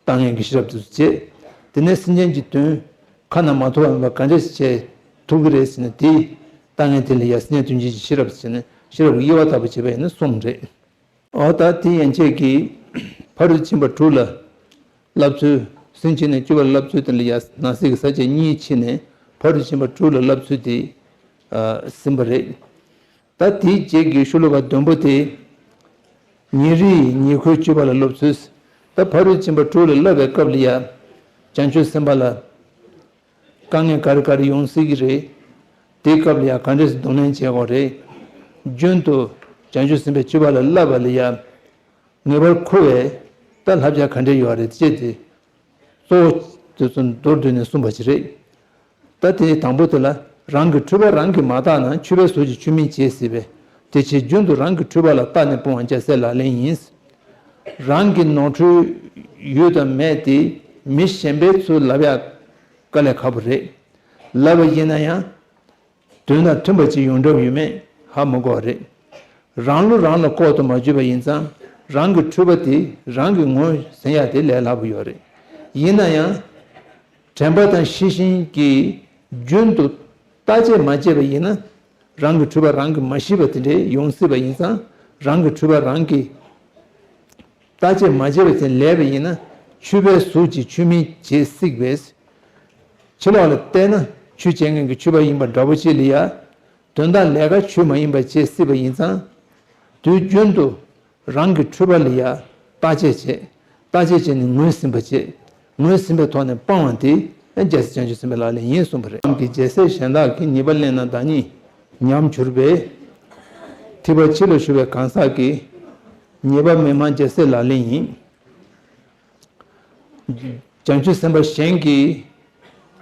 ལྟ་ངན་གྱི་ཤེས་རབ་དེ་ཚོ་བྱེད། དེ་ནས་སེམས་ཅན་གྱི་དོན་ཁ་ན་མ་ཐོ་བ་མེད་པ་ག་འདྲས་བྱེད་ཐུབ་ཀྱི་རེད་ཟེར་ནས་དེ། ལྟ་ངན་དེ་ལ་ཡ་སེམས་ཅན་དོན་བྱེད་ཀྱི་ཤེས་རབ་ཟེར་ནས་ཤེས་རབ་ཀྱི་དབྱེ་བ་ལྟ་བུ་བྱེད་པ་ཡིན་ན་གསུམ་རེད། འོ་ད་དེ་ཡན་ཆད་ཀྱིས་ཕ་རོལ་ཕྱིན་པ་དྲུག་ལ་བསླབ་ཚུལ། སེམས་ཅན་ནས་སྤྱོད་པ་ལ་བསླབ་ཚུལ་དེ་ལ་ཡ་ནང་གསེས་ཀྱི་ས་བཅད་གཉིས་ཕྱེ་ནས་ཕ་རོལ་ཕྱིན་པ་དྲུག་ལ་བསླབ་ཚུལ་དེ། ཨ། ཟིན་པ་རེད། ད་དེའི་རྗེས་ཀྱི་ཤོ་ལོ་ཀ་བདུན་པོ་དེ། ཉེ་རིང་ཉེ་འཁོར་སྤྱོད་པ་ལ་སློབ་ཚུལ། ད་ཕ་རོལ་ཕྱིན་པ་དྲུག་ལ་བསླབ་པའི་སྐབས་ལ་ཡ། བྱང་ཆུབ་སེམས་དཔའ་ལ། དཀའ་ངལ་ག་རེ་ག་རེ་ཡོང་སྲིད་ཀྱི་རེད། དེའི་སྐབས་ལ་ཡ་ག་འདྲས་སེ་གདོང་ལེན་བྱེད་དགོས་རེད། རྒྱུན་དུ་བྱང་ཆུབ་སེམས་དཔའི་སྤྱོད་པ་ལ་བསླབ་པ་ལ་ཡ། ངེས་པར་མཁོ་བའི་ད་བསླབ་བྱ་ག་འདྲས་ཡོད་རེད་ཅེས་དེ། གཙོ་བོ་དེ་ཚོ་མདོར་བསྡུས་ནས་གསུངས་པ་ཞིག་རེད། ད་དེ་དང་པོ་དེ་ལ་རང་གི་འཁྲུལ་པ་རང་གིས་མ་བརྟགས་ན་འཁྲུལ་པའི་གཟུགས་ཀྱིས་ཆོས་མིན་བྱེད་སྲིད་པས། དེ་ཕྱིར་རྒྱུན་དུ་རང་གི་འཁྲུལ་པ་ལ་བརྟགས་ནས་སྤོང་བ་རྒྱལ་སྲས་ལག་ལེན་ཡིན། རང་གི་ནོར་འཁྲུལ་ཡོད་དམ་མེད་དེ་མི་གཞན་པས་ཚུར་ལབ་ཡག་དཀའ་ལས་ཁག་པོ་རེད། ལབ་པ་ཡིན་ན་ཡང་། དོན་དང་མཐུན་པ་ཅིག་ཡོང་གྲབས་ཡོད་མེད་ཧ་མ་གོ་བ་རེད། རང་བློ་རང་ལ་ལྐོག་ཏུ་མ་བརྗོད་པ་ཡིན་ཙང་རང་གི་འཁྲུལ་པ་དེ་རང་གིས་ངོས་ཟིན་ཡག་དེ་ལས་སླ་པོ་ཡོད་རེད། ཡིན་ན་ཡང་། དྲན་པ་དང་ཤེས་བཞིན་གྱིས་རྒྱུན་དུ་བརྟག་དཔྱད་མ་བྱས་པ་ཡིན་ན། རང་གི་འཁྲུལ་པ་རང་གིས་མ་ཤེས་པ་དེ་འདྲའི་ཡོང་སྲིད་པ་ཡིན་ཙང་རང་གི་འཁྲུལ་པ་རང་གིས་བརྟག་དཔྱད་མ་བྱས་པ་དེ་ལས་པ་ཡིན་ན་འཁྲུལ་པའི་གཟུགས་ཀྱིས་ཆོས་མིན་བྱེད་སྲིད་པས། ཕྱི་ལོགས་ལ་བལྟས་ན་ཆོས་བྱེད་མཁན་གྱི་ཆོས་པ་ཡིན་པ་འདྲ་པོ་ཅིག་ལ་ཡ། དོན་དག་ལས་ཀ་ཆོས་མ་ཡིན་པ་བྱེད་སྲིད་པ་ཡིན་ཙང་། དུས་རྒྱུན་དུ་རང་གི་འཁྲུལ་པ་ལ་ཡ་བརྟག་དཔྱད་བྱེད། བརྟག་དཔྱད་བྱས་ནས་ངོས་ཟིན་པ་བྱེད། ངོས་ཟིན་པའི་ཐོག་ནས་སྤང་བ་དེ་རྒྱལ་སྲས་བྱང་ཆུབ་སེམས་དཔའི་ལག་ལེན་ཡིན་གསུངས་པ་རེད། ཀྱི་རྒྱལ་སྲས་གཞན་དག་གིས་ཉེས་པ་གླན་ན་བདག་ཉིད་ཉམས་གྱུར་པས། ཐེག་པ་ཕྱི་ལ་ཞུགས་པའི་གང་ཟག་གིས་ཉེས་པ་མི་མང་རྒྱལ་སྲས་ལག་ལེན་ཡིན། བྱང་ཆུབ་སེམས་དཔའ་གཞན་གྱིས་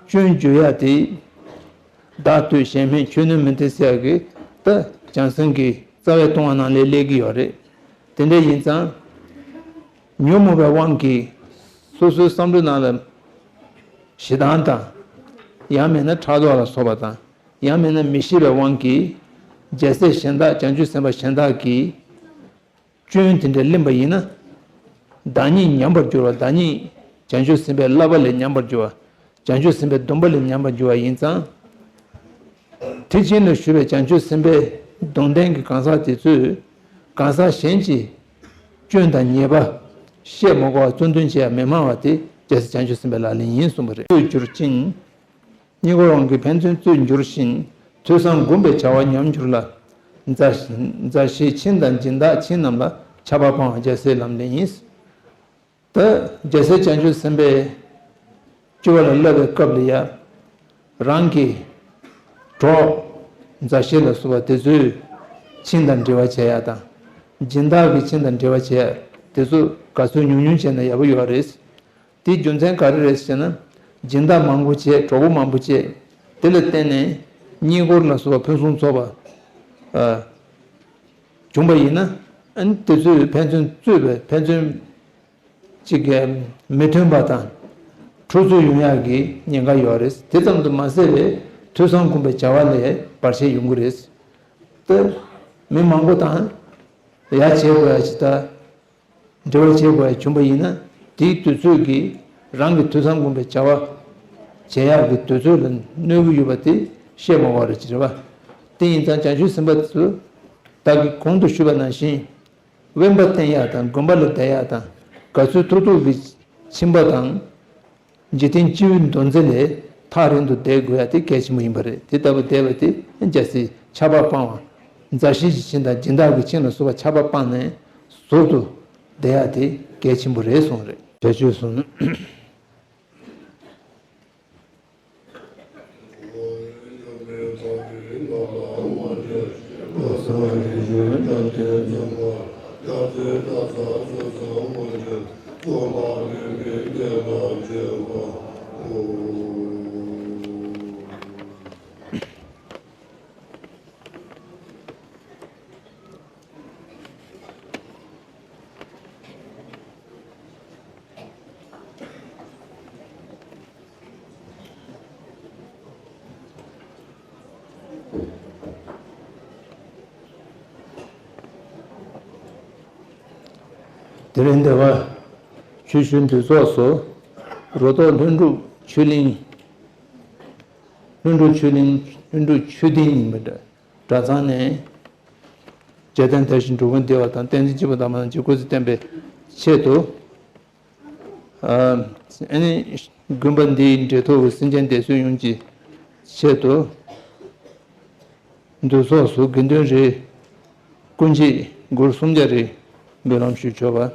སྐྱོན་བརྗོད་ཡ་དེ། བདག་བསྟོད་གཞན་སྨད་ཆོས་ནོར་མི་ལྡན་ཟེར་ཡ་གི་ད་བྱང་སེམས་ཀྱི་རྩ་བའི་ལྟུང་བ་ནང་ལས་སླེབས་ཀྱི་ཡོད་རེད། དེ་འདྲ་ཡིན་ཙང་། ཉོན་མོངས་པའི་དབང་གིས་སོ་སོའི་བསམ་བློའི་ནང་ལ་ཞེ་སྡང་དང་། ཡང་མིན་ན་ཕྲག་དོག་ལ་སོགས་པ་དང་། ཡང་མིན་ན་མི་ཤེས་པའི་དབང་གིས་རྒྱལ་སྲས་གཞན་དག་བྱང་ཆུབ་སེམས་དཔའ་གཞན་དག་གིས་སྐྱོན་དེ་འདྲ་གླེང་པ་ཡིན་ན། བདག་ཉིད་ཉམས་པར་འགྱུར་བ། བདག་ཉིད་བྱང་ཆུབ་སེམས་དཔའི་བསླབ་པ་ལས་ཉམས་པར་འགྱུར་བ། བྱང་ཆུབ་སེམས་དཔའི་སྡོམ་པ་ལས་ཉམས་པར་འགྱུར་བ་ཡིན་ཙང་། ཐེག་ཆེན་ལ་ཞུགས་པའི་བྱང་ཆུབ་སེམས་དཔའི་སྡོམ་ལྡན་གྱི་གང་ཟག་དེ་ཚོས་གང་ཟག་གཞན་གྱི་སྐྱོན་དང་ཉེས་པ་བཤད་མ་དགོས་པར་གཙོ་འདོན་བྱེད་ཡ་མི་མང་བ་དེ་རྒྱལ་སྲས་བྱང་ཆུབ་སེམས་དཔའི་ལག་ལེན་ཡིན་གསུངས་པ་རེད། རྩོད་གྱུར་ཅིང་། རྙེད་བཀུར་དབང་གིས་ཕན་ཚུན་རྩོད་འགྱུར་ཞིང་། ཐོས་བསམ་སྒོམ་པའི་བྱ་བ་ཉམས་འགྱུར་ལ། མཛའ་མཛའ་བཤེས་ཆེན་དང་སྦྱིན་བདག་ཆེན་རྣམས་ལ། ཆགས་པ་སྤང་བ་རྒྱལ་སྲས་ལམ་ལས་ཡིན། ད་རྒྱལ་སྲས་བྱང་ཆུབ་སེམས་དཔའི་སྤྱོད་པ་ལ་བསླབ་པའི་སྐབས་ལ་ཡ། རང་གི་གྲོགས་མཛའ་བཤེས་ལ་སོགས་པ་དེ་ཚོའི་ཆིངས་དང་འབྲེལ་བ་བྱེད་ཡ་དང་། སྦྱིན་བདག་གི་ཆིངས་དང་འབྲེལ་བ་བྱེད་ཡ་དེ་ཚོ་ག་ཚོད་ཉུང་ཉུང་བྱས་ན་ཡག་པོ་ཡོད་རེད། དེའི་རྒྱུ་མཚན་ག་རེ་རེད་ཟེར་ན། སྦྱིན་བདག་མང་པོ་བྱས། གྲོགས་པོ་མང་པོ་བྱས། དེ་ལ་བརྟེན་ནས་རྙེད་བཀུར་ལ་སོགས་པ་ཕུན་སུམ་ཚོགས་པ་ཨ་བྱུང་པ་ཡིན་ན། ཨ་ནི་དེ་ཚོས་ཕན་ཚུན་རྩོད་པའི་ཕན་ཚུན་གཅིག་གི་མི་མཐུན་པ་དང་འཁྲུག་རྩོད་ཡོང་ཡག་གི་ཉེན་ཁ་ཡོད་རེད། དེ་ཙམ་དུ་མ་ཟད་པའི་ཐོས་བསམ་སྒོམ་པའི་བྱ་བ་ལས་བར་ཆད་ཡོང་གི་རེད། ད་མི་མང་པོ་དང་ཡ་བྱེད་དགོས་ཡ་ཅིག་ད། འབྲེལ་བ་བྱེད་དགོས་ཡ་བྱུང་པ་ཡིན་ན། དེའི་དུས་ཚོད་ཀྱིས་རང་གི་ཐོས་བསམ་སྒོམ་པའི་བྱ་བ་བྱེད་ཡག་གི་དུས་ཚོད་ལ་གནོད་ཀྱི་ཡོད་པ་དེ་བཤད་མ་དགོས་རེད་ཅེས་རེད་པ། དེ་ཡིན་ཙང་བྱང་ཆུབ་སེམས་དཔའ་ཚོས་བདག་གིས་གོང་དུ་ཞུས་པ་ནང་བཞིན། དབེན་པ་བསྟེན་ཡག་དང་། དགོན་པ་ལ་བསྡད་ཡག་དང་། ག་ཚོད་ཐུབ་ཐུབ་ཀྱིས་ཁྱིམ་པ་དང་། འཇིག་རྟེན་སྤྱི་བོའི་མདོ་འཛིན་ལས་ཐག་རིང་དུ་བསྡད་དགོས་ཡ་དེ་གལ་ཆེན་པོ་ཡིན་པ་རེད། དེ་ལྟ་བུ་བསྡད་པ་དེ་རྒྱལ་སྲས་ཆགས་པ་སྤང་བ། མཛའ་བཤེས་ཀྱི་ཆིངས་དང་སྦྱིན་བདག་གི་ཆིངས་ལ་སོགས་པ་ཆགས་པ་སྤངས་ནས་ཟུར་དུ་བསྡད་ཡ་དེ་གལ་ཆེན་པོ་རེད་གསུངས་རེད། བྱ་སྤྱོད་གསུམ། དེ་རིང་འདི་བ་ཆུ་ཤུལ་འདུས་ཚོགས་སུ་རོ་ཏོག་ལྷུན་གྲུབ་ཆོས་གླིང་། ལྷུན་གྲུབ་ཆོས་གླིང་། ལྷུན་གྲུབ་ཆོས་སྡིངས་ཡིན་པ་འདྲ། གྲྭ་ཚང་ནས་རྒྱལ་བསྟན་དར་ཞིང་འགྲོ་ཀུན་བདེ་བ་དང་། བསྟན་འཛིན་སྐྱེས་བུ་དམ་པ་རྣམས་ཀྱི་སྐུ་ཚེ་བརྟན་པའི་ཆེད་དུ། ཨ་ནི་དགོན་པ་འདིའི་འབྲེལ་ཐོགས་ཀྱི་སེམས་ཅན་འདས་གསོན་ཡོངས་ཀྱི་ཆེད་དུ། འདུས་ཚོགས་སུ་དགེ་འདུན་རེ་སྐུ་མཆེད་སྒོར་སུམ་བརྒྱ་རེ་འབུལ་ལམ་ཞུ་ཆོག་པ།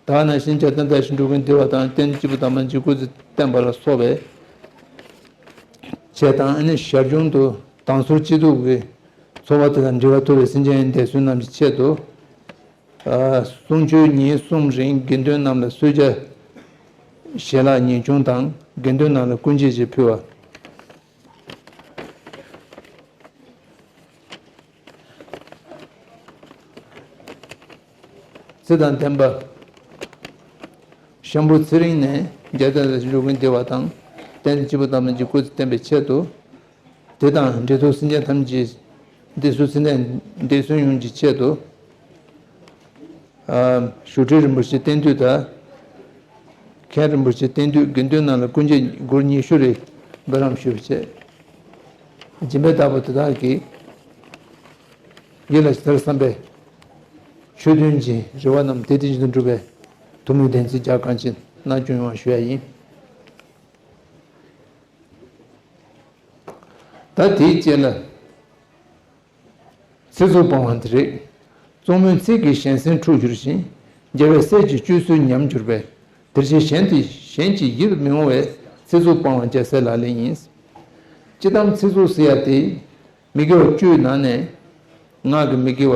ད་ག་ནང་བཞིན་རྒྱལ་བསྟན་དར་ཞིང་འགྲོ་ཀུན་བདེ་བ་དང་། བསྟན་འཛིན་སྐྱེས་བུ་དམ་པ་རྣམས་ཀྱི་སྐུ་ཚེ་བརྟན་པ་ལ་སོགས་པའི་ཆེད་དང་། ཨ་ནི་ཞར་བྱུང་དུ་དམ་ཟུར་སྐྱིད་སྡུག་གི་འཚོ་བ་དེ་དང་འབྲེལ་བ་ཐུབ་པའི་སེམས་ཅན་འདས་གསོན་རྣམས་ཀྱི་ཆེད་དུ། ཨ་གསུང་ཆོས་ཉིན་གསུམ་རིང་དགེ་འདུན་རྣམས་ལ་གསོལ་ཇ་ཞལ་ལག་ཉིན་ཆུང་དང་། དགེ་འདུན་རྣམས་ལ་སྐུ་འབྱེད་ཅིག་ཕུལ་བ། ཚེ་དང་ལྡན་པ། ཤམ་བུ་ཚེ་རིང་ནས་རྒྱལ་བསྟན་དར་ཞིང་འགྲོ་ཀུན་བདེ་བ་དང་། བསྟན་འཛིན་སྐྱེས་བུ་དམ་པ་རྣམས་ཀྱི་སྐུ་ཚེ་བརྟན་པའི་ཆེད་དུ། དེ་དང་འབྲེལ་ཐོགས་སེམས་ཅན་ཐམས་ཅད་འདས་གསོན་ཚེ་འདས་འདས་གསོན་ཡོངས་ཀྱི་ཆེད་དུ། ཨ་ཞུ་ཁྲི་རིན་པོ་ཆེ་རྟེན་འདུས་དང་། མཁན་རིན་པོ་ཆེ་རྟེན་འདུས། དགེ་འདུན་རྣམས་ལ་སྐུ་འབྱེད་སྒོར་ཉི་ཤུ་རེ་འབུལ་ལམ་ཞུ་བ་བྱས། སྦྱིན་པའི་བདག་པོ་དེ་དག་གིས་ཡིད་ལ་ཇི་ལྟར་བསམ་པའི་ཆོས་དོན་གྱི་རེ་བ་རྣམས་དེ་དེ་བཞིན་དུ་འགྲུབ་པའི་ཐུགས་སྨོན་བདེན་ཚིག་རྒྱ་གང་ཆེ་གནང་སྐྱོང་ཡོང་བ་ཞུ་ཡ་ཡིན། ད་དེའི་རྗེས་ལ། ཚིག་རྩུབ་སྤོང་བ་འདི་རེད། གཙང་མའི་ཚིག་གིས་གཞན་སེམས་འཁྲུགས་འགྱུར་ཞིང་། རྒྱལ་བའི་སྲས་ཀྱི་སྤྱོད་ཚུལ་ཉམས་གྱུར་པས། དེ་ཕྱིར་གཞན་དེ་གཞན་གྱི་ཡིད་མི་འོང་བའི། ཚིག་རྩུབ་སྤང་བ་རྒྱལ་སྲས་ལག་ལེན་ཡིན། སྤྱིར་བཏང་ཚིག་རྩུབ་ཟེར་ཡ་དེ་མི་དགེ་བ་བཅུའི་ནང་ནས་ངག་གི་མི་དགེ་བ་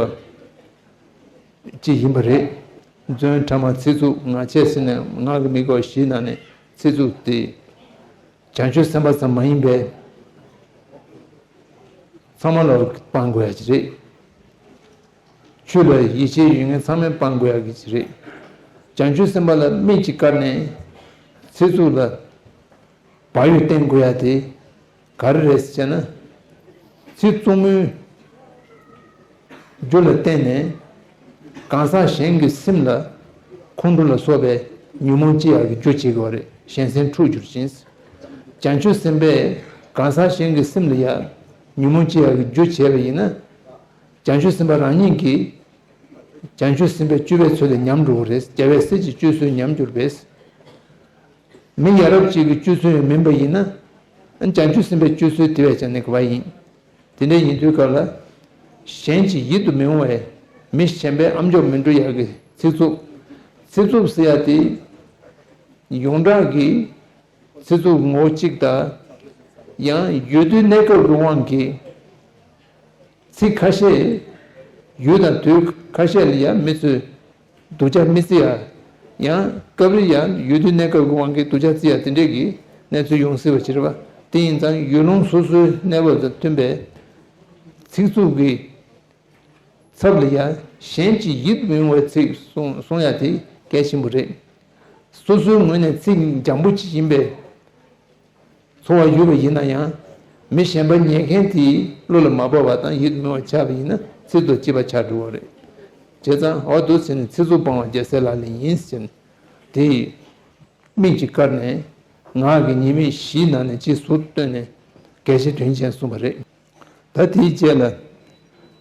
གཅིག་ཡིན་པ་རེད། རྫུན་ཕྲ་མ་ཚིག་རྩུབ་ངག་འཁྱལ་ཟེར་ནས་ངག་གི་མི་དགེ་བ་བཞིའི་ནང་ནས་ཚིག་རྩུབ་དེ་བྱང་ཆུབ་སེམས་དཔའ་ཙམ་མ་ཡིན་པའི་ཚང་མ་ལ་སྤང་དགོས་ཡ་ཅིག་རེད། ཆོས་ལ་ཡིད་ཆེས་ཡོད་མཁན་ཚང་མས་སྤང་དགོས་ཡ་གི་ཅིག་རེད། བྱང་ཆུབ་སེམས་དཔའ་ལ་དམིགས་ཀྱིས་བཀར་ནས་ཚིག་རྩུབ་ལ་བག་ཡོད་བསྟེན་དགོས་ཡ་དེ་ག་རེ་རེད་ཟེར་ན། ཚིག་རྩུབ་མོའི་རྒྱུ་ལ་བརྟེན་ནས་གང་ཟག་གཞན་གྱི་སེམས་ལ་ཁོང་ཁྲོ་ལ་སོགས་པའི་ཉོན་མོངས་སྐྱེ་ཡག་གི་རྒྱུ་བྱེད་དགོས་པ་རེད། གཞན་སེམས་འཁྲུགས་འགྱུར་ཞིང་། བྱང་ཆུབ་སེམས་དཔས་གང་ཟག་གཞན་གྱི་སེམས་ལ་ཡང་ཉོན་མོངས་སྐྱེ་ཡག་གི་རྒྱུ་བྱས་པ་ཡིན་ན། བྱང་ཆུབ་སེམས་དཔའ་རང་ཉིད་ཀྱིས་བྱང་ཆུབ་སེམས་དཔའི་སྤྱོད་པའི་ཚུལ་ལ་ཉམས་འགྲོ་གི་རེད། རྒྱལ་བའི་སྲས་ཀྱི་སྤྱོད་ཚུལ་ཉམས་འགྱུར་བས། མི་ཡ་རབས་གཅིག་གི་སྤྱོད་ཚུལ་ཡང་མིན་པ་ཡིན་ན། བྱང་ཆུབ་སེམས་དཔའི་སྤྱོད་ཚུལ་དེ་བས་ཀྱང་ནི་ག་པར་ཡིན། དེ་འདྲ་ཡིན་དུས་སྐབས་ལ། གཞན་གྱི་ཡིད་དུ་མི་འོང་བའི་མི་གཞན་པའི་ཨམ་ཅོག་མི་འགྲོ་ཡག་གི་ཚིག་རྩུབ། ཚིག་རྩུབ་ཟེར་ཡ་དེ་ཡོངས་གྲགས་ཀྱི་ཚིག་རྩུབ་ངོ་བོ་གཅིག་དང་། ཡང་ཡུལ་དུས་གནས་སྐབས་ཀྱི་དབང་གིས། ཚིག་ཁ་ཤས་ཡུལ་དང་དུས་ཁ་ཤས་ལ་ཡང་མི་ཚོས་སྡུག་ཅག་མི་བརྩི་ཡ། ཡང་སྐབས་རེ་ཡང་ཡུལ་དུས་གནས་སྐབས་ཀྱི་དབང་གིས་སྡུག་ཅག་བརྩི་ཡ་དེ་འདྲས་ཀྱི་གནས་ཚུལ་ཡོང་སྲིད་པ་ཅིག་རེད་པ། དེ་ཡིན་ཙང་ཡུལ་ལུང་སོ་སོའི་གནས་བབ་དང་མཐུན་པའི་ཚིག་རྩུབ་ཀྱི་ཚབ་ལ་ཡང་གཞན་གྱི་ཡིད་དུ་མི་འོང་བའི་ཚིག་གསུང་གསུང་ཡ་དེ་གལ་ཆེན་པོ་རེད། སོ་སོའི་ངོས་ནས་ཚིག་འཇམ་པོ་ཅིག་ཡིན་པའི་ཚོར་བ་ཡོད་པ་ཡིན་ན་ཡང་། མི་གཞན་པ་ཉན་མཁན་དེའི་བློ་ལ་མ་བབས་པ་དང་ཡིད་དུ་མི་འོང་བ་ཆགས་པ་ཡིན་ན་ཚིག་དང་བཅས་པ་ཆགས་འགྲོ་བ་རེད། བྱས་ཙང་འོ་འདུག་ཟེར་ནས་ཚིག་རྩུབ་སྤང་བ་རྒྱལ་སྲས་ལག་ལེན་ཡིན་ཟེར་ནས་དེ་ཡི་དམིགས་ཀྱིས་བཀར་ནས་ངག་གི་ཉེས་དམིགས་བཞིའི་ནང་ནས་གཅིག་ཟུར་བཏོན་ནས་གལ་ཆེ་དོན་ཆེན་གསུངས་པ་རེད། ད་དེའི་རྗེས་ལ་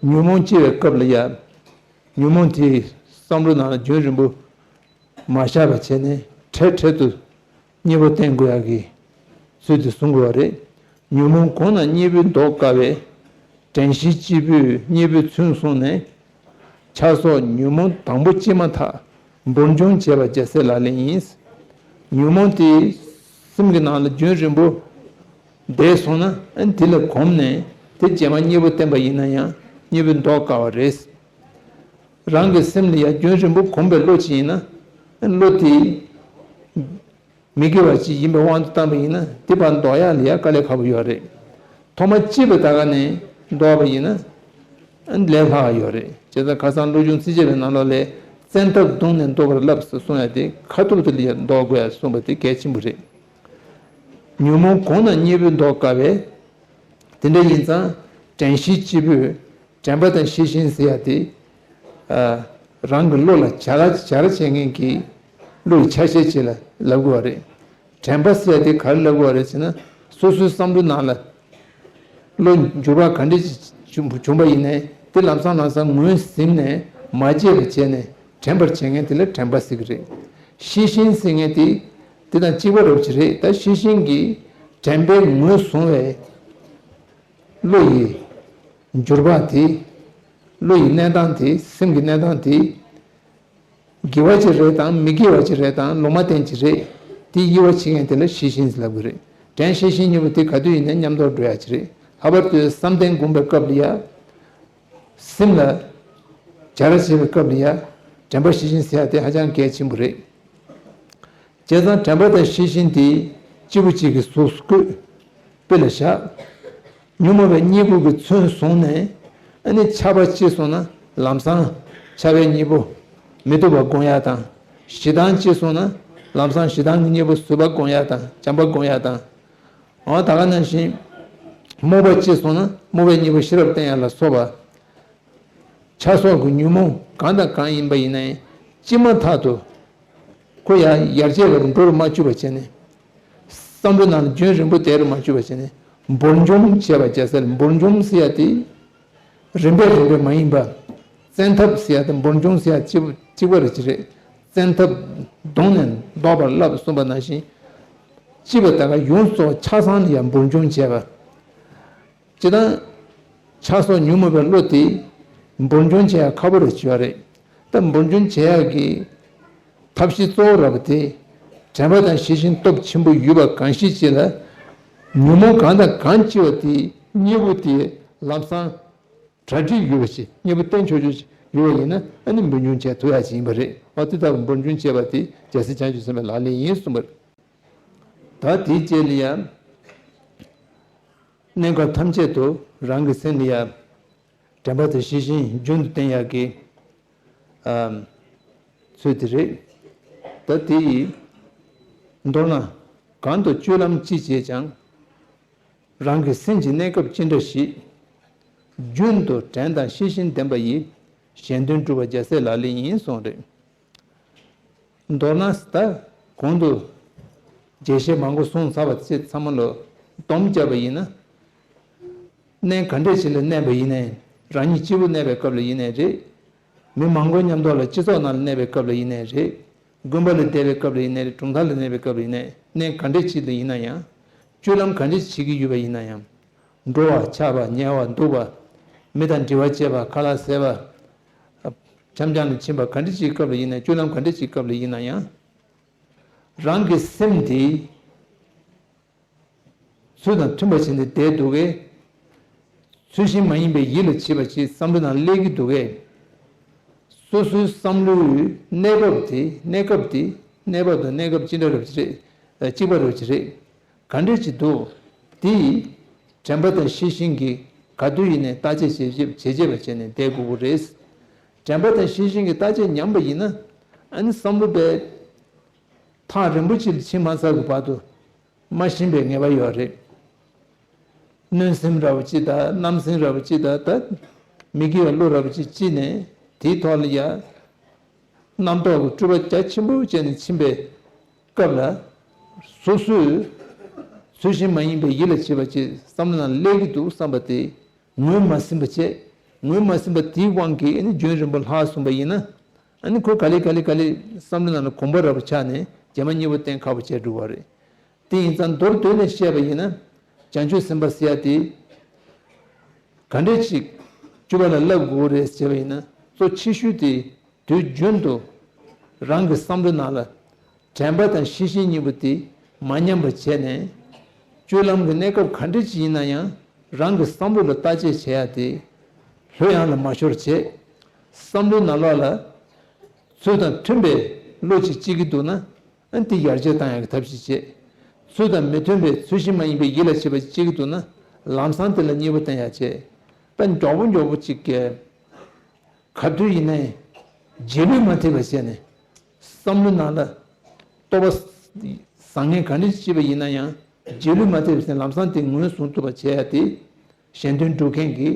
ཉོན་མོངས་སྐྱེ་བའི་སྐབས་ལ་ཡང་ཉོན་མོངས་དེའི་བསམ་བློ་ནང་ལ་རྒྱུན་རིང་པོ་མ་བཞག་པ་བྱས་ནས་འཕྲལ་འཕྲལ་དུ་གཉེན་པོ་བསྟེན་དགོས་ཡག་གི་ཚུལ་དེ་གསུང་དགོས་པ་རེད། ཉོན་མོངས་གོང་ན་གཉེན་པོས་བཟློག་དཀའ་བས། དྲན་ཤེས་གཅིག་པུས་གཉེན་པོའི་ཚུལ་བཟུང་ནས། ཆགས་སོགས་ཉོན་མོངས་དང་པོ་སྐྱེས་མ་ཐག་འབུར་འཇོམས་བྱེད་པ་རྒྱལ་སྲས་ལག་ལེན་ཡིན། ཉོན་མོངས་དེ་སེམས་ཀྱི་ནང་ལ་རྒྱུན་རིང་པོ་བསྡད་སོང་ན། དེ་ལ་གོམས་ནས་དེ་རྗེས་མ་གཉེན་པོ་བསྟེན་པ་ཡིན་ན་ཡང་གཉེན་པོས་བཟློག་དཀའ་བ་རེད། རང་གི་སེམས་ལ་ཡང་རྒྱུན་རིང་པོ་གོམས་པའི་བློ་ཅིག་ཡིན་ན། བློ་དེ་མི་དགེ་བ་ཅིག་ཡིན་པའི་དབང་དུ་བཏང་བ་ཡིན་ན་དེ་ཕར་བཟློག་ཡག་ལ་ཡང་དཀའ་ལས་ཁག་པོ་ཡོད་རེད། ཐོག་མ་གཅིག་པུ་ད་ག་ནས་བཟློག་པ་ཡིན་ན་ལས་སླ་བ་ཡོད་རེད། བྱས་ཙང་ཁ་སང་བློ་སྦྱོང་ཚིགས་བཅད་པའི་ནང་ལོགས་ལས་བཙན་ཐབས་བརྡུངས་ནས་བཟློག་པར་བསླབ་ཟེར་གསུངས་ཡ་དེ་ཁ་ཐུག་དེ་ལ་ཡང་བཟློག་དགོས་ཡ་གསུངས་པ་དེ་གལ་ཆེན་པོ་རེད། ཉོན་མོངས་གོང་ན་གཉེན་པོས་བཟློག་དཀའ་བས། དེ་འདྲ་ཡིན་ཙང་དྲན་ཤེས་གཅིག་པུས་དྲན་པ་དང་ཤེས་བཞིན་ཟེར་ཡ་དེ། ཨ། རང་གི་བློ་ལ་བྱ་བྱ་ར་བྱེད་མཁན་གྱི་བློ་ཡི་ཆ་ཤས་ཅིག་ལ་ལབ་དགོས་པ་རེད། དྲན་པ་ཟེར་ཡ་དེ་ག་རེ་ལབ་དགོས་པ་རེད་ཟེར་ན། སོ་སོའི་བསམ་བློའི་ནང་ལ་བློ་འགྱུར་བ་ག་འདྲ་ཅིག་བྱུང་བྱུང་པ་ཡིན་ནའི་དེ་ལམ་སང་ལམ་སང་ངོས་ཟིན་ནས་མ་བརྗེད་པ་བྱས་ནས་དྲན་པར་བྱེད་མཁན་དེ་ལ་དྲན་པ་ཟེར་གྱི་རེད། ཤེས་བཞིན་ཟེར་མཁན་དེ་དེ་དང་གཅིག་པ་རབ་ཅིག་རེད། ད་ཤེས་བཞིན་གྱིས་དྲན་པའི་ངོས་བཟུང་བའི་བློ་ཡི་འགྱུར་བ་དེ། བློ་ཡི་གནས་སྟངས་དེ། སེམས་ཀྱི་གནས་སྟངས་དེ། དགེ་བ་ཅིག་རེད་དང་མི་དགེ་བ་ཅིག་རེད་དང་ལུང་མ་བསྟན་ཅིག་རེད། དེ་དབྱེ་བ་ཕྱེ་མཁན་དེ་ལ་ཤེས་བཞིན་ལབ་དགོས་རེད། དྲན་ཤེས་བཞིན་གཉིས་པོ་དེ་ག་དུས་ཡིན་ནའི་མཉམ་དུ་འགྲོ་ཡ་ཅིག་རེད། ལྷག་པར་དུ་བསམ་གཏན་སྒོམ་པའི་སྐབས་ལ་ཡ། སེམས་ལ་བྱ་ར་བྱེད་པའི་སྐབས་ལ་ཡ། དྲན་པ་ཤེས་བཞིན་ཟེར་ཡ་དེ་ཧ་ཅང་གལ་ཆེན་པོ་རེད། བྱས་ཙང་དྲན་པ་དང་ཤེས་བཞིན་དེ་གཅིག་པུ་གཅིག་གི་གཟུགས་སུ་བཀོད། དཔེ་ལ་བཞག་ཉོན་མོངས་པའི་གཉེན་པོ་གི་ཚུལ་བཟུང་ནས། ཨ་ནི་ཆགས་པ་སྐྱེས་སོང་ན་ལམ་སང་ཆགས་པའི་གཉེན་པོ་མི་སྡུག་པ་སྒོམ་ཡ་དང་། ཞེ་སྡང་སྐྱེས་སོང་ན་ལམ་སང་ཞེ་སྡང་གི་གཉེན་པོ་བཟོད་པ་སྒོམ་ཡ་དང་བྱམས་པ་སྒོམ་ཡ་དང་། འོ་ད་ག་ནང་བཞིན་རྨོངས་པ་སྐྱེས་སོང་ན་རྨོངས་པའི་གཉེན་པོ་ཤེས་རབ་བསྟེན་ཡ་ལ་སོགས་པ། ཆགས་སོགས་ཀྱི་ཉོན་མོངས་གང་དང་གང་ཡིན་པ་ཡིན་ནའི་སྐྱེས་མ་ཐག་ཏུ་ཁོ་ཡང་ཡར་རྒྱས་ལ་འགྲོ་རུ་མ་བཅུག་པ་བྱས་ནས། བསམ་བློ་ནང་ལ་རྒྱུན་རིང་པོ་བསྡད་རུ་མ་བཅུག་པ་བྱས་ནས་འབུར་འཇོམས་བྱས་པ་རྒྱལ་སྲས་ལ། འབུར་འཇོམས་ཟེར་ཡ་དེ་རིམ་པས་རིམ་པས་མ་ཡིན་པ། བཙན་ཐབས་ཟེར་ཡ་དེ་འབུར་འཇོམས་ཟེར་ཡ་གཅིག་པ་གཅིག་པ་རེད་ཅི་རེད། བཙན་ཐབས་བརྡུངས་ནས་བཟློག་པར་བསླབ་གསུངས་པ་ནང་བཞིན། གཅིག་པ་ད་ག་ཡོངས་རྫོགས་ཆགས་སྡང་ལ་ཡང་འབུར་འཇོམས་བྱས་པ། སྤྱིར་བཏང་ཆགས་སོགས་ཉོན་མོངས་པའི་བློ་དེ་འབུར་འཇོམས་བྱེད་ཡག་ཁག་པོ་རེད་བྱས་པ་རེད། ད་འབུར་འཇོམས་བྱེད་ཡག་གི་ཐབས་ཤེས་གཙོ་བོ་ར་བ་དེ་ དྲན་པ་དང་ཤེས་བཞིན་སྟོབས་ཆེན་པོ་ཡོད་པ་གང་ཞིག་ཅིག་ལ། ཉོན་མོངས་གང་དང་གང་སྐྱེ་བ་དེའི་གཉེན་པོ་དེ་ལམ་སང་གྲ་སྒྲིག་ཡོད་པ་ཞིག་གཉེན་པོ་བསྟེན་ཆོག་ཆོག་ཅིག་ཡོད་པ་ཡིན་ན། ཨ་ནི་འབུར་འབྱུང་བྱས་ཐུབ་ཡ་ཅིག་ཡིན་པ་རེད། འོ་དེ་ལྟ་བུ་འབུར་འབྱུང་བྱས་པ་དེ་རྒྱལ་སྲས་བྱང་ཆུབ་སེམས་དཔའི་ལག་ལེན་ཡིན་གསུངས་པ་རེད། ད་དེའི་རྗེས་ལ་ཡང་གནས་སྐབས་ཐམས་ཅད་དུ་རང་གི་སེམས་ལ་ཡང་དྲན་པ་དང་ཤེས་བཞིན་རྒྱུན་དུ་བསྟེན་ཡག་གི་ཨ་ཚུལ་དེ་རེད། ད་དེ་ཡི་མདོར་ན་གང་དུ་སྤྱོད་ལམ་ཅི་བྱེད་ཀྱང་། རང་གི་སེམས་ཀྱི་གནས་སྐབས་ཅི་འདྲ་ཞིག་རྒྱུན་དུ་དྲན་དང་ཤེས་བཞིན་ལྡན་པ་ཡིས། གཞན་དོན་སྒྲུབ་པ་རྒྱལ་སྲས་ལག་ལེན་ཡིན་གསུངས་རེད། མདོར་ན་ད་གོང་དུ་རྒྱས་བཤད་མང་པོ་གསུངས་ཚར་བ་ཚེ་ཚང་མ་ལོ་སྡོམ་བརྒྱབ་པ་ཡིན་ན། གནས་ག་འདྲས་ཞིག་ལ་གནས་པ་ཡིན་ནའི། རང་ཉིད་གཅིག་པུ་གནས་པའི་སྐབས་ལ་ཡིན་ནའི་རེད། མི་མང་པོའི་མཉམ་དུ་ལ་སྤྱི་ཚོགས་ནང་ལ་གནས་པའི་སྐབས་ལ་ཡིན་ནའི་རེད། དགོན་པ་ལ་བསྡད་པའི་སྐབས་ལ་ཡིན་ནའི་རེད། གྲོང་མཐའ་ལ་གནས་པའི་སྐབས་ལ་ཡིན་ནའི། གནས་ག་འདྲས་ཞིག་ལ་ཡིན་ན་ཡང་། སྤྱོད་ལམ་ག་འདྲས་ཞིག་བྱེད་ཀྱི་ཡོད་པ་ཡིན་ན་ཡང་། འགྲོ་བ་འཆག་པ་ཉལ་བ་འདུག་པ། མི་དང་འབྲེལ་བ་བཅད་པ་ཁ་ལག་ཟས་པ། འཆམ་འཆམ་ལ་ཕྱིན་པ་ག་འདྲས་ཞིག་སྐབས་ལ་ཡིན་ན། སྤྱོད་ལམ་ག་འདྲས་ཞིག་སྐབས་ལ་ཡིན་ན་ཡང་། རང་གི་སེམས་དེ་ཚུལ་དང་མཐུན་པ་བྱས་ནས་བསྡད་འདུག་གས། ཚུལ་བཞིན་མ་ཡིན་པའི་ཡིད་ལ་བྱེད་པ་ཅིག་བསམ་བློ་ནང་སླེབས་ཀྱི་འདུག་གས། སོ་སོའི་བསམ་བློའི་གནས་བབ་དེ། གནས་སྐབས་དེ། གནས་བབ་དང་གནས་སྐབས་གཅིག་འདྲ་རབ་ཅིག་རེད། གཅིག་པ་རབ་ཅིག་རེད། ག་འདྲས་ཅིག་འདུག་དེ་དྲན་པ་དང་ཤེས་བཞིན་གྱིས་ག་དུས་ཡིན་ནའི་བརྟག་དཔྱད་བྱེད་བྱེད་བྱེད་བྱེད་པ་བྱས་ནས་བསྡད་དགོས་ཀྱི་རེད། དྲན་པ་དང་ཤེས་བཞིན་གྱིས་བརྟག་དཔྱད་ཉམས་པ་ཡིན་ན། ཨ་ནི་བསམ་བློ་དཔེ་ཐག་རིང་པོ་ཅིག་ལ་ཕྱིན་མ་ཚར་གྱི་བར་དུ་མ་ཤེས་པའི་ངེས་པ་ཡོད་རེད། གནོན་སེམས་འདྲ་བོ་ཅིག་དང་། བསྣམས་སེམས་འདྲ་བོ་ཅིག་དང་། ད་མི་དགེ་བའི་བློ་འདྲ་བོ་ཅིག་སྐྱེས་ནས། དེའི་ཐོག་ལ་ཡ་རྣམ་རྟོག་གི་སྤྲོས་པ་རྒྱ་ཆེན་པོ་བྱས་ནས་ཕྱིན་པའི་སྐབས་ལ། སོ་སོས་ཚུལ་བཞིན་མ་ཡིན་པའི་ཡིད་ལ་བྱེད་པ་ཅིག་བསམ་བློ་ནང་སླེབས་ཀྱི་འདུག་བསམ་པ་དེ་ངོས་མ་ཟིན་པ་བྱས། ངོས་མ་ཟིན་པ་དེའི་དབང་གིས་ཨ་ནི་རྒྱུན་རིང་པོ་ལྷག་སོང་པ་ཡིན་ན། ཨ་ནི་ཁོ་ག་ལེ་ག་ལེ་ག་ལེ་བསམ་བློ་ནང་ལ་གོམས་པ་འདྲ་བོ་ཆགས་ནས་རྗེས་མ་གཉིས་པོ་བསྟེན་ཁག་པོ་བྱས་འགྲོ་བ་རེད། དེ་ཡིན་ཙང་མདོར་བསྡུས་ནས་བཤད་པ་ཡིན་ན། བྱང་ཆུབ་སེམས་དཔའ་ཟེར་ཡ་དེ་ག་འདྲས་ཅིག་སྤྱོད་པ་ལ་བསླབ་དགོས་རེད་ཟེར་བ་ཡིན་ན། གཙོ་ཆེ་ཤོས་དེ་དུས་རྒྱུན་དུ་རང་གི་བསམ་བློ་ནང་ལ་དྲན་པ་དང་ཤེས་བཞིན་གཉིས་པོ་དེ་མ་ཉམས་པ་བྱས་ནས། སྤྱོད་ལམ་གྱི་གནས་སྐབས་ག་འདྲ་ཅིག་ཡིན་ན་ཡང་། རང་གི་བསམ་བློ་ལ་བརྟག་དཔྱད་བྱེད་ཡ་དེ་ལྷོད་ཡངས་ལ་མ་ཤོར་བྱས། བསམ་བློའི་ནང་ལོགས་ལ་ཚུལ་དང་མཐུན་པའི་བློ་ཅིག་སྐྱེ་གི་འདུག་ན། ཨ་ནི་དེ་ཡར་རྒྱས་བཏང་ཡག་གི་ཐབས་ཤེས་བྱེད། ཚུལ་དང་མི་མཐུན་པའི་ཚུལ་བཞིན་མ་ཡིན་པའི་ཡིད་ལ་བྱེད་པ་ཅིག་སྐྱེ་གི་འདུག་ན། ལམ་སང་དེ་ལ་གཉེན་པོ་བསྟེན་ཡག་བྱེད། ད་མགྱོགས་པོ་མགྱོགས་པོ་ཅིག་གི་ག་དུས་ཡིན་ནའི་རྗེས་ལུས་མ་ཐེབས་པ་བྱས་ནས། བསམ་བློ་ནང་ལ་རྟོག་པ་བཟང་ངན་ག་འདྲ་ཞིག་སྐྱེས་པ་ཡིན་ན་ཡང་། རྗེས་ལུས་མ་ཐེབས་པ་བྱས་ནས་ལམ་སང་དེ་ངོས་བཟུང་ཐུབ་པ་བྱེད་ཡ་དེ་གཞན་དོན་སྒྲུབ་མཁན་གྱི་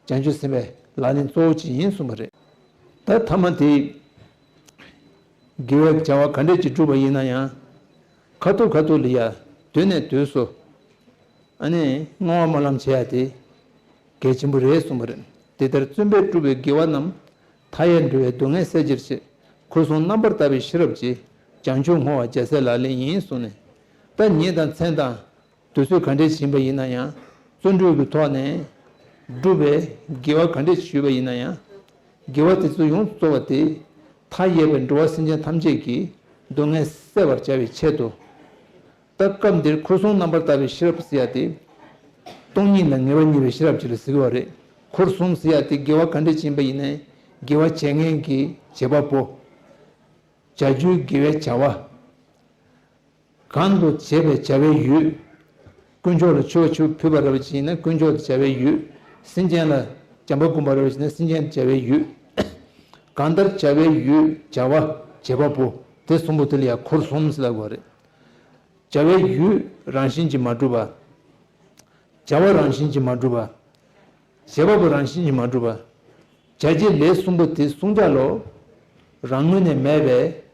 བྱང་ཆུབ་སེམས་དཔའི་ལག་ལེན་གཙོ་བོ་ཅིག་ཡིན་གསུངས་པ་རེད། ད་ཐ་མ་དེ་དགེ་བའི་བྱ་བ་ག་འདྲ་ཅིག་བསྒྲུབས་པ་ཡིན་ན་ཡང་། ཁ་ཐུག་ཁ་ཐུག་ལ་ཡ་དུས་ནས་དུས་སུ་ཨ་ནི་བསྔོ་བ་སྨོན་ལམ་བྱེད་ཡ་དེ་གལ་ཆེན་པོ་རེད་གསུངས་པ་རེད། དེ་ལྟར་བརྩོན་པས་བསྒྲུབས་པའི་དགེ་བ་རྣམས། མཐའ་ཡས་འགྲོ་བའི་སྡུག་བསྔལ་སེལ་ཕྱིར་བྱེད། ཁོར་སྲུང་རྣམ་པར་དག་པའི་ཤེས་རབ་ཀྱིས། བྱང་ཆུབ་བསྔོ་བ་རྒྱལ་སྲས་ལག་ལེན་ཡིན་གསུངས་ནས། ད་ཉིན་དང་མཚན་དང་དུས་ཚོད་ག་འདྲས་ཕྱིན་པ་ཡིན་ན་ཡང་། བརྩོན་འགྲུས་ཀྱི་ཐོག་ནས་བསྒྲུབས་པའི་དགེ་བ་ག་འདྲས་ཞུས་པ་ཡིན་ན་ཡང་། དགེ་བ་དེ་ཚོ་ཡོངས་སུ་རྫོགས་པ་དེ་མཐའ་ཡས་པའི་འགྲོ་བ་སེམས་ཅན་ཐམས་ཅད་ཀྱི་སྡུག་བསྔལ་སེལ་བར་བྱ་བའི་ཆེད་དུ། ད་སྐབས་འདིར་ཁོར་སྲུང་རྣམ་པར་དག་པའི་ཤེས་རབ་ཟེར་ཡ་དེ། སྟོང་ཉིད་ལ་ངེས་པ་རྙེད་པའི་ཤེས་རབ་ཅིག་ལ་ཟེར་གྱི་ཡོད་རེད། ཁོར་སྲུང་ཟེར་ཡ་དེ་དགེ་བ་ག་འདྲས་ཕྱིན་པ་ཡིན་ནའི་དགེ་བ་བྱེད་མཁན་གྱི་བྱེད་པ་པོ། བྱ་རྒྱུའི་དགེ་བའི་བྱ་བ། གང་དུ་བྱེད་པའི་བྱ་བའི་ཡུལ། དཀོན་མཆོག་ལ་མཆོད་པ་ཕུལ་བ་རེད་པ་ཅིག་ཡིན་ན་དཀོན་མཆོག་ཏུ་བྱ་བའི་ཡུལ། སེམས་ཅན་ལ་བྱམས་པ་བསྒོམ་པ་རེད་པ་ཅིག་ཡིན་ན་སེམས་ཅན་དུ་བྱ་བའི་ཡུལ། གང་ལྟར་བྱ་བའི་ཡུལ། བྱ་བ། བྱེད་པ་པོ། དེ་གསུམ་པོ་དེ་ལ་ཡང་ཁོར་སྲུང་ཟེར་ལབ་དགོས་རེད། བྱ་བའི་ཡུལ་རང་བཞིན་གྱིས་མ་གྲུབ་པ། བྱ་བ་རང་བཞིན་གྱིས་མ་གྲུབ་པ། བྱེད་པ་པོ་རང་བཞིན་གྱིས་མ་གྲུབ་པ། བྱ་བྱེད་ལས་གསུམ་པོ་དེ་གསུང་བྱ་ལོ། རང་ངོས་ནས་མེད་པས།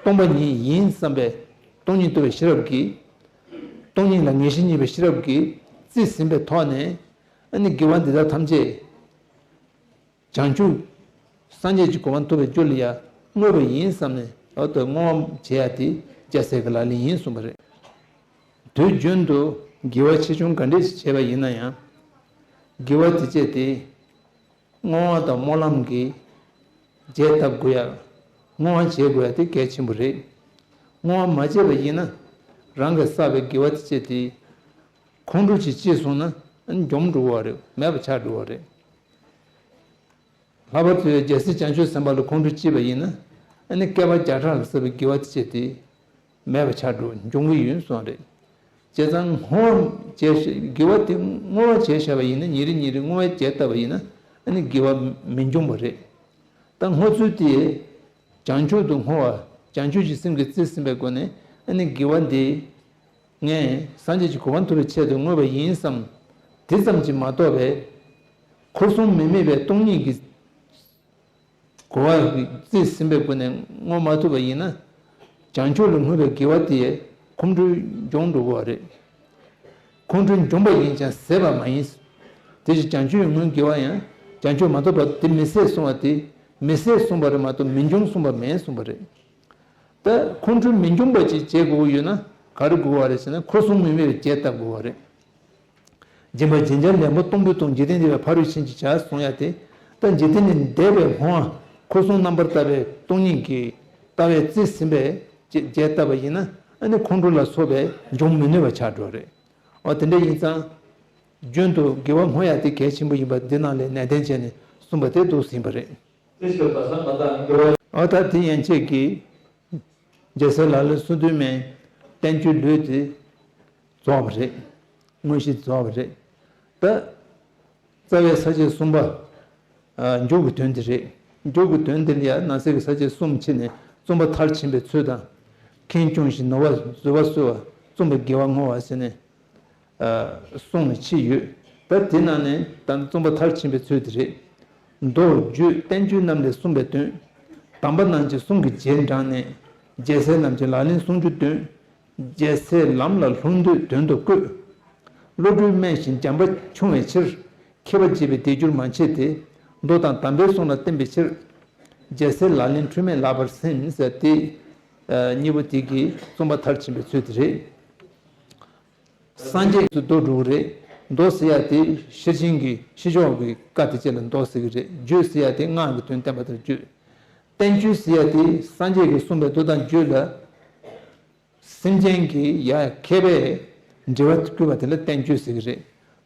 སྟོང་པ་ཉིད་ཡིན་བསམ་པའི་སྟོང་ཉིད་རྟོགས་པའི་ཤེས་རབ་ཀྱིས། སྟོང་ཉིད་ལ་ངེས་ཤེས་རྙེད་པའི་ཤེས་རབ་ཀྱིས་རྩིས་ཟིན་པའི་ཐོག་ནས། ཨ་ནི་དགེ་བ་འདི་དག་ཐམས་ཅད། བྱང་ཆུབ་སངས་རྒྱས་ཀྱི་གོ་འཕང་ཐོབ་པའི་རྒྱུ་ལ་ཡང་བསྔོས་པ་ཡིན་བསམ་ནས། འོ་ད་བསྔོ་བ་བྱེད་ཡ་དེ་རྒྱལ་སྲས་ཀྱི་ལག་ལེན་ཡིན་གསུངས་པ་རེད། དུས་རྒྱུན་དུ་དགེ་བ་ཆེ་ཆུང་ག་འདྲས་ཤིག་བྱས་པ་ཡིན་ན་ཡང་། དགེ་བ་དེ་བྱས་ཏེ་བསྔོ་བ་དང་སྨོན་ལམ་གྱིས་རྒྱས་བཏབ་དགོས་ཡ། བསྔོ་བ་བྱེད་དགོས་ཡ་དེ་གལ་ཆེན་པོ་རེད། བསྔོ་བ་མ་བྱས་པ་ཡིན་ན། རང་གིས་བསགས་པའི་དགེ་བ་དེ་བྱས་ཏེ། ཁོང་ཁྲོ་ཅིག་སྐྱེས་སོང་ན་འཇོམས་འགྲོ་བ་རེད། མེད་པ་ཆགས་འགྲོ་བ་རེད། ལྷག་པར་དུ་རྒྱལ་སྲས་བྱང་ཆུབ་སེམས་དཔའ་ལ་ཁོང་ཁྲོ་སྐྱེས་པ་ཡིན་ན། ཨ་ནི་བསྐལ་པ་བརྒྱ་ཕྲག་ལ་བསགས་པའི་དགེ་བ་དེ་བྱས་ཏེ། མེད་པ་ཆགས་འགྲོ་འབྱུང་གི་ཡོད་གསུངས་རེད། བྱས་ཙང་བསྔོ་བ་བྱས་དགེ་བ་དེ་བསྔོ་བ་བྱས་བཞག་པ་ཡིན་ན། ཉིན་རེ་ཉིན་རེ་བསྔོ་བ་བྱས་བཏབ་པ་ཡིན་ན། ཨ་ནི་དགེ་བ་མི་འབྱུང་བ་རེད། ད་བསྔོ་ཚུལ་དེ། བྱང་ཆུབ་ཏུ་བསྔོ་བ། བྱང་ཆུབ་ཀྱི་སེམས་ཀྱིས་རྩིས་ཟིན་པའི་སྒོ་ནས། ཨ་ནི་དགེ་བ་འདི་ངས་སངས་རྒྱས་ཀྱི་གོ་འཕང་ཐོབ་པའི་ཆེད་དུ་བསྔོས་པ་ཡིན་བསམ། དེ་ཙམ་གྱིས་མ་གཏོགས་པའི། འཁོར་གསུམ་མི་དམིགས་པའི་སྟོང་ཉིད་ཀྱི་གོ་བ་རྩིས་ཟིན་པའི་སྒོ་ནས་བསྔོ་མ་ཐུབ་པ་ཡིན་ན། བྱང་ཆུབ་ལ་བསྔོས་པའི་དགེ་བ་དེས་ཁོང་ཁྲོ་འཇོམས་འགྲོ་གི་རེད། ཁོང་ཁྲོ་འཇོམས་པ་ཡིན་ཀྱང་ཟད་པ་མ་ཡིན། དེ་བཞིན་བྱང་ཆུབ་ཀྱི་བསྔོས་དགེ་བ་ཡང་བྱང་ཆུབ་མ་ཐོབ་པ་དེ་མི་ཟད་གསུངས་པ་དེ། མི་ཟད་གསུངས་པ་རེད་མ་གཏོགས་མི་འཇོམས་གསུངས་པ་མེད་གསུངས་པ་རེད། ད་ཁོང་ཁྲོ་མི་འཇོམས་པ་ཅིག་བྱེད་དགོས་ཀྱི་ཡོད་ན། ག་རེ་དགོས་པ་རེད་ཟེར་ན། འཁོར་གསུམ་མི་དམིགས་པའི་བྱས་བཏབ་དགོས་པ་རེད། སྦྱིན་པ་སྦྱིན་བྱ་ལེན་པ་སྟོང་པའི་དོན། འཇིག་རྟེན་འདས་པའི་ཕ་རོལ་ཕྱིན་གྱི་བྱ་གསུང་ཡ་དེ། ད་འཇིག་རྟེན་ནས་འདས་པའི་བསྔོ་བ། འཁོར་གསུམ་རྣམ་པར་དག་པའི་སྟོང་ཉིད་ཀྱི་ལྟ་བའི་རྩིས་ཟིན་པའི་བྱས་བྱས་བཏབ་པ་ཡིན་ན། ཨ་ནི་ཁོང་ཁྲོ་ལ་སོགས་པའི་འཇོམས་མི་ནུས་པ་ཆགས་འགྲོ་རེད། འོ་དེ་འདྲ་ཡིན་ཙང་། རྒྱུན་དུ་དགེ་བ་བསྔོ་ཡ་དེ་གལ་ཆེན་པོ་ཡིན་པ་འདི་ནང་ལས་ནན་ཏན་བྱས་ནས་གསུངས་པ་དེ་འདུག་ཟིན་པ་རེད། འོ་ད་དེ་ཡན་ཆད་ཀྱིས་རྒྱལ་སྲས་ལག་ལེན་སོ་བདུན་མའི་བསྟན་བཅོས་ལུས་དེ་རྫོགས་པ་རེད། དངོས་གཞི་རྫོགས་པ་རེད། ད་རྩ་བའི་ས་བཅད་གསུམ་པ། ཨ། མཇུག་གི་དོན་དེ་རེད། མཇུག་གི་དོན་དེ་ལ་ཡང་ནང་གསེས་ཀྱི་ས་བཅད་གསུམ་ཕྱེ་ནས་བརྩོན་པ་མཐར་ཕྱིན་པའི་ཚུལ་དང་། ཁེངས་སྐྱུང་ཞིང་ནོར་བ་བཟོད་པ་གསོལ་བ། བརྩོན་པས་དགེ་བ་བསྔོ་བ་ཟེར་ནས། ཨ། གསུངས་ནས་ཕྱེ་ཡོད། ད་དེ་ནང་ནས་ད་བརྩོན་པ་མཐར་ཕྱིན་པའི་ཚུལ་དེ་རེད། མདོ་རྒྱུད་བསྟན་བཅོས་རྣམས་ལས་གསུངས་པའི་དོན། དམ་པ་རྣམས་ཀྱིས་གསུང་གི་རྗེས་འབྲངས་ནས། རྒྱལ་སྲས་རྣམས་ཀྱི་ལག་ལེན་ཟུང་འཇུག་དོན། རྒྱལ་སྲས་ལམ་ལ་ལྷུང་འདོད་དོན་དུ་བཀོད། བློ་གྲོས་དམན་ཞིང་བྱམས་པ་ཆུང་བའི་ཕྱིར། མཁས་པ་བྱས་པའི་སྡིག་སྦྱོར་མ་བྱས་ཏེ། མདོ་དང་དམ་པའི་གསུང་ལ་བརྟེན་པའི་ཕྱིར། རྒྱལ་སྲས་ལག་ལེན་འཁྲུལ་མེད་ལགས་པར་སེམས་ཟེར་ཏེ། ཨ། གཉིས་པོ་དེ་གིས་བརྩོན་པ་མཐར་ཕྱིན་པའི་ཚུལ་དེ་རེད། སངས་རྒྱས་སུ་མདོ་འགྲོ་གི་རེད། མདོ་ཟེར་ཡ་དེ་ཤེར་ཕྱིན་གྱི་ཕྱི་ཕྱོགས་ཀྱི་བཀའ་དེ་བཅས་ལ་མདོ་ཟེར་གྱི་རེད། རྒྱུད་ཟེར་ཡ་དེ་སྔགས་ཀྱི་དོན་བསྟན་པ་དང་རྒྱུད། བསྟན་བཅོས་ཟེར་ཡ་དེ་སངས་རྒྱས་ཀྱིས་གསུངས་པའི་མདོ་དང་རྒྱུད་ལ། སེམས་ཅན་གྱི་ཡ་མཁས་པས་འགྲེལ་བ་བསྐུལ་བ་དེ་ལ་བསྟན་བཅོས་ཟེར་གྱི་རེད།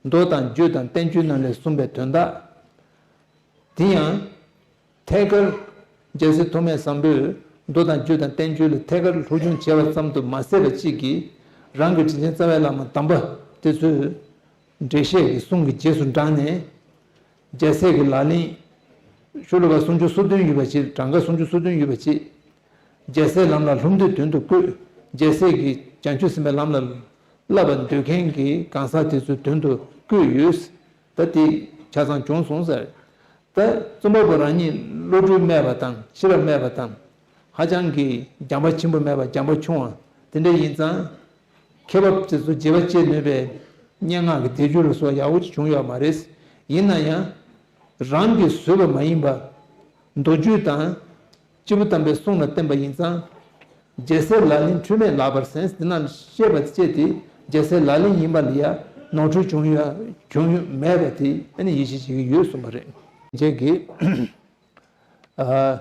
མདོ་དང་རྒྱུད་དང་བསྟན་བཅོས་རྣམས་ལས་གསུངས་པའི་དོན་དག་དེ་ཡང་། ཐད་ཀར་རྒྱལ་སྲས་ཐོགས་མེད་བཟང་པོས་མདོ་དང་རྒྱུད་དང་བསྟན་བཅོས་ལ་ཐད་ཀར་སློབ་སྦྱོང་བྱས་པ་ཙམ་དུ་མ་ཟད་པ་གཅིག་གིས། རང་གི་དྲིན་ཅན་རྩ་བའི་བླ་མ་དམ་པ་དེ་ཚོས་འགྲེལ་བཤད་ཀྱི་གསུང་གི་རྗེས་སུ་འབྲངས་ནས། རྒྱལ་སྲས་ཀྱི་ལག་ལེན། ཤོ་ལོ་ཀ་སུམ་ཅུ་སོ་བདུན་ཡོད་པ་ཅིག་གྲངས་ཀ་སུམ་ཅུ་སོ་བདུན་ཡོད་པ་ཅིག་རྒྱལ་སྲས་ལམ་ལ་ལྷུང་འདོད་དོན་དུ་བཀོད། རྒྱལ་སྲས་ཀྱིས་བྱང་ཆུབ་སེམས་དཔའི་ལམ་ལ་བསླབ་པར་འདོད་མཁན་གྱི་གང་ཟག་དེ་ཚོའི་དོན་དུ་བཀོད་ཡོད། ད་དེ་ཆ་ཚང་བྱུང་སོང་ཟེར། ད་རྩོམ་པ་པོ་རང་ཉིད་བློ་གྲོས་དམན་པ་དང་ཤེས་རབ་དམན་པ་དང་། ཧ་ཅང་གི་བྱམས་པ་ཆེན་པོ་མེད་པ། བྱམས་པ་ཆུང་བ་དེ་འདྲ་ཡིན་ཙང་། མཁས་པ་དེ་ཚོ་བརྗེད་པ་བྱེད་ནུས་པའི་སྙན་ངག་གི་སྡེབ་སྦྱོར་ལ་སོགས་ཡག་པོ་ཅིག་བྱུང་ཡོད་མ་རེད། ཡིན་ན་ཡང་། རང་གིས་བཟོས་པ་མ་ཡིན་པ། མདོ་རྒྱུད་དང་། སྐྱེས་བུ་དམ་པའི་གསུང་ལ་བརྟེན་པ་ཡིན་ཙང་། རྒྱལ་སྲས་ལག་ལེན་འཁྲུལ་མེད་ལགས་པར་སེམས་འདི་རྣམས་བཤད་པ་བཅས་ཏེ། རྒྱལ་སྲས་ལག་ལེན་ཡིན་པ་ལ་ཡང་ནོར་འཁྲུལ་བྱུང་ཡོད་བྱུང་ཡོད་མེད་པ་དེ་ཨ་ནི་ཡིད་ཆེས་བྱེད་ཀྱི་ཡོད་གསུངས་པ་རེད། རྗེས་ཀྱི། ཨ།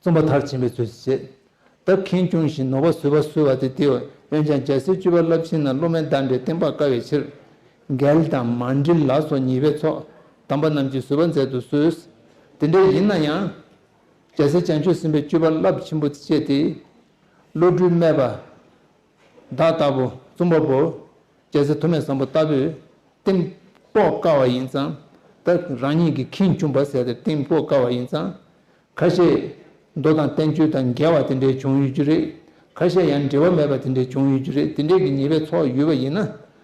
བརྩོན་པ་མཐར་ཕྱིན་པའི་ཚུལ་བྱེད། ད་ཁེངས་སྐྱུང་ཞིང་ནོར་བ་བཟོད་པ་གསོལ་བ་དེ་དེའོ། འོན་ཀྱང་རྒྱལ་སྲས་སྤྱོད་པ་རླབས་ཆེན་རྣམས། སློབ་མའི་བརྡ་འགྲོས་བསྟན་པ་དཀའ་བའི་ཕྱིར། འགལ་དང་མ་འགྲིལ་ལ་སོགས་ཉེས་པའི་ཚོགས། དམ་པ་རྣམས་ཀྱིས་བཟོད་པ་མཛད་དུ་གསོལ། དེ་འདྲ་ཡིན་ན་ཡང་། རྒྱལ་སྲས་བྱང་ཆུབ་སེམས་དཔའི་སྤྱོད་པ་རླབས་ཆེན་པོ་སྤྱད་དེ། བློ་གྲོས་དམན་པ། བདག་ལྟ་བུ་རྩོམ་པ་པོ། རྒྱལ་སྲས་ཐོགས་མེད་བཟང་པོ་ལྟ་བུས་གཏན་དཔོག་དཀའ་བ་ཡིན་ཙང་། ད་རང་ཉིད་ཀྱིས་ཁེངས་སྐྱུང་བ་ཟེར་ཏེ་གཏན་དཔོག་དཀའ་བ་ཡིན་ཙང་། ཁ་ཤས་མདོ་དང་བསྟན་བཅོས་དང་འགལ་བ་དེ་འདྲའི་བྱུང་ཡོད་རྒྱུ་རེད། ཁ་ཤས་ཡང་འབྲེལ་བ་མེད་པ་དེ་འདྲའི་བྱུང་ཡོད་རྒྱུ་རེད། དེ་འདྲའི་གི་ཉེས་པའི་ཚོགས་ཡོད་པ་ཡིན་ན།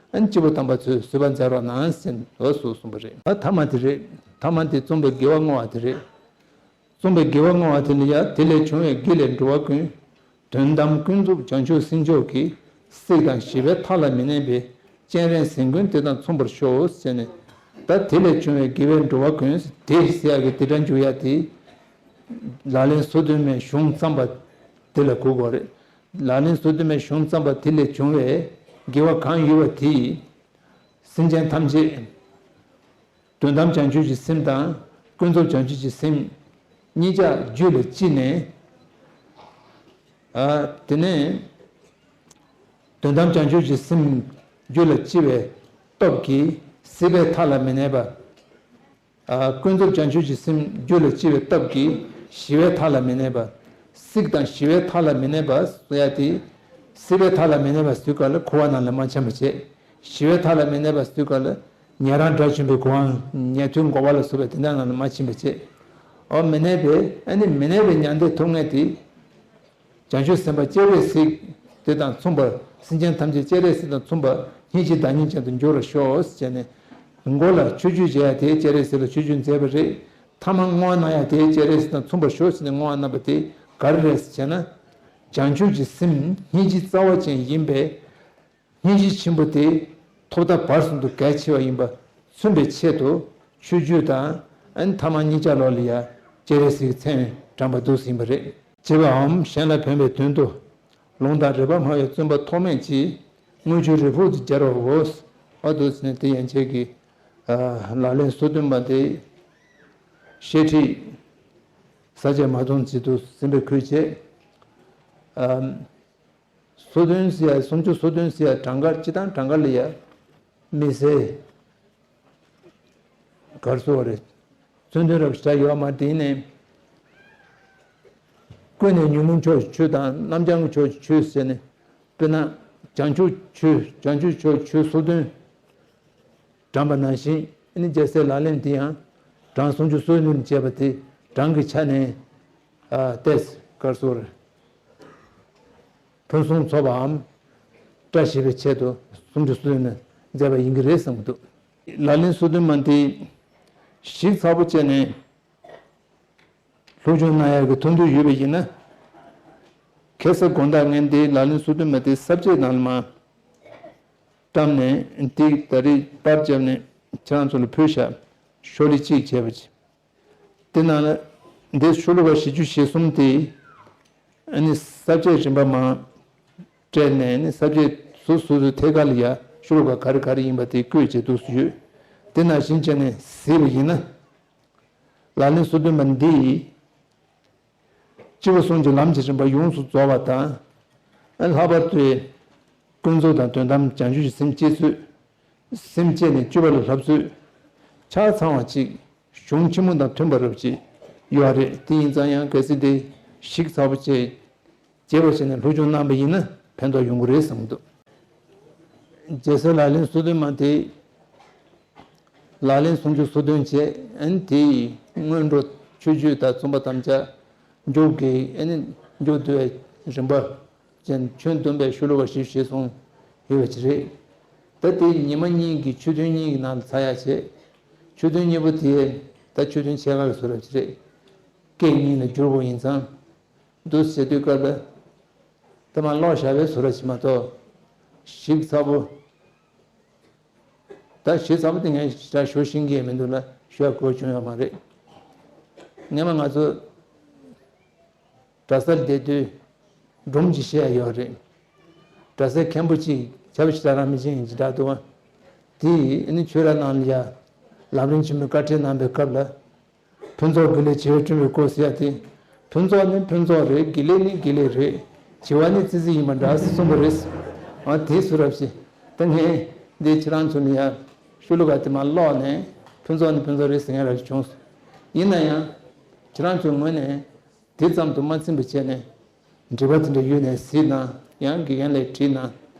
ཨ་ནི་སྐྱེས་བུ་དམ་པ་ཚོས་བཟོད་པ་མཛད་རོགས་གནང་ཟེར་འོ་སོགས་གསུངས་པ་རེད། ཨ་ཐ་མ་དེ་རེད། ཐ་མ་དེ་རྩོམ་པའི་དགེ་བ་བསྔོ་བ་དེ་རེད། རྩོམ་པའི་དགེ་བ་བསྔོ་བ་དེ་ལ་ཡང་། དེ་ལས་བྱུང་བའི་དགེ་ལས་འགྲོ་བ་ཀུན། དོན་དམ་ཀུན་རྫོབ་བྱང་ཆུབ་སེམས་མཆོག་གི། སྲེག་དང་ཞི་བའི་མཐའ་ལ་མི་གནས་པའི། སྤྱན་རས་གཟིགས་མགོན་དེ་དང་མཚུངས་པར་ཤོག་ཟེར་ནས། ད་དེ་ལས་བྱུང་བའི་དགེ་བས་འགྲོ་བ་ཀུན། དེ་ཟེར་ཡག་གི་དེ་སྒྲ་འཇུག་ཡག་དེ། ལག་ལེན་སོ་བདུན་མའི་གཞུང་བརྩམས་པ་དེ་ལ་གོ་དགོས་རེད། ལག་ལེན་སོ་བདུན་མའི་གཞུང་བརྩམས་པ་དེ་ལས་བྱུང་བའི་དགེ་བ་གང་ཡོད་པ་དེ། སེམས་ཅན་ཐམས་ཅད། དོན་དམ་བྱང་ཆུབ་ཀྱི་སེམས་དང་ཀུན་རྫོབ་བྱང་ཆུབ་ཀྱི་སེམས་གཉིས་ཆ་རྒྱུད་ལ་སྐྱེས་ནས། ཨ། དེ་ནས་དོན་དམ་བྱང་ཆུབ་ཀྱི་སེམས་རྒྱུད་ལ་སྐྱེ་བའི་སྟོབས་ཀྱིས་སྲིད་པའི་མཐའ་ལ་མི་གནས་པ། ཨ། ཀུན་རྫོབ་བྱང་ཆུབ་ཀྱི་སེམས་རྒྱུད་ལ་སྐྱེ་བའི་སྟོབས་ཀྱིས་ཞི་བའི་མཐའ་ལ་མི་གནས་པ། སྲིད་དང་ཞི་བའི་མཐའ་ལ་མི་གནས་པ་ཟེར་ཡ་དེ། སྲིད་པའི་མཐའ་ལ་མི་གནས་པ་ཟེར་དུས་སྐབས་ལ་འཁོར་བ་ནང་ལ་མ་ཆགས་པ་བྱེད། ཞི་བའི་མཐའ་ལ་མི་གནས་པ་ཟེར་དུས་སྐབས་ལ་ཉན་རང་དགྲ་བཅོམ་པའི་གོ་འཕང་ཉན་ཐོས་འགོག་པ་ལ་སོགས་པའི་དེ་འདྲ་ནང་ལ་མ་ཕྱིན་པ་བྱེད། འོ། མི་གནས་པའི། ཨ་ནི་མི་གནས་པའི་མྱང་འདས་ཐོབ་མཁན་དེ། བྱང་ཆུབ་སེམས་དཔའ་སྤྱན་རས་གཟིགས་དེ་དང་མཚུངས་པར། སེམས་ཅན་ཐམས་ཅད་སྤྱན་རས་གཟིགས་དང་མཚུངས་པར་སྙིང་རྗེའི་བདག་ཉིད་ཅན་དུ་འགྱུར་བར་ཤོག་ཟེར་ནས། མགོ་ལ་ཆོས་སྤྱོད་བྱེད་ཡ་དེ་སྤྱན་རས་གཟིགས་ལ་ཆོས་སྤྱོད་མཛད་པ་རེད། ཐ་མ་བསྔོ་བ་གནང་ཡ་དེ་སྤྱན་རས་གཟིགས་དང་མཚུངས་པར་ཤོག་ཟེར་ནས་བསྔོ་བ་གནང་བ་དེ་ག་རེ་རེད་ཟེར་བྱས་ན། བྱང་ཆུབ་ཀྱི་སེམས་སྙིང་རྗེ་རྩ་བ་ཅན་ཡིན་པས། སྙིང་རྗེ་ཆེན་པོ་དེ་ཐོག་མཐའ་བར་གསུམ་དུ་གལ་ཆེ་བ་ཡིན་པ་མཚོན་པའི་ཆེད་དུ། ཆོས་སྤྱོད་དང་། ཨ་ནི་ཐ་མ་གཉིས་ཆ་ལོགས་ལ་ཡ་སྤྱན་རས་གཟིགས་མཚན་དྲངས་པ་འདུག་ཟིན་པ་རེད། བྱེད་པའམ་གཞན་ལ་ཕན་པའི་དོན་དུ། ལུང་དང་རིགས་པ་སྨྲ་བའི་བརྩོན་པ་ཐོགས་མེད་ཀྱིས། དངུལ་ཆུ་རེ་ཕུག་ཏུ་སྦྱར་བའོ། ཨ། འདུག་ཟེར་ནས་དེ་ཡན་ཆད་ཀྱི། ཨ། ལག་ལེན་སོ་བདུན་པ་དེ་བཤད་ཁྲིད་ས་བཅད་མ་སྟོང་ཅིག་ཏུ་ཟིན་པའི་ཁུལ་བྱས། ཨ། སོ་བདུན་ཟེར་ཡ། སུམ་ཅུ་སོ་བདུན་ཟེར་ཡ་གྲངས་ཀ་སྤྱི་བཏང་གྲངས་ཀ་ལ་ཡ་མི་སེར་གར་སོ་བ་རེད། མཚོན་དོན་རབ་ཞིག་ཡོད་མ་རེད། དེ་ནས་ཀུན་ནས་ཉོན་མོངས་ཕྱོགས་ཆོས་དང་རྣམ་བྱང་གི་ཕྱོགས་ཆོས་ཟེར་ནས། དཔེར་ན་བྱང་ཆུབ་ཆོས། བྱང་ཆུབ་ཕྱོགས་ཆོས་སོ་བདུན་དྲངས་པ་ནང་བཞིན། ཨ་ནི་རྒྱལ་སྲས་ལག་ལེན་དེ་ཡང་གྲངས་སུམ་ཅུ་སོ་བདུན་བྱས་པ་དེ་གྲངས་ཀྱི་ཆ་ནས། ཨ། ཏེས་གར་སོ་རེད། ཕུན་སུམ་ཚོགས་པའམ་བཀྲ་ཤིས་པའི་ཆེད་དུ་སུམ་ཅུ་སོ་བདུན་མཛད་པ་ཡིན་གྱི་རེད་བསམ་གྱི་འདུག། ལག་ལེན་སོ་བདུན་མ་དེ་ཞིབ་ཚགས་པོ་བྱས་ནས་སློབ་སྦྱོང་གནང་ཡག་གི་ཐུགས་འདུན་ཡོད་པ་ཡིན་ན། ཁ་སང་དགོང་དག་ངས་འདི་ལག་ལེན་སོ་བདུན་མ་དེ་ས་བཅད་ནང་ལ་མར་བཀྲམ་ནས། འདི་ད་རེས་པར་བརྒྱབ་ནས་ཁྱེད་རང་ཚོ་ལ་ཕུལ་བཞག། ཤོག་ལྷེ་གཅིག་བྱས་པ་ཅིག། དེ་ནང་ལ་འདི་ཤོ་ལོ་ཀ་བཞི་བཅུ་ཞེ་གསུམ་དེ། ཨ་ནི་ས་བཅད་རིམ་པ་མར་སྤྲད་ནས། ཨ་ནི་ས་བཅད་སོ་སོ་སོའི་ཐད་ཀ་ལ་ཡ་ཤོ་ལོ་ཀ་ག་རེ་ག་རེ་ཡིན་པ་དེ་བཀོད་བྱས་འདུག་སེ་ཡོད། དེ་ནང་བཞིན་བྱས་ནས་གཟིགས་པ་ཡིན་ན། ལག་ལེན་སོ་བདུན་པ་འདི་ཡིས་སྤྱི་བོ་གསུམ་གྱི་ལམ་གྱི་རིམ་པ་ཡོངས་སུ་རྫོགས་པ་དང་། ཨ། ལྷག་པར་དུ་ཀུན་རྫོབ་དང་དོན་དམ་བྱང་ཆུབ་ཀྱི་སེམས་བསྐྱེད་ཚུལ། སེམས་བསྐྱེད་ནས་སྤྱོད་པ་ལ་བསླབ་ཚུལ་ཆ་ཚང་བ་ཅིག། གཞུང་ཆེན་མོ་དང་མཐུན་པ་རབ་ཅིག་ཡོད་རེད། དེ་ཡིན་ཙང་ཡང་གལ་སྲིད་དེ་ཞིབ་ཚགས་པོ་བྱས། རྒྱས་པ་བྱས་ནས་སློབ་སྦྱོང་གནང་བ་ཡིན་ན་ཕན་ཐོགས་ཡོང་གི་རེད་བསམ་གྱི་འདུག། རྒྱལ་སྲས་ལག་ལེན་སོ་བདུན་མ་དེ། ལག་ལེན་སུམ་ཅུ་སོ་བདུན་བྱས། ཨ་ནི་དེའི་སྔོན་འགྲོ་ཆོས་སྤྱོད་དང་བཙུན་པ་དམ་བཅའ། མཇུག་གི། ཨ་ནི་མཇུག་བསྡུ་བའི་རིམ་པ་ཅན། ཁྱོན་བསྡོམས་པའི་ཤོ་ལོ་ཀ་བཞི་བཅུ་ཞེ་གསུམ་ཡོད་པ་ཅིག་རེད། ད་དེ་ཉི་མ་གཉིས་ཀྱི་ཆོས་ཐུན་གཉིས་ཀྱི་ནང་ལ་ཚར་ཡག་བྱས། ཆོས་ཐུན་གཉིས་པོ་དེ་ད་ཆོས་ཐུན་ཕྱེད་ཀ་གི་བཟོ་འདྲ་ཅིག་རེད། སྐད་གཉིས་ལ་བསྒྱུར་དགོས་ཡིན་ཙང་། འདུག་སེ་བྱེད་དུས་སྐབས་ལ། ད་མར་ཀློག་བཞག་པའི་བཟོ་འདྲ་ཅིག་མ་གཏོགས། ཞིབ་ཚགས་པོ། ད་ཞིབ་ཚགས་པོ་དེ་ངས་ཞེ་དྲག་ཞུ་ཤེས་ཀྱི་མི་འདུག་ལ། ཞུ་ཡག་གོ་བྱུང་ཡོད་མ་རེད། སྔོན་མ་ང་ཚོ་གྲྭ་སར་བསྡད་དུས་སྒྲུང་ཅིག་བཤད་ཡག་ཡོད་རེད། གྲྭ་སའི་མཁན་པོ་ཅིག་ཆབ་ཞེ་དྲག་རང་མི་ཅན་ཡིན་ཅིག་འདྲ་འདུག་པ། དེས་ཨ་ནི་ཆོས་ར་ནང་ལ་ཡ་ལམ་རིམ་ཆེན་མོའི་བཀའ་ཁྲིད་གནང་པའི་སྐབས་ལ། ཕུན་ཚོགས་དགེ་ལེགས་བྱེ་བས་བསྐྲུན་པའི་སྐོར་ཟེར་ཡ་དེ། ཕུན་ཚོགས་ནི་ཕུན་ཚོགས་རེད། དགེ་ལེགས་ནི་དགེ་ལེགས་རེད། བྱེ་བ་ནི་ཙི་ཙི་ཡིན་པ་འདྲ་ཟེར་གསུངས་པ་རེད། ཨ། དེ་བཟོ་འདྲ་ཅིག། ད་ངས་འདི་ཁྱེད་རང་ཚོ་ལ་ཡ་ཤོ་ལོ་ཀ་དེ་མར་ཀློག་ནས། ཕུན་ཚོགས་ནི་ཕུན་ཚོགས་རེད་ཟེར་མཁན་འདྲ་ཅིག་བྱུང་སོང་། ཡིན་ན་ཡང་ཁྱེད་རང་ཚོའི་ངོས་ནས་དེ་ཙམ་དུ་མ་ཚིམ་པ་བྱས་ནས། འགྲེལ་པ་དེ་འདྲ་ཡོད་ན་གཟིགས་གནང་། ཡང་དགེ་རྒན་ལ་དྲིས་གནང་།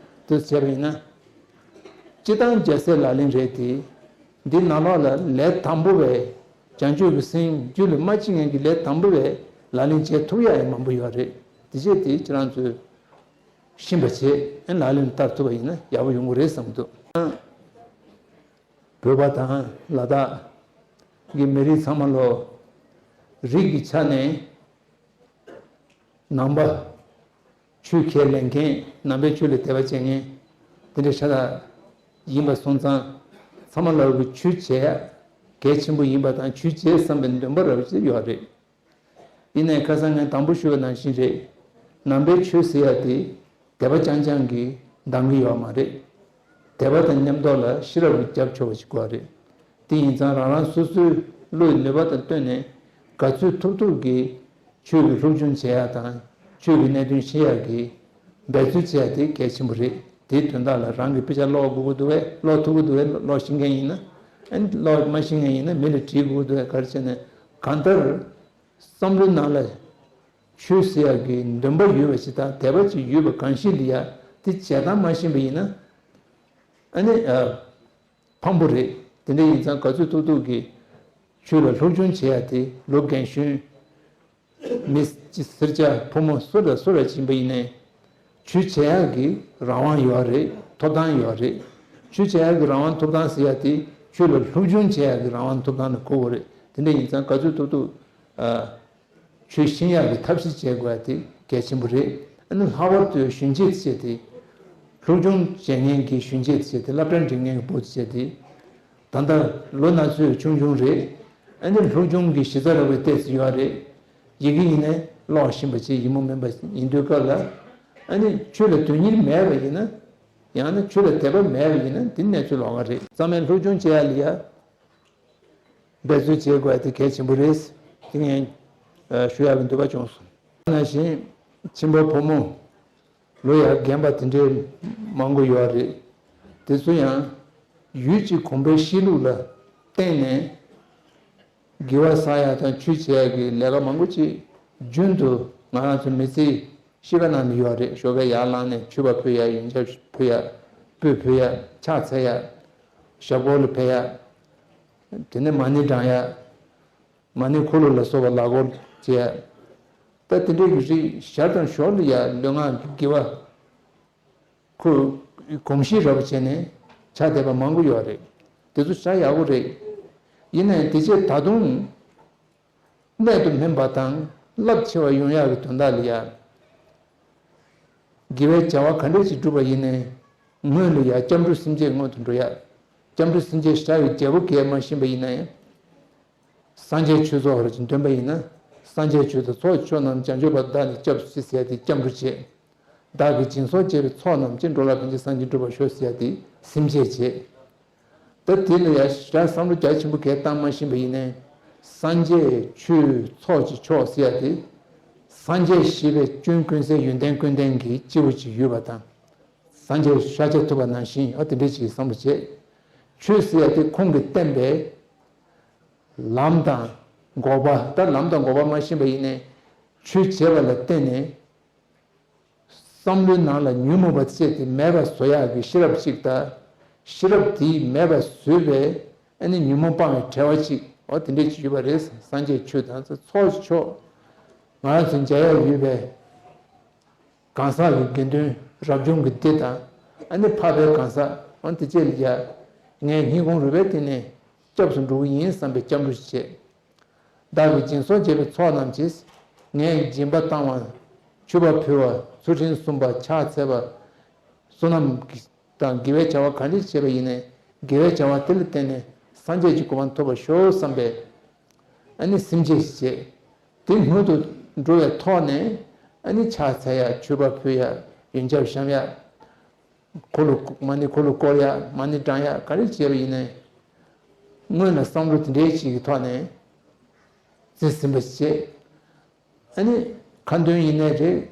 དེ་བྱས་པ་ཡིན་ན། སྤྱིར་བཏང་རྒྱལ་སྲས་ལག་ལེན་རེད་དེ། འདི་ནང་ལོགས་ལ་ལས་དང་པོ་བའི་བྱང་ཆུབ་ཀྱི་སེམས་རྒྱུད་ལ་མ་སྐྱེས་མཁན་གྱི་ལས་དང་པོ་བའི་ལག་ལེན་བྱེད་ཐུབ་ཡག་ཡང་མང་པོ་ཡོད་རེད། དེ་བྱས་དེ་ཁྱེད་རང་ཚོས་ཤེས་པ་བྱས། ཨ། ལག་ལེན་བསྟར་ཐུབ་པ་ཡིན་ན་ཡག་པོ་ཡོང་གི་རེད་བསམ་གྱི་འདུག། བོད་པ་དང་ལ་དྭགས་ཀྱི་མི་རིགས་ཚང་མ་ལོ། རིགས་ཀྱི་ཆ་ནས་ནང་པ། ཆོས་ཁས་ལེན་མཁན། ནང་པའི་ཆོས་ལ་དད་པ་བྱེད་མཁན་དེ་འདྲ་ཤ་སྟག་ཡིན་པ་སོང་ཙང་། ཚང་མ་ལོ་གི་ཆོས་བྱེད་ཡག་གལ་ཆེན་པོ་ཡིན་པ་དང་། ཆོས་བྱེད་བསམ་པའི་འདུན་པ་རབ་ཅིག་ཡོད་རེད། ཡིན་ནའི་ཁ་སང་ངས་དང་པོ་ཞུས་པ་ནང་བཞིན་རེད། ནང་པའི་ཆོས་ཟེར་ཡག་དེ་དད་པ་རྐྱང་རྐྱང་གིས་འདང་གི་ཡོད་མ་རེད། དད་པ་དང་མཉམ་དུ་ལ་ཤེས་རབ་ཀྱིས་རྒྱབ་ཆོག་པ་ཞིག་དགོས་རེད། དེ་ཡིན་ཙང་རང་རང་སོ་སོའི་བློའི་ནུས་པ་དང་བསྟུན་ནས། ག་ཚོད་ཐུབ་ཐུབ་ཀྱིས་ཆོས་ཀྱི་སློབ་སྦྱོང་བྱེད་ཡག་དང་ ཆོས་ཀྱི་གནད་དོན་ཤེས་ཡག་གི་འབད་རྩོལ་བྱེད་ཡག་དེ་གལ་ཆེན་པོ་རེད། དེའི་དོན་དག་ལ་རང་གིས་དཔེ་ཆ་ཀློག་དགོས་ཀྱི་འདུག་བས། ཀློག་ཐུབ་ཀྱི་འདུག་བས། ཀློག་ཤེས་མཁན་ཡིན་ན། ཨ་ནི་ཀློག་མ་ཤེས་མཁན་ཡིན་ན་མི་ལ་དྲིས་དགོས་ཀྱི་འདུག་བས། ག་རེ་བྱས་ནས་གང་ལྟར་བསམ་བློའི་ནང་ལ་ཆོས་ཟེར་ཡག་གི་འདུན་པ་ཡོད་པ་ཞིག་དང་དད་པ་ཅིག་ཡོད་པ་གང་ཞིག་འདི་ཡ་དེ་བྱེད་སྟངས་མ་ཤེས་པ་ཡིན་ན། ཨ་ནི་ཨ། ཕངས་པོ་རེད། དེ་འདྲ་ཡིན་ཙང་ག་ཚོད་ཐུབ་ཐུབ་ཀྱིས་ཆོས་ལ་སློབ་སྦྱོང་བྱེད་ཡ་དེ་ལོ་རྒན་གཞོན། མི་སེར་སྐྱ་ཕོ་མོ་སུ་ལ་སུ་ལ་ཕྱིན་པ་ཡིན་ནའི་ཆོས་བྱེད་ཡག་གི་རང་དབང་ཡོད་རེད། ཐོབ་ཐང་ཡོད་རེད། ཆོས་བྱེད་ཡག་གི་རང་དབང་ཐོབ་ཐང་ཟེར་ཡ་དེ་ཆོས་ལ་སློབ་སྦྱོང་བྱེད་ཡག་གི་རང་དབང་ཐོབ་ཐང་ལ་གོ་དགོས་རེད། དེ་འདྲ་ཡིན་ཙང་ག་ཚོད་ཐུབ་ཐུབ་ཨ། ཆོས་ཤེས་ཡག་གི་ཐབས་ཤེས་བྱེད་དགོས་ཡ་དེ་གལ་ཆེན་པོ་རེད། ཨ་ནི་ལྷག་པར་དུ་གཞོན་སྐྱེས་བྱས་ཏེ། སློབ་སྦྱོང་བྱེད་མཁན་གྱི་གཞོན་སྐྱེས་བྱས་ཏེ། སློབ་གྲྭ་འགྲིམ་མཁན་གྱི་བུ་བྱས་ཏེ། ད་ལྟ་ལོ་ན་ཚོད་ཆུང་ཆུང་རེད། ཨ་ནི་སློབ་སྦྱོང་གི་གཞི་རྩ་ར་བའི་ཏོག་ཙམ་ཡོད་རེད། ཡི་གེ་ཡིན་ནའི་ཀློག་ཤེས་པ་བྱས། ཡིན་མོ་མིན་པ་ཡིན་དུས་སྐབས་ལ། ཨ་ནི་ཆོས་ལ་དོན་གཉེར་མེད་པ་ཡིན་ན། ཡང་ན་ཆོས་ལ་དད་པ་མེད་པ་ཡིན་ན་དེ་གནས་ཚུལ་ལོགས་ཀ་རེད། ཚང་མས་སློབ་སྦྱོང་བྱེད་ཡ་ལ་ཡ། འབད་རྩོལ་བྱེད་དགོས་ཡ་དེ་གལ་ཆེན་པོ་རེད། དེ་ངས་ཨ་ཞུ་ཡག་གི་འདོད་པ་བྱུང་སོང་། ནང་བཞིན་ཁྱིམ་པ་ཕོ་མོ་ལོ་ཡ་རྒན་པ་དེ་འདྲའི་མང་པོ་ཡོད་རེད། དེ་ཚོ་ཡང་ཡུལ་གྱི་གོམས་པའི་གཤིས་ལུགས་ལ་བརྟེན་ནས་དགེ་བ་བསགས་ཡ་དང་ཆོས་བྱེད་ཡ་གི་ལས་ཀ་མང་པོ་ཅིག་རྒྱུན་དུ་ང་རང་ཚོ་མི་ཚེའི་གཤིས་ཀ་ནང་ནས་ཡོད་རེད། ཞོགས་ཀས་ཡར་ལངས་ནས་མཆོད་པ་ཕུལ་ཡ། ཡོན་ཆབ་ཕུལ་ཡ། སྤོས་ཕུལ་ཡ། ཕྱག་འཚལ་ཡ། ཞབས་སྐོར་ལ་ཕེབས་ཡ། དེ་ནས་མ་ཎི་བགྲང་ཡ། མ་ཎི་འཁོར་ལོ་ལ་སོགས་པ་ལག་འཁོར་བྱེད་ཡ། ད་དེ་འདྲའི་གི་རིགས་ཞར་དང་ཞོར་ལ་ཡ་ལུས་ངག་གི་དགེ་བ་ཁོ་གོམས་གཤིས་ར་བ་བྱས་ནས་བྱ་བསྡད་པ་མང་པོ་ཡོད་རེད། དེ་ཚོ་བྱ་ཡག་པོ་རེད། ཡིན་ནའི་དེ་རྗེས་ད་དུང་གནད་དུ་སྨིན་པ་དང་རླབས་ཆེ་བ་ཡོང་ཡག་གི་དོན་དག་ལ་ཡ། དགེ་བའི་བྱ་བ་ག་འདྲ་ཞིག་བསྒྲུབས་པ་ཡིན་ནའི་སྔོན་ལ་ཡ་སྐྱབས་འགྲོ་སེམས་བསྐྱེད་སྔོན་དུ་འགྲོ་ཡ། སྐྱབས་འགྲོ་སེམས་བསྐྱེད་བྱ་བའི་རྒྱལ་པོ་གས་མ་ཤེས་པ་ཡིན་ན་ཡང་། སངས་རྒྱས་ཆོས་ཚོགས་ར་ཅིག་འདོན་པ་ཡིན་ན། སངས་རྒྱས་ཆོས་དང་ཚོགས་ཀྱི་མཆོག་རྣམས་བྱང་ཆུབ་པ་བདག་ནི་སྐྱབས་སུ་མཆི་ཟེར་ཡ་དེ་སྐྱབས་འགྲོ་བྱེད། བདག་གིས་སྦྱིན་སོགས་བྱས་པའི་ཚོགས་རྣམས་ཀྱིས། འགྲོ་ལ་ཕན་ཕྱིར་སངས་རྒྱས་འགྲུབ་པར་ཤོག་ཟེར་ཡ་དེ་སེམས་བསྐྱེད་བྱེད། ད་དེ་ལ་ཡ་ཞེ་དྲག་བསམ་བློ་རྒྱ་ཆེན་པོ་གས་བཏང་མ་ཤེས་པ་ཡིན་ནའི། སངས་རྒྱས་ཆོས་ཚོགས་ཀྱི་མཆོག་ཟེར་ཡ་དེ། སངས་རྒྱས་ཞེས་པའི་སྐྱོན་ཀུན་ཟད་ཡོན་ཏན་ཀུན་ལྡན་གྱི་སྐྱེས་བུ་ཅིག་ཡོད་པ་དང་། སངས་རྒྱས་ཤཱཀྱ་ཐུབ་པ་ནང་བཞིན་ཨ་དེ་འདྲ་ཅིག་བསམ་བློ་བྱེད། ཆོས་ཟེར་ཡ་དེ་ཁོང་གིས་བསྟན་པའི་ལམ་དང་འགོག་པ། ད་ལམ་དང་འགོག་པ་མ་ཤེས་པ་ཡིན་ནའི་ཆོས་བྱས་པ་ལ་བརྟེན་ནས། བསམ་བློའི་ནང་ལ་ཉོན་མོངས་པ་བཅས་ཏེ་མེད་པ་བཟོ་ཡག་གི་ཤེས་རབ་ཅིག་དང་། ཤེས་རབ་དེས་མེད་པ་བཟོས་པའི་ཨ་ནི་ཉོན་མོངས་སྤང་བའི་བྲལ་བ་ཅིག་འོ་དེ་འདྲས་ཅིག་ཡོད་པ་རེད། སངས་རྒྱས་ཆོས་དང་ཚོགས་ཀྱི་མཆོག་ང་རང་ཚོ་མཇལ་ཡག་ཡོད་པའི་གང་ཟག་གི་དགེ་འདུན་རབ་བྱུང་གི་སྡེ་དང་། ཨ་ནི་འཕགས་པའི་གང་ཟག་འོ་དེ་བཅས་ལ་ཡ་ངས་སྙིང་ཁོང་རུས་པའི་གཏིང་ནས་སྐྱབས་སུ་འགྲོ་གི་ཡིན་བསམ་པའི་སྐྱབས་འགྲོ་ཞིག་བྱེད། བདག་གིས་སྦྱིན་སོགས་བྱས་པའི་ཚོགས་རྣམས་ཀྱིས། ངས་སྦྱིན་པ་བཏང་བ། མཆོད་པ་ཕུལ་བ། ཚུལ་ཁྲིམས་སྲུང་བ། ཕྱག་འཚལ་བ། བསོད་ནམས་དང་དགེ་བའི་བྱ་བ་གང་ཅི་བྱས་པ་ཡིན་ནའི་དགེ་བའི་བྱ་བ་དེ་ལ་བརྟེན་ནས་སངས་རྒྱས་ཀྱི་གོ་འཕང་ཐོབ་པར་ཤོག་བསམ་པས། ཨ་ནི་སེམས་བསྐྱེད་བྱེད། དེ་སྔོན་དུ་འགྲོ་བའི་ཐོག་ནས་ཨ་ནི་ཕྱག་འཚལ་ཡ། མཆོད་པ་ཕུལ་ཡ། ཡོན་ཆབ་བཤམས་ཡ། འཁོར་ལོ་མ་ཎི་འཁོར་ལོ་བསྐོར་ཡ། མ་ཎི་བགྲང་ཡ། ག་རེ་བྱས་པ་ཡིན་ནའི་སྔོན་ལ་བསམ་བློ་དེ་འདྲའི་ཞིག་གི་ཐོག་ནས་རྩིས་ཟིན་པ་བྱེད། ཨ་ནི་ཁ་འདོན་ཡིན་ནའི་རེད།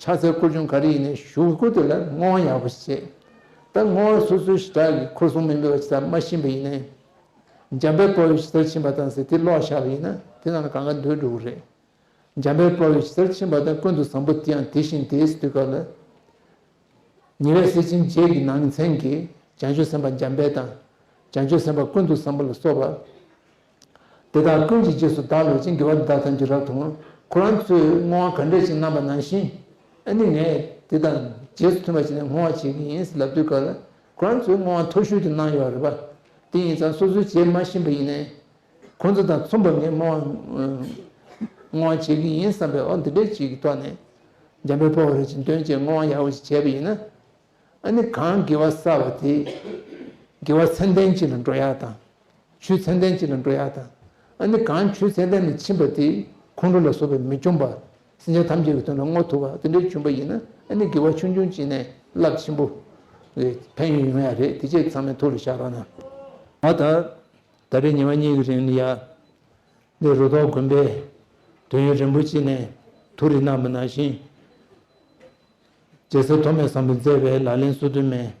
ཕྱག་འཚལ་སྐོར་སྦྱོང་ག་རེ་ཡིན་ནའི་གཞུག་གུ་དེ་ལ་བསྔོ་བ་ཡག་པོ་བྱེད། ད་བསྔོ་བ་སོ་སོའི་ཞེ་དྲག་གི་ཁོར་སྲུང་མིན་པའི་བ་ཅི་ད་མ་ཤེས་པ་ཡིན་ནའི། འཇམ་དཔལ་དཔའ་བོས་ཇི་ལྟར་མཁྱེན་པ་དང་ཟེར་དེ་ཀློག་བཞག་པ་ཡིན་ན་དེ་ནང་ལ་གང་ག་འདོན་འགྲོ་གི་རེད། འཇམ་དཔལ་དཔའ་བོས་ཇི་ལྟར་མཁྱེན་པ་དང་ཀུན་ཏུ་བཟང་པོ་དེ་ཡང་དེ་བཞིན་ཏེ་ཟེར་དུས་སྐབས་ལ། ཉེ་བའི་སྲས་ཆེན་བརྒྱད་ཀྱི་ནང་ཚན་གྱི་བྱང་ཆུབ་སེམས་དཔའ་འཇམ་དཔལ་དང་། བྱང་ཆུབ་སེམས་དཔའ་ཀུན་ཏུ་བཟང་པོ་ལ་སོགས་པ། དེ་དག་ཀུན་གྱི་རྗེས་སུ་བདག་སློབ་ཅིང་། དགེ་བ་འདི་དག་ཐམས་ཅད་རབ་ཏུ་བསྔོ། ཁོ་རང་ཚོས་བསྔོ་བ་ག་འདྲ་ཞིག་གནང་བ་ནང་བཞིན། ཨ་ནི་ངས་དེ་དག་རྗེས་སུ་མཐུན་པ་བྱས་ནས་བསྔོ་བ་བྱེད་ཀྱི་ཡིན་ཟེར་ལབ་དུས་སྐབས་ལ་ཁོ་རང་ཚོས་བསྔོ་བ་མཐོ་ཤོས་དེ་གནང་ཡོད་རེད་པ། དེ་ཡིན་ཙང་སོ་སོས་བྱེད་མ་ཤེས་པ་ཡིན་ནའི། ཁོང་ཚོ་དང་མཚུངས་པ་ངས་བསྔོ་བ་བསྔོ་བ་བྱེད་ཀྱི་ཡིན་བསམ་པའི་འོ་འདི་འདྲའི་ཅིག་གི་ཐོག་ནས་འཇམ་དཔལ་དཔའ་བོ་རེ་ཅིག་འདོན་བྱས་བསྔོ་བ་ཡག་པོ་ཞིག་བྱས་པ་ཡིན་ན། ཨ་ནི་གང་དགེ་བ་བསགས་པ་དེ་དགེ་བ་ཚད་ལྡན་ཅིག་ལ་འགྲོ་ཡག་དང་། ཆོས་ཚད་ལྡན་ཅིག་ལ་འགྲོ་ཡག་དང་། ཨ་ནི་གང་ཆོས་ཚད་ལྡན་ལ་ཕྱིན་པ་དེ་ཁོང་ཁྲོ་ལ་སོགས་པའི་མི་འབྱུང་བ། སེམས་ཅན་ཐམས་ཅད་ཀྱི་དོན་ལ་བསྔོ་ཐུབ་པ་དེ་འདྲའི་བྱུང་པ་ཡིན་ན་ཨ་ནི་དགེ་བ་ཆུང་ཆུང་ཅིག་ནས་རླབས་ཆེན་པོ་ཕན་ཡོན་ཡོང་ཡག་རེད། དེ་ཅིག་ཚང་མས་ཐུགས་ལ་བཞག་རོགས་གནང་། ང་ད་ད་རེས་ཉི་མ་གཉིས་ཀྱི་རིང་ལ་ཡ། འདི་རུ་ཐོག་དགོན་པའི་དོན་ཡོད་རིན་པོ་ཆེ་ནས་ ཐུགས་རེ་གནང་བ་ནང་བཞིན། རྒྱལ་སྲས་ཐོགས་མེད་བཟང་པོས་མཛད་པའི་ལག་ལེན་སོ་བདུན་མའི།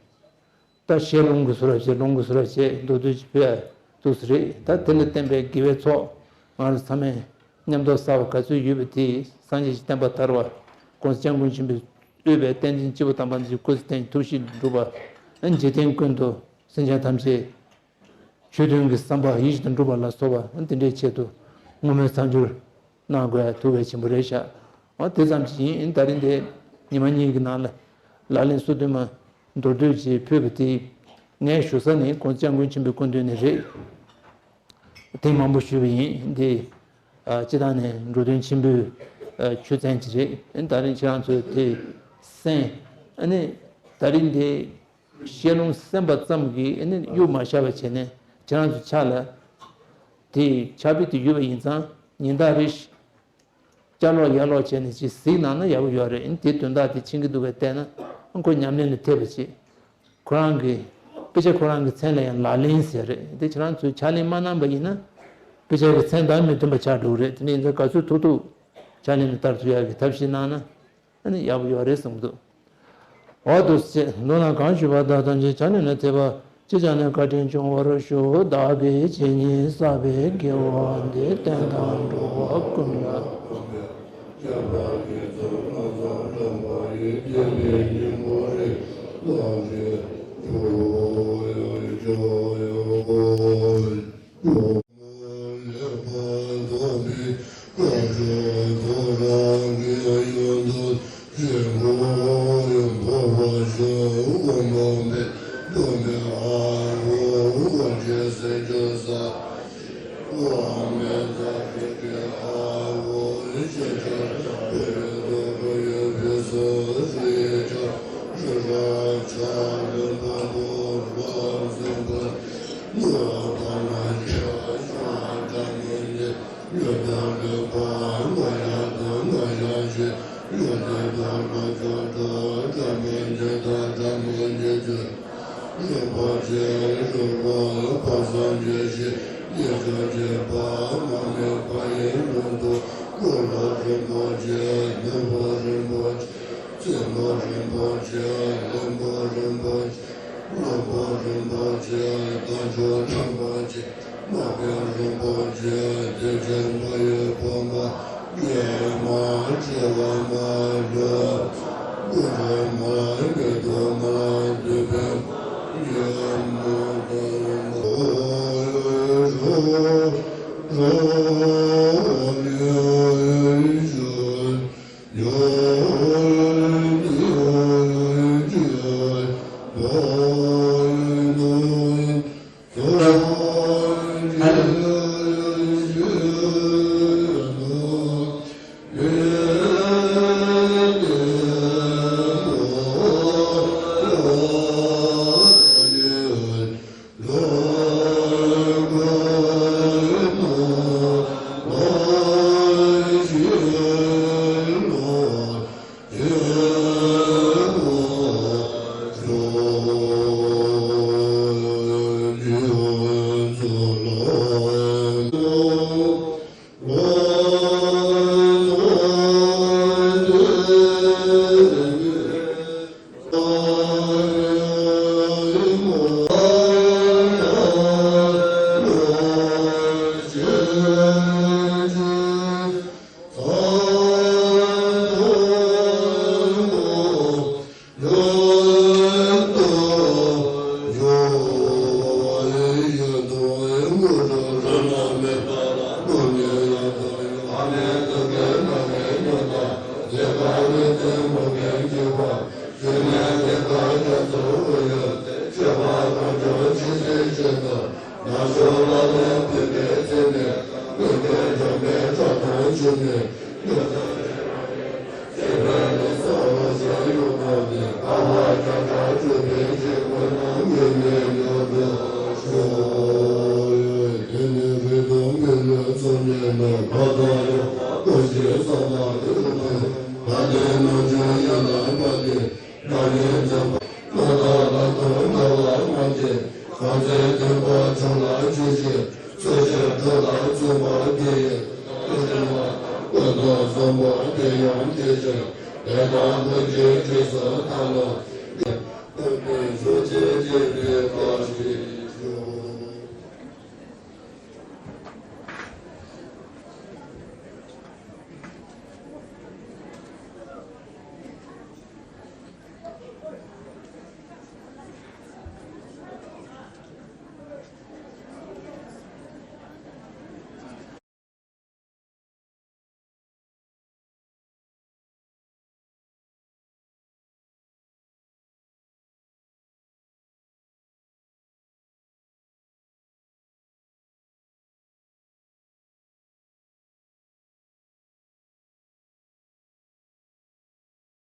ད་ཞལ་ལུང་གི་ཟུར་ར་བྱས། ལུང་གི་ཟུར་ར་བྱས། མདོར་བསྡུས་ཅིག་ཕུལ་ཡ་འདུག་ས་རེད། ད་དེ་ལ་བརྟེན་པའི་དགེ་བའི་ཚོགས་ང་རང་ཚོ་ཚང་མས་མཉམ་དུ་བསགས་པ་ག་ཚོད་ཡོད་པ་དེ་སངས་རྒྱས་ཀྱི་བསྟན་པ་དར་བ། ༸གོང་ས་༸སྐྱབས་མགོན་ཆེན་པོས་དབུས་པའི་བསྟན་འཛིན་སྐྱེས་བུ་དམ་པ་འདི་སྐུ་ཚེ་བརྟན་ཅིང་ཐུགས་བཞེད་འགྲུབ་པ། འཇིག་རྟེན་ཀུན་ཏུ་སེམས་ཅན་ཐམས་ཅད། ཆོས་དོན་གྱི་བསམ་པ་ཡིད་བཞིན་དུ་འགྲུབ་པ་ལ་སོགས་པ་འདི་འདྲའི་ཆེད་དུ་བསྔོ་སྨོན་མཚམས་སྦྱོར་གནང་དགོས་ཡ་ཐུགས་གལ་ཆེན་པོ་རེད་ཤག་འོ་དེ་ཙམ་ཞིག་ཡིན། ད་རིང་འདི་ཉི་མ་གཉིས་ཀྱི་ནང་ལ་ལག་ལེན་སོ་བདུན་མ་མདོར་བསྡུས་ཅིག་ཕུལ་བ་དེ་ངས་ཞུ་ས་ནི་༸གོང་ས་༸སྐྱབས་མགོན་ཆེན་པོའི་སྐུ་མདུན་ནས་རེད། ཐེངས་མང་པོ་ཞུས་པ་ཡིན། འདི་ཨ་སྤྱི་བཏང་ནས་འགྲོ་དོན་ཆེན་པོའི་ཨ་ཆོས་ཚན་ཅིག་རེད། ད་རིང་ཁྱེད་རང་ཚོས་དེ་གསན། ཨ་ནི་ད་རིང་འདི། ཞལ་ལུང་གསན་པ་ཙམ་གྱིས་ཨ་ནི་གཡུག་མ་བཞག་པ་བྱས་ནས་ཁྱེད་རང་ཚོ་ཕྱག་ལ་དེ་ཕྱག་དཔེ་དེ་ཡོད་པ་ཡིན་ཙང་ཉིན་ལྟར་རེ་བཞིན་བསྐྱར་ཀློག་ཡར་ཀློག་བྱས་ནས་ཅིག་གཟིགས་གནང་ན་ཡག་པོ་ཡོད་རེད། ཨ་ནི་དེ་དོན་དག་དེ་མཁྱེན་གྱི་འདུག་པས་བལྟས་ན་ཁོ་ཉམས་ལེན་ལ་ཐེབས་པ་ཅིག་ཁོ་རང་གི་དཔེ་ཆ་ཁོ་རང་གི་མཚན་ལ་ཡང་ལག་ལེན་ཟེར་རེད། དེ་ཁྱེད་རང་ཚོས་ཕྱག་ལེན་མ་གནང་པ་ཡིན་ན་དཔེ་ཆ་གི་མཚན་དང་མི་མཐུན་པ་ཆགས་འགྲོ་གི་རེད། དེ་འདྲ་ཡིན་ཙང་ག་ཚོད་ཐུབ་ཐུབ་ཕྱག་ལེན་ལ་བསྟར་ཐུབ་ཡག་གི་ཐབས་ཤེས་གནང་ན། ཨ་ནི་ཡག་པོ་ཡོད་རེད་བསམ་གྱི་འདུག་འོ་འདུག་སེ་མདོར་ན་གང་ཞུས་པ་དག་ཐམས་ཅད་ཕྱག་ལེན་ལ་ཐེབས་པ་སྤྱི་བྱ་ནས་བཀའ་དྲིན་ཆེ་བར་ཤོག་བདག་གིས་ཇི་སྙེད་བསགས་པའི་དགེ་བ་འདི་བསྟན་དང་འགྲོ་བ་ཀུན་ལ། བློན་པོ་རིན་པོ་ཆེ། བློན་པོ་རིན་པོ་ཆེ། དལ་འབྱོར་རིན་པོ་ཆེ། དམག་དཔོན་རིན་པོ་ཆེ། དེ་ཕྱིར་མ་ཡི་བུམ་པ་ཉི་མ་བྱེ་བ་མ་ལུས། ཀུན་འདུས་མ་ཉིད་དུ་མ་འདུས་པའི་ཉི་མ་ལྟར་མ། ཀུན་ཏུ་བཟང་པོ་དེ་ཡང་དེ་བཞིན་དེ་དག་ཀུན་གྱི་རྗེས་སུ་བདག་སློབ་ཀུན་ཏུ་ཞུགས་ཤིང་བརྗོད་པའི་སྒོ།